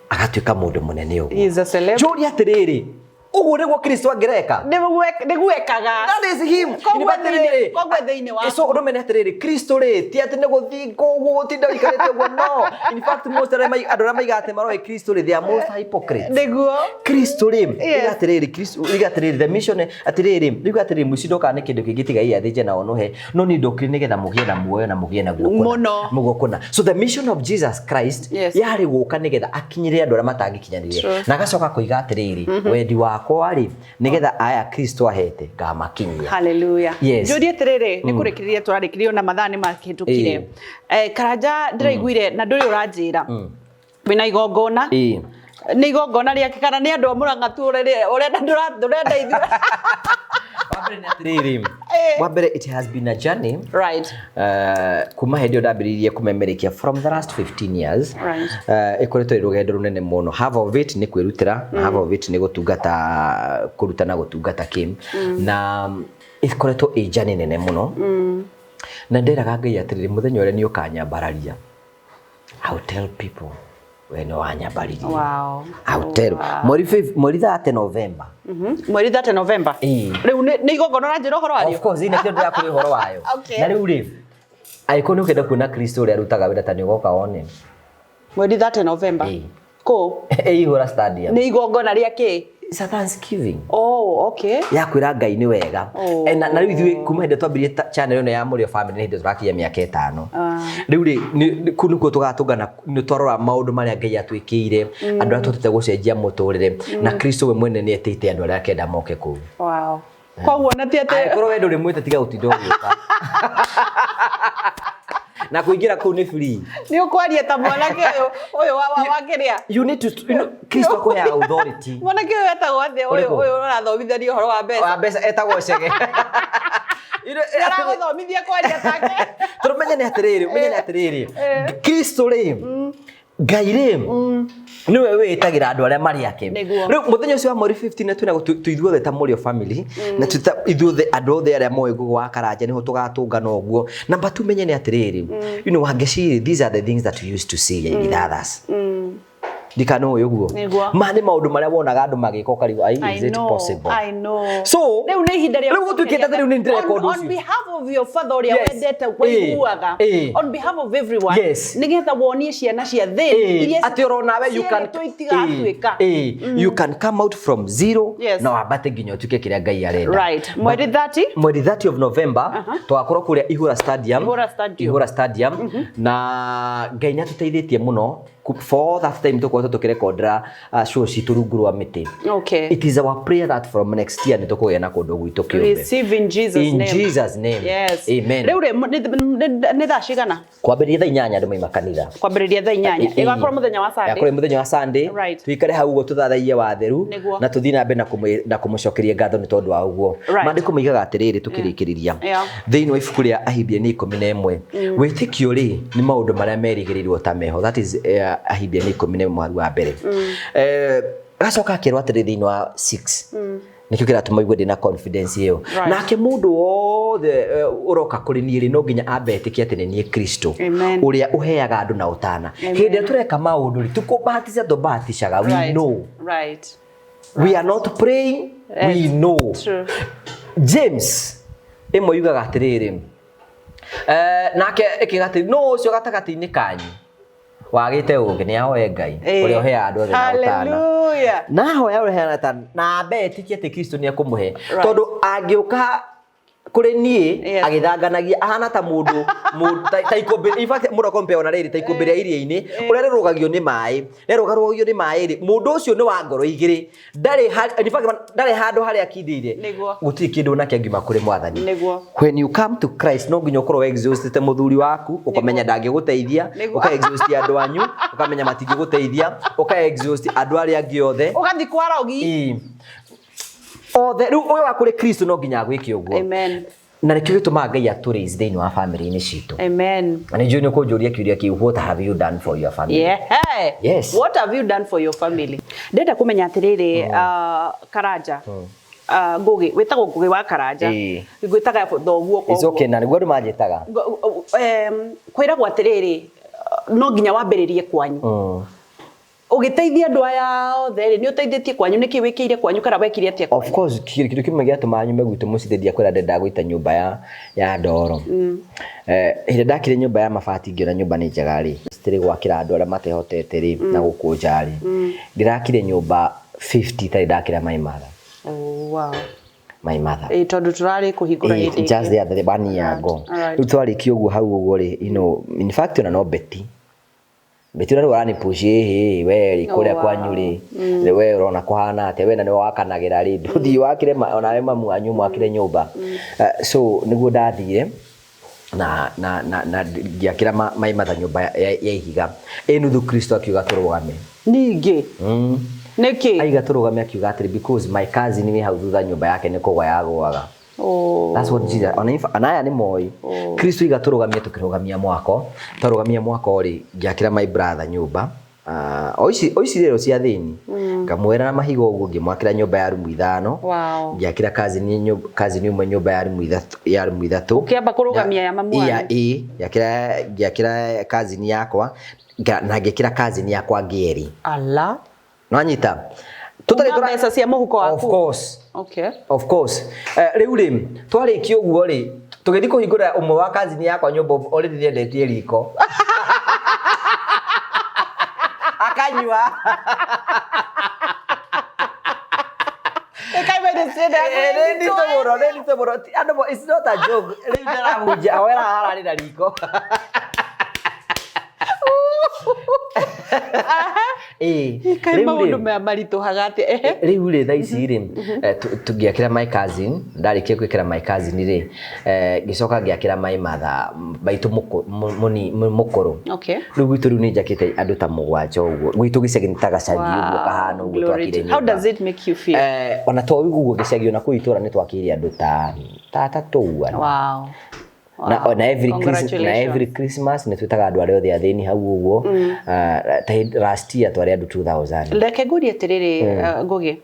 agatuĩka mũndũ mũnene ũguo. He is a celebrity. Njũria atĩrĩrĩ, ũguo nĩguo Kristo angĩreka? Nĩguo ekaga. That is him. Koguo Nĩ atĩrĩrĩ, koguo thĩinĩ waku. So ũndũ mene atĩrĩrĩ, Kristo rĩ, ti atĩ nĩ gũthiĩ kũu gũtinda ũikarĩte ũguo, no. In fact, most arĩa andũ arĩa maigaga atĩ maroĩ Kristo rĩ, they are most hypocrites. Kristo rĩ, iga atĩrĩrĩ, Kristo, iga atĩrĩrĩ, the mission atĩrĩrĩ, iga atĩrĩrĩ, mũici ndokaga nĩ kĩndũ kĩngĩ tiga iye athĩnje na onohe, no niĩ ndokire nĩgetha mũgĩe na muoyo na mũgĩe naguo kũna. Mũno. Mũguo kũna. So the mission of Jesus Christ yarĩ gũka nĩgetha akinyĩre andũ arĩa matangĩkinyanĩire. Na agacoka koiga atĩrĩrĩ, wendi wakwa rĩ, nĩgetha aya Kristo ahete ngamakinyia. Hallelujah. Yes. Njũrie atĩrĩrĩ, nĩ kũrĩkĩrĩria tũrarĩkĩrĩria ona mathaa nĩ makĩhĩtũkire. Karanja ndĩraiguire na ndũrĩ ũranjĩra. Wĩna igongona? Nĩ igongona rĩake kana nĩ andũ a Mũrang'a tu ũrenda ndũrenda ithuĩ? Wa mbere nĩ atĩrĩrĩ, wa mbere it has been a journey. Kuma hĩndĩ ĩyo ndambĩrĩirie kũmemerekia from the last 15 years. Ĩkoretwo ĩ rũgendo rũnene mũno. Half of it nĩ kwĩrutĩra, na half of it nĩ gũtungata, kũrutana gũtungata kĩ. Na ĩkoretwo ĩ journey nene mũno. Na ndĩraga Ngai atĩrĩrĩ, mũthenya ũrĩa nĩ ũkanyambararia, I will tell people we nĩ wanyambaririe. I will tell. Mweri 30 November. Mweri 30 November. Rĩu nĩ igongona ũranjĩra ũhoro warĩo? Of course, ĩ nĩkĩo ndĩrakũria ũhoro wayo. Na rĩu rĩ, angĩkorwo nĩ ũkĩenda kuona Kristo ũrĩa arutaga wĩra ta nĩ ũgoka wone. Mweri 30 November. Kũ? Ĩ Ihũra Stadium. Nĩ igongona rĩa kĩ? It's a Thanksgiving. Oh, okay. Ya kwĩra Ngai nĩ wega. Na rĩu ithuĩ kuma hĩndĩ twambirie channel ĩno ya Mũrĩo Family nĩ hĩndĩ tũrakinyia mĩaka 5. Rĩu rĩ, kũu nĩkuo tũgatũngana, nĩ twarora maũndũ marĩa Ngai atwĩkĩire, andũ arĩa tũhotete gũcenjia mũtũrĩre, na Kristo we mwene nĩ etĩte andũ arĩa akenda moke kũu. Koguo na ti atĩ Angĩkorwo we ndũrĩ mwĩte tiga gũtinda ũgĩũka. Na kũingĩra kũu nĩ free. Nĩ ũkwaria ta mwanake ũyũ wa kĩrĩa? You need to, you know, Kristo akũheaga authority. Mwanake ũyũ etagwo atĩa? Ũyũ Ũrĩkũ? ũyũ ũrathomithania ũhoro wa mbeca. Wa mbeca etagwo Chege. You know, Aragũthomithia kwaria take. Tondũ menye nĩ atĩrĩrĩ, menye nĩ atĩrĩrĩ. Kristo rĩ, Ngai rĩ, nĩwe wĩtagĩra andũ arĩa marĩ ake. Rĩu mũthenya ũcio wa mweri 15 twĩna ithuothe ta Mũrĩo Family, na ithuothe andũ othe arĩa moĩ Ngũgĩ wa Karanja nĩho tũgatũngana ũguo. Namba tu menye nĩ atĩrĩrĩ, you know, Wangeci, these are the things that we used to see with others. Ndikana ũyũ ũguo. Ma nĩ maũndũ marĩa wonaga andũ magĩka ũkarigwo, ai, is it possible? I know. So, rĩu nĩ ihinda rĩa rĩu gũtuĩkĩte atĩ rĩu nĩ ndĩreka ũndũ On ũcio. behalf of your father ũrĩa wendete kũiguaga, on behalf of everyone, nĩgetha wonie ciana cia thĩ iria Atĩ oro nawe you can cierĩtwo itigatuĩka. You can come out from zero na wambate nginya ũtuĩke kĩrĩa Ngai arenda. Mweri 30? Mweri 30 of November tũgakorwo kũrĩa Ihũra Stadium. Ihũra Stadium. Ihũra Stadium. Na Ngai nĩ atũteithĩtie mũno for that time tũkoretwo tũkĩrekondera show citũ rungu rwa mĩtĩ. It is our prayer that from next year nĩ tũkũgĩa na kũndũ gwitũ kĩũmbe. Receive in Jesus In name. Jesus name. Yes. Amen. Rĩu rĩ, nĩ thaa cigana? Kwambĩrĩria thaa 8 andũ maima kanitha. Kwambĩrĩria thaa 8. Ĩgakorwo mũthenya wa Sunday. Ĩgakorwo mũthenya wa Sunday. Tuikare hau ũguo tũthathaiye watheru na tũthiĩ na mbere na kũmũcokeria ngatho nĩ tondũ wa ũguo. Maandĩko moigaga atĩrĩrĩ tũkĩrĩkĩrĩria. Thĩinĩ wa ibuku rĩa Ahibirania 11. Wĩtĩkio rĩ nĩ maũndũ marĩa merĩgĩrĩirwo ta meho. That is Ahibirania 11 mũhari wa mbere. Agacoka akerwo atĩrĩ thĩinĩ wa 6, nĩkĩo kĩratũma igue ndĩna confidence ĩyo. Right. Nake mũndũ wothe ũroka kũrĩ niĩ rĩ, no nginya ambe etĩkie atĩ nĩ niĩ Kristo Amen. ũrĩa ũheaga andũ na ũtana. Hĩndĩ ĩrĩa tũreka maũndũ rĩ, tũkũbahatisha tũbahatishaga, we know. We are not praying, we know. True. James ĩmwe yugaga atĩrĩrĩ, nake ĩkiuga atĩ no ũcio gatagatĩ-inĩ kanyu wagĩte ũũgĩ nĩ ahoe Ngai ũrĩa ũheaga andũ othe na ũtana. Hallelujah. Na ahoya ũrĩa ũheaga ũtana na ambe etĩkie atĩ Kristo nĩ ekũmũhe, tondũ angĩũka kũrĩ niĩ agĩthanganagia ahana ta mũndũ ta ikũmbĩ, in fact mũndũ akompea ona rĩrĩ ta ikũmbĩ rĩa iria-inĩ ũrĩa rĩrũgagio nĩ maĩ, rĩrũgagio nĩ maĩ rĩ, mũndũ ũcio nĩ wa ngoro igĩrĩ, ndarĩ in fact ndarĩ handũ harĩa akindĩire, gũtirĩ kĩndũ onake angiuma kũrĩ Mwathani. When you come to Christ no nginya ũkorwo exhausted mũthuri waku, ũkamenya ndangĩgũteithia, ũka exhaust andũ anyu, ũkamenya matingĩgũteithia, ũka exhaust andũ arĩa angĩ othe, ũgathiĩ kwa rogi othe. Rĩu ũyũ wa kũrĩ Kristo no nginya agwĩke ũguo. Amen. Na nĩkĩo gĩtũmaga Ngai atũraise thĩinĩ wa family-inĩ citũ. Amen. Na nĩ njũĩ nĩ ũkũnjũria kĩũria kĩu, what have you done for your family? Yeah. Yes. What have you done for your family? Ndenda kũmenya atĩrĩrĩ, Karanja, Ngũgĩ, wĩtagwo Ngũgĩ wa Karanja. Ngwĩtaga thoguo It's okay, na nĩguo andũ manjĩtaga. Kwĩragwo atĩrĩrĩ, no nginya wambĩrĩrie kwanyu. Ũgĩteithia andũ aya othe rĩ, nĩ ũteithĩtie kwanyu, nĩkĩ wĩkĩire kwanyu kana wekire atĩa kwanyu? Of course, kĩndũ kĩmwe gĩatũmaga nyume gwitũ mũciĩ ndendia kwĩra ndendaga gũita nyũmba ya ndoro. Hĩndĩ ndakire nyũmba ya mabati ngĩona nyũmba nĩ njega rĩ, citirĩ gwakĩra andũ arĩa matehotete rĩ, na gũkũ nja rĩ. Ndĩrakire nyũmba 50 itarĩ ndakĩra my mother. Oh, wow. My mother. Tondũ tũrarĩ kũhingũra hĩndĩ ĩngĩ. Just the other one year ago. Rĩu twarĩkia ũguo hau ũguo rĩ, you know, in fact ona no Betty. Betty ũrĩa rĩu aranipush, ĩhĩ, we rĩ, kũrĩa kwanyu rĩ, we ũrona kũhana atĩa, we na nĩwe wakanagĩra rĩ, ndũthiĩ wakĩre onawe mamu wanyu mwakĩre nyũmba. So nĩguo ndathire na na na na ngĩakĩra my mother nyũmba ya ihiga. Ĩ nuthu Kristo akiuga tũrũgame. Ningĩ? Nĩkĩ? Aiga tũrũgame akiuga atĩrĩ, because my cousin wĩ hau thutha nyũmba yake nĩ kũgwa yagũaga. That's what Jesus, ona aya nĩ moĩ. Kristo iga tũrũgamie, tũkĩrũgamia mwako. Twarũgamia mwako rĩ, ngĩakĩra my brother nyũmba. O ici rĩrĩ cia thĩni. Ngamwĩra na mahiga ũguo, ngĩmwakĩra nyũmba ya rumu 5. Ngĩakĩra cousin ũmwe nyũmba ya rumu ithatũ, ya rumu ithatũ. Ũkĩamba kũrũgamia ya mamu wanyu? Ĩĩ, ngĩakĩra cousin yakwa, na ngĩkĩra cousin yakwa ngĩeri. Ala. Nwanyita? Tũtarĩ mbeca cia mũhuko waku? Of course. Okay. Of course. Rĩu rĩ, twarĩkia ũguo rĩ, tũgĩthiĩ kũhingũra ũmwe wa cousin yakwa nyũmba already nĩendetie riko. Akanyua. Nĩ nditũ mũno, nĩ nditũ mũno. Andũ it's not a joke. Rĩu ndĩrahunjia, ahoera hararĩ na riko. Kaĩ maũndũ maya maritũhaga atĩa? Rĩu rĩ, thaa ici rĩ, tũngĩakĩra my cousin, ndarĩkia gwĩkĩra my cousin rĩ, ngĩcoka ngĩakĩra my mother, maitũ mũkũrũ. Rĩu gwitũ rĩu nĩ njakĩte andũ ta 7 ũguo. Gwitũ gĩcagi nĩ ta gacagi ũguo kahana ũguo twakire nyũmba. How does it make you feel? Ona to ũguo gĩcagi, ona kũu itũũra nĩ twakĩire andũ ta atatũ ũguo. Wow. Na, na every Christmas, na every Christmas nĩ twĩtaga andũ arĩa othe athĩni hau ũguo. Ta last year twarĩ andũ 2000. Reke ngũrie atĩrĩrĩ, Ngũgĩ.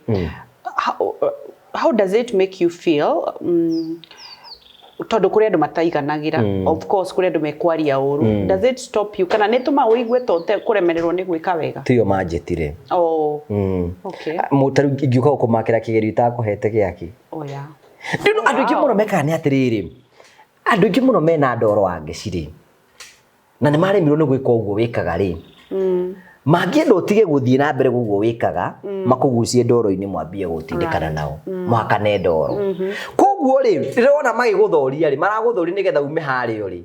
How does it make you feel? Tondũ kũrĩ andũ mataiganagĩra. Of course kũrĩ andũ mekwaria ũru. Does it stop you? Kana nĩ tũma ũigue to kũremererwo nĩ gwĩka wega? Tiyo manjĩtire. Oh. Okay. Ta rĩu ingĩũka gũkũmakĩra kĩgerio itakũhete gĩake. Oh yeah. Rĩu andũ aingĩ mũno mekaga nĩ atĩrĩrĩ. Andũ aingĩ mũno mena ndoro wa ngeci rĩ, na nĩ maremirwo nĩ gwĩka ũguo wĩkaga rĩ, mangĩenda ũtige gũthiĩ na mbere ũguo wĩkaga, makũgucie ndoro-inĩ mwambie gũtindĩkana nao, mũhakane ndoro. Koguo rĩ, rĩrĩa wona magĩgũthoria rĩ, maragũthoria nĩgetha ume harĩa ũrĩ.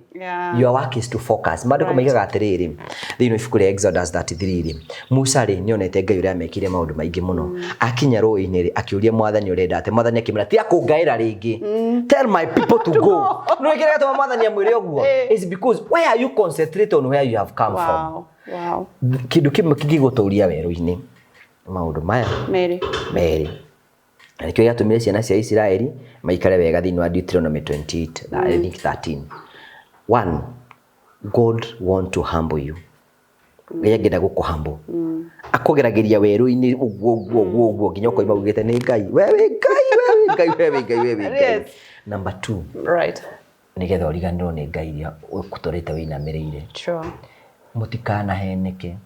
Your work is to focus. Maandĩko maigaga atĩrĩrĩ, thĩinĩ wa ibuku rĩa Exodus 33 rĩ, Musa rĩ, nĩonete Ngai ũrĩa amekire maũndũ maingĩ mũno. Akinya rũĩ-inĩ rĩ, akĩũria Mwathani ũrenda atĩa. Mwathani akĩmwĩra, tiga kũngaĩra rĩngĩ. Tell my people to go. Nĩ kĩrĩa gĩatũma Mwathani amwĩre ũguo? It's because where are you concentrate on where you have come from? Wow. Kĩndũ kĩmwe kĩngĩgũtũria werũ-inĩ, maũndũ maya merĩ. Merĩ. Na nĩkĩo gĩatũmire ciana cia Isiraeli maikare wega thĩinĩ wa Deuteronomy 28, I think 13. 1, God want to humble you. Ngai angĩenda gũkũhambo akũgeragĩria werũ-inĩ ũguo ũguo ũguo ũguo nginya ũkoima ugĩte nĩ Ngai, we wĩ Ngai, we wĩ Ngai, we wĩ Ngai, we wĩ Ngai. Number two, nĩgetha ũriganĩrwo nĩ Ngai iria ũtũrĩte wĩinamĩrĩire. Mũtikanaheneke,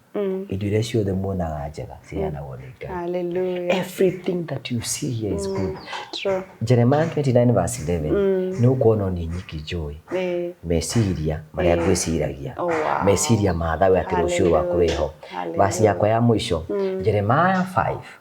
indo iria ciothe muonaga njega ciheanagwo nĩ Ngai. Hallelujah. Everything that you see here is good. True. Jeremiah 29 verse 11, nĩ ũkuona niĩ nyiki njũĩ meciria marĩa ngwĩciragia, Oh, wow. meciria ma thawe atĩ rũciũ rwaku rwĩho. Hallelujah. Verse yakwa ya mũico, Jeremiah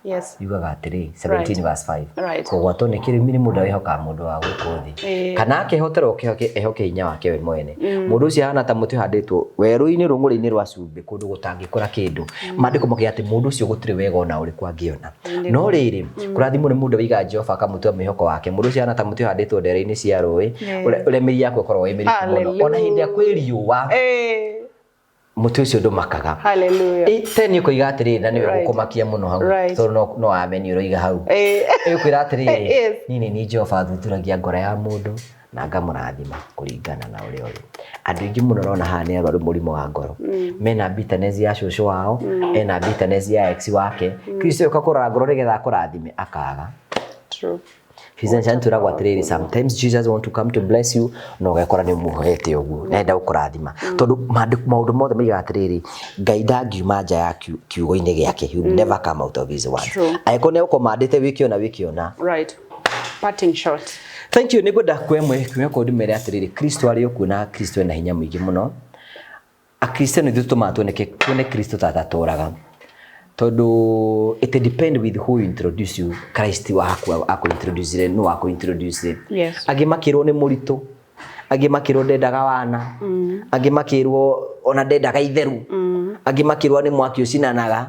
5 yugaga atĩrĩ, 17 verse 5, kũgwatwo nĩ kĩrumi nĩ mũndũ wĩhokaga mũndũ wa gũkũ thĩ, kana akehotera ehoke hinya wake we mwene. Mũndũ ũcio ahana ta mũtĩ ũhandĩtwo werũ-inĩ rũng'ũrĩ-inĩ rwa cumbĩ, kũndũ gũtangĩkũra kĩndũ. Maandĩko makiuga atĩ mũndũ ũcio gũtirĩ wega ona ũrĩkũ angĩona. No rĩrĩ, kũrathimwo nĩ mũndũ wĩigaga Jehova akamũtua mwĩhoko wake. Mũndũ ũcio ahana ta mũtĩ ũhandĩtwo ndere-inĩ cia rũĩ, ũrĩa mĩri yaku ĩkoragwo ĩ mĩriku mũno. Ona hĩndĩ ĩrĩa kwĩ riũa, mũtĩ ũcio ndũmakaga. Hallelujah. Ten ũkoiga atĩrĩrĩ, na nĩwe gũkũmakia mũno hau, tondũ no ameni ũroiga hau. Ĩkwĩra atĩrĩrĩ, niĩ nĩ niĩ Jehova thuthuragia ngoro ya mũndũ na ngamũrathima kũringana na ũrĩa ũrĩ. Andũ aingĩ mũno ũrona haha nĩ arwaru mũrimũ wa ngoro. Mena bitterness ya cũcũ wao, ena bitterness ya ex wake. Kristo oka kũrora ngoro nĩgetha akũrathime, akaga. True. Physician twĩragwo atĩrĩrĩ, sometimes Jesus want to come to bless you, no ũgekora nĩ ũmuohete ũguo, na enda gũkũrathima. Tondũ maũndũ mothe maigaga atĩrĩrĩ, Ngai ndangiuma nja ya kiugo-inĩ gĩake. He will never come out of his word. Angĩkorwo nĩ agũkũmandĩte wĩke ũna, wĩke ũna. Parting shot. Thank you. Nĩngwenda kwemwe kwa ndĩmere atĩrĩrĩ, Kristo arĩ o kuo na Kristo ena hinya mũingĩ mũno. Akristiano ithuĩ tũtũmaga tuone Kristo ta atatũraga. Tondũ it depend with who introduce you. Christ waku akũ introduce no akũ introduce. Angĩ makĩrwo nĩ mũritũ, angĩ makĩrwo ndendaga wana, angĩ makĩrwo ona ndendaga itheru, angĩ makĩrwo nĩ mwaki ũcinanaga,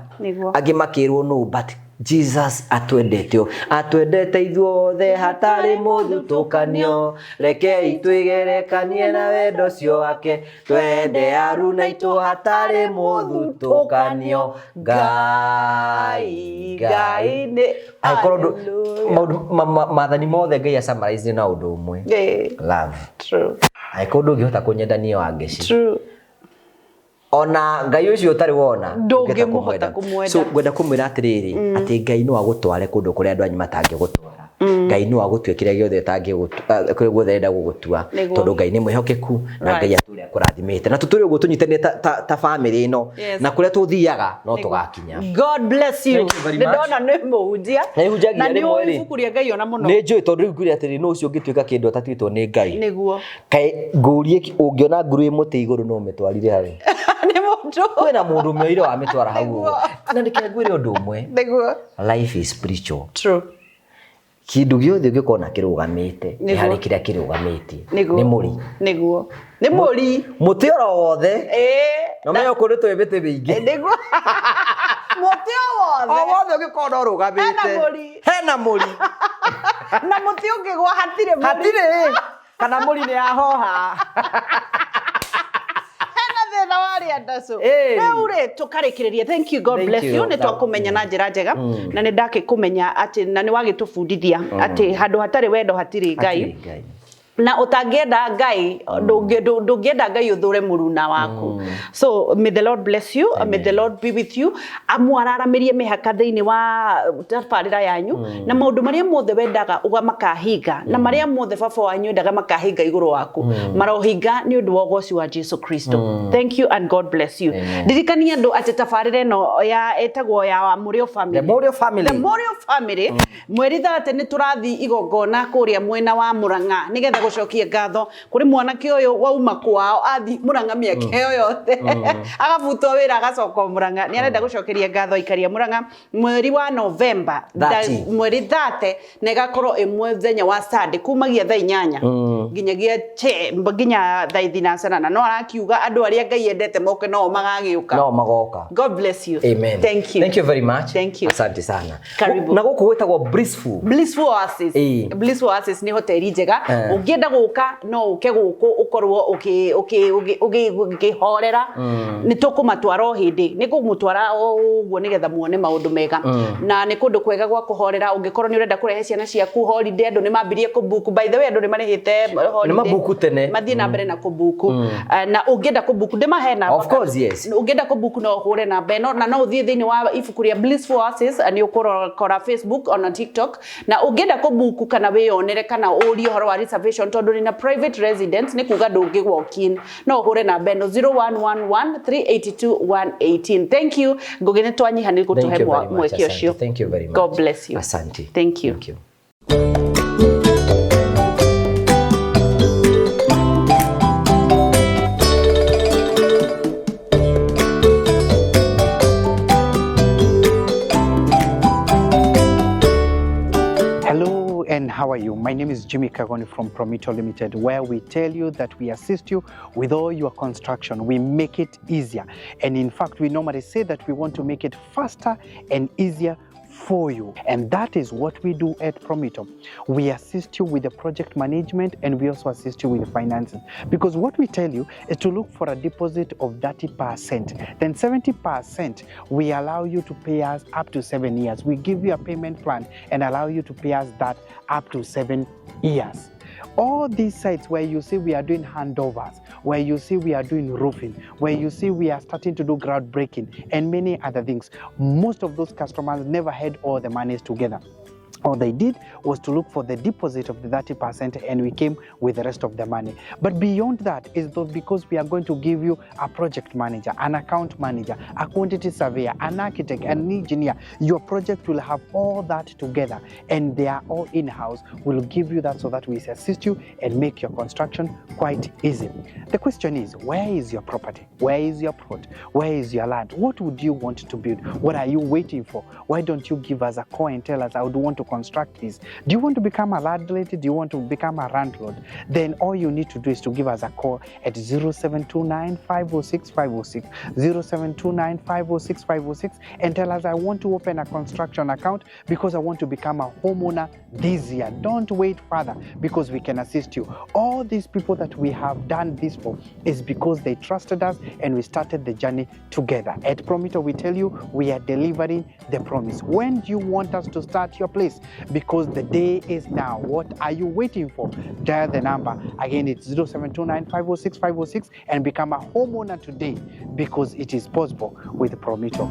angĩ makĩrwo no, but Jesus atwendete, atwendete ithuothe hatarĩ mũthutũkanio. Rekei twĩgerekanie na wendo ũcio wake, twende aruna itũ hatarĩ mũthutũkanio. Ngai, Ngai nĩ angĩkorwo maũndũ maathani mothe Ngai a-summarize na ũndũ ũmwe, love. Angĩkorwo ndũngĩhota kũnyenda niĩ wa ngeci. True. Ona Ngai ũcio ũtarĩ wona ndũngĩmũhota kũmwenda. So ngwenda kũmwĩra atĩrĩrĩ, atĩ Ngai no agũtware kũndũ kũrĩa andũ anyu matangĩgũtwara. Ngai no agũtue kĩrĩa gĩothe ũtangĩgũtua, kĩrĩa guothe arenda gũgũtua, tondũ Ngai nĩ mwĩhokeku na Ngai atũre akũrathimĩte. Na tũtũre ũguo tũnyitanĩre ta family ĩno, na kũrĩa tũthiaga no tũgakinya. God bless you. Thank you very much. Nĩndona nĩ mũhunjia. Nĩ hunjagia Na nĩ rĩmwe ũĩ rĩ. ibuku rĩa Ngai ona mũno. Nĩ njũĩ, tondũ rĩu ngwĩre atĩrĩrĩ, nũ ũcio ũngĩtuĩka kĩndũ atatuĩtwo nĩ Ngai? Nĩguo. Kaĩ ngũrie, ũngĩona nguru ĩ mũtĩ igũrũ no ũmĩtwarire harĩ? Nĩ mũndũ. Kwĩna mũndũ ũmĩoire wamĩtwara hau ũguo. Na nĩkĩo ngwĩre ũndũ ũmwe. Nĩguo. Life is spiritual. True. Kĩndũ gĩothe ũngĩkona kĩrũgamĩte, nĩ harĩ kĩrĩa kĩrũgamĩtie. Nĩ mũri. Nĩguo. Nĩ mũri. Mũtĩ oro wothe. Na ũmenye kũndũ twĩ mĩtĩ mĩingĩ. Nĩguo. Mũtĩ o wothe. O wothe ũngĩkona ũrũgamĩte. Hena mũri. Hena mũri. Na mũtĩ ũngĩgwa hatirĩ mũri. Hatirĩ. Kana mũri nĩ yahoha. Hena thĩna wa arĩa ndacũ. Rĩu rĩ tũkarĩkĩrĩria. Thank you, God Thank bless you. you. Nĩ twakũmenya na njĩra njega na nĩ ndakĩkũmenya atĩ na nĩ wagĩtũbundithia atĩ handũ hatarĩ wendo hatirĩ Ngai. Hatirĩ Ngai. Na ũtangĩenda Ngai, ndũngĩenda Ngai ũthũre mũruna waku. So may the Lord bless you, may the Lord be with you. Amwararamĩrie mĩhaka thĩinĩ wa tabarĩra yanyu na maũndũ marĩa mothe wendaga uga makahinga na marĩa mothe baba wanyu endaga makahinga igũrũ waku marohinga nĩ ũndũ wa ũgoci wa Jesu Kristo. Thank you and God bless you. Ndirikania andũ atĩ tabarĩra ĩno ya ĩtagwo ya Mũrĩo Family. The Mũrĩo Family. The Mũrĩo Family. Mweri 30 nĩ tũrathiĩ igongona kũrĩa mwena wa Mũrang'a nĩgetha gũcokia ngatho kũrĩ mwanake ũyũ wauma kwao athiĩ Mũrang'a mĩaka ĩyo yothe agabutwo wĩra agacoka Mũrang'a. Nĩ arenda gũcokeria ngatho aikari a Mũrang'a mweri wa November mweri 30 na ĩgakorwo ĩ mũthenya wa Sunday kumagia thaa 8 nginyagia nginya thaa 7 na no arakiuga andũ arĩa Ngai endete moke no magagĩũka. No magoka. God bless you. Amen. Thank you. Thank you very much. Thank you. Asante sana. Karibu. Na gũkũ gwĩtagwo Blissful. Blissful Oasis. Blissful Oasis nĩ hoteli njega. Ũngĩenda Ũngĩenda gũka no ũke gũkũ ũkorwo ũkĩhorera. Nĩ tũkũmatwara o hĩndĩ, nĩ ngũmũtwara o ũguo nĩgetha muone maũndũ mega. Na nĩ kũndũ kwega gwa kũhorera. Ũngĩkorwo nĩ ũrenda kũrehe ciana ciaku holiday, andũ nĩ mambirie kũbuku. By the way, andũ nĩ marĩhĩte holiday. Nĩ mabuku tene. Mathiĩ na mbere na kũbuku. Na ũngĩenda kũbuku, ndĩmahe namba. Of course, yes. Ũngĩenda kũbuku no ũhũre namba ĩno, na no ũthiĩ thĩinĩ wa ibuku rĩa Blissful Oasis, nĩ ũkũrokora Facebook ona TikTok. Na ũngĩenda kũbuku kana wĩyonere kana ũrie ũhoro wa reservation, tondũ nĩ na private residence, nĩ kuga ndũngĩ walk in, no ũhũre namba ĩno 0111 382 118. Thank you, Ngugi, nĩ twanyiha nĩ Thank gũtũhe you very much, mweke asante. ũcio. Thank you very much. God bless you. Asante. Thank you. Thank you. Hello and how are you? My name is Jimmy Kagoni from Promito Limited, where we tell you that we assist you with all your construction. We make it easier. And in fact, we normally say that we want to make it faster and easier for you. And that is what we do at Promito. We assist you with the project management, and we also assist you with the finances. Because what we tell you is to look for a deposit of 30%. Then 70%, we allow you to pay us up to 7 years. We give you a payment plan and allow you to pay us that up to 7 years. All these sites where you see we are doing handovers, where you see we are doing roofing, where you see we are starting to do groundbreaking and many other things, most of those customers never had all the monies together. All they did was to look for the deposit of the 30%, and we came with the rest of the money. But beyond that is though, because we are going to give you a project manager, an account manager, a quantity surveyor, an architect, an engineer. Your project will have all that together, and they are all in-house. We'll give you that so that we assist you and make your construction quite easy. The question is, where is your property? Where is your plot? Where is your land? What would you want to build? What are you waiting for? Why don't you give us a call and tell us, I would want to construct this? Do you want to become a landlady? Do you want to become a landlord? Then all you need to do is to give us a call at 0729 506 506, 0729 506 506, and tell us, I want to open a construction account because I want to become a homeowner this year. Don't wait further, because we can assist you. All these people that we have done this for is because they trusted us and we started the journey together. At Promito, we tell you we are delivering the promise. When do you want us to start your place? Because the day is now. What are you waiting for? Dial the number. Again, it's 0729 506 506 and become a homeowner today, because it is possible with Promito.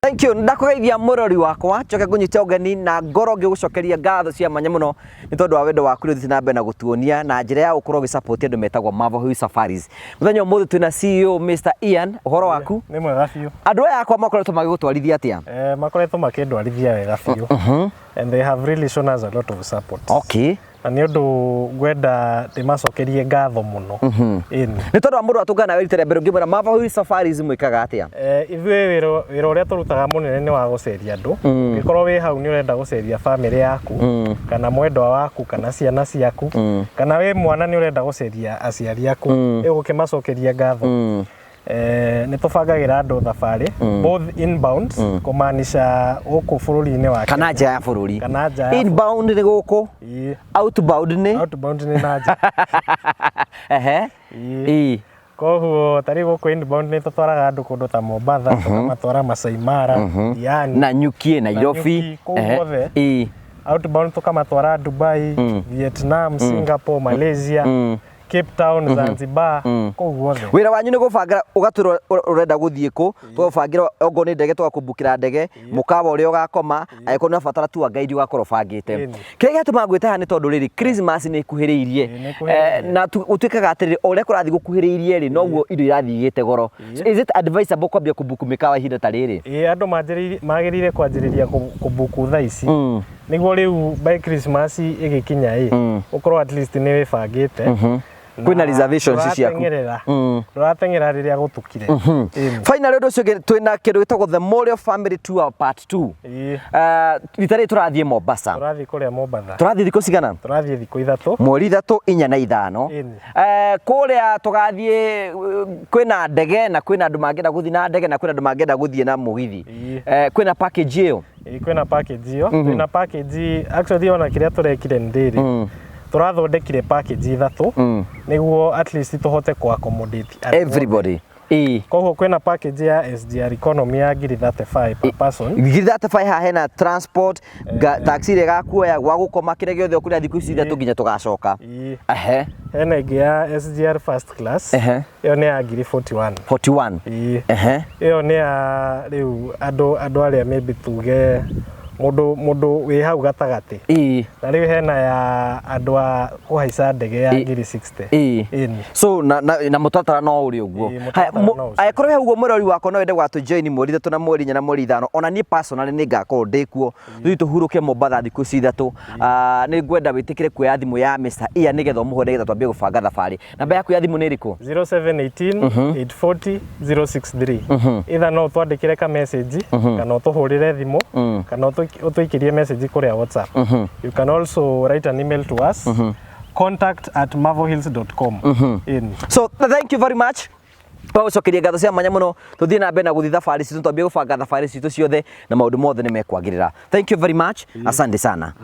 Thank you. Ndakũgeithia mũrori wakwa, njoke ngũnyite ũgeni na ngoro ngĩgũcokeria ngatho cia mwanya mũno nĩ tondũ wa wendo waku ũrĩa ũthiĩte na mbere na gũtuonia na njĩra ya gũkorwo ũgĩsupport andũ metagwo Marvel Hill Safaris. Mũthenya ũmũthĩ twĩna CEO Mr. Ian, ũhoro waku? Nĩ mwega biũ. Andũ aya akwa makoretwo magĩgũtwarithia atĩa? Makoretwo makĩndwarithia wega biũ. And they have really shown us a lot of support. Okay. Na nĩ ũndũ ngwenda ndĩmacokerie ngatho mũno. Ĩni. Nĩ tondũ wa mũndũ atũngana nawe rita rĩa mbere ũngĩmwĩra Marvel Hill Safaris mwĩkaga atĩa? Ithuĩ wĩra ũrĩa tũrutaga mũnene nĩ wa gũceria andũ. Ũngĩkorwo wĩ hau nĩ ũrenda gũceria bamĩrĩ yaku, kana mwendwa waku, kana ciana ciaku, kana wĩ mwana nĩ ũrenda gũceria aciari aku, ĩgũkĩmacokeria ngatho. Nĩ tũbangagĩra andũ thabarĩ both inbound, kũmaanisha gũkũ bũrũri-inĩ wa Kana nja ya bũrũri. Kana nja ya Inbound nĩ gũkũ, Ĩĩ. outbound nĩ? Outbound nĩ na nja. Ehe. Ĩĩ. Ĩĩ. Koguo ta rĩu gũkũ inbound nĩ tũtwaraga andũ kũndũ ta Mombatha, tũkamatwara Masai Mara, Diani, Nanyuki, Nairobi. Nanyuki, kũu guothe. Ĩĩ. Outbound tũkamatwara Dubai, Vietnam, Singapore, Malaysia, Cape Town, Zanzibar, kũu guothe. Wĩra wanyu nĩ gũbangĩra, ũgatwĩra ũrenda gũthiĩ kũ, tũgagũbangĩra okorwo nĩ ndege tũgakũmbukĩra ndege, mũkawa ũrĩa ũgakoma, angĩkorwo nĩ ũrabatara tour guide ũgakorwo ũbangĩte. Ĩni. Kĩrĩa gĩatũmaga ngwĩte haha nĩ tondũ rĩrĩ, Christmas nĩ ĩkuhĩrĩirie. Ĩĩ, nĩ ĩkuhĩrĩirie. Na gũtuĩkaga atĩrĩrĩ, o ũrĩa kũrathiĩ gũkuhĩrĩirie rĩ, noguo indo irathiĩ igĩte goro. So is it advisable kwambia kũbuku mĩkawa ihinda ta rĩrĩ? Ĩĩ, andũ magĩrĩire kwanjĩrĩria kũbuku thaa ici. Nĩguo rĩu by Christmas ĩgĩkinya ĩ, ũkorwo at least nĩ wĩbangĩte. Kwĩna reservations ciaku. Ndũrateng'erera. Ndũrateng'era rĩrĩa gũtukire. Ĩni. Finally, ũndũ ũcio ũngĩ, twĩna kĩndũ gĩtagwo the Morio Family Tour Part 2. Rita rĩrĩ tũrathiĩ Mombasa. Tũrathiĩ kũrĩa Mombatha. Tũrathiĩ thikũ cigana? Tũrathiĩ thikũ 3. Mweri 3, 4 na 5. Ĩni. Kũrĩa tũgathiĩ, kwĩna ndege na kwĩna andũ mangĩenda gũthiĩ na ndege na kwĩna andũ mangĩenda gũthiĩ na mũgithi. Kwĩna package ĩyo? Ĩĩ, kwĩna package ĩyo. Twĩna package actually, ona kĩrĩa tũrekire nĩ rĩrĩ, tũrathondekire package 3 nĩguo at least tũhote ku accommodate andũ othe. Everybody. Koguo kwĩna package ya SGR economy ya ngiri 35 per person. Ngiri 35, haha hena transport, taxi ĩrĩa ĩgakuoya, gwa gũkoma, kĩrĩa gĩothe ũkũrĩa thikũ ici 3 nginya tũgacoka. Hena ĩngĩ ya SGR first class. Ĩyo nĩ ya ngiri 41. 41. Ĩyo nĩ ya rĩu andũ arĩa maybe tuge mũndũ wĩ hau gatagatĩ. Na rĩu hena ya andũ a kũhaica ndege ya ngiri 60. Ĩni. So na mũtaratara no ũrĩ ũguo. Ĩĩ, mũtaratara no ũcio. Angĩkorwo he ũguo, mũrori wakwa, no wende gwatũ join mweri 3 na mweri 4 na mweri 5, ona niĩ personally nĩ ngakorwo ndĩ kuo, tũthiĩ tũhurũke Mombatha thikũ ici 3. Nĩ ngwenda wĩtĩkĩre kuoya thimũ ya Mr. Ian nĩgetha ũmũhũre, nĩgetha twambie gũbanga thabarĩ. Namba yaku ya thimũ nĩ ĩrĩkũ? 0718 840 063. Either no ũtwandĩkĩre ka message, kana ũtũhũrĩre thimũ, kana ũtũikĩrie message kũrĩa WhatsApp. You can also write an email to us, contact@marvelhills.com. Ĩni. So thank you very much. Twagũcokeria ngatho cia mwanya mũno. Tũthiĩ na mbere na gũthiĩ thabarĩ citũ, twambie gũbanga thabarĩ citũ ciothe na maũndũ mothe nĩ mekwagĩrĩra. Thank you very much, asante sana.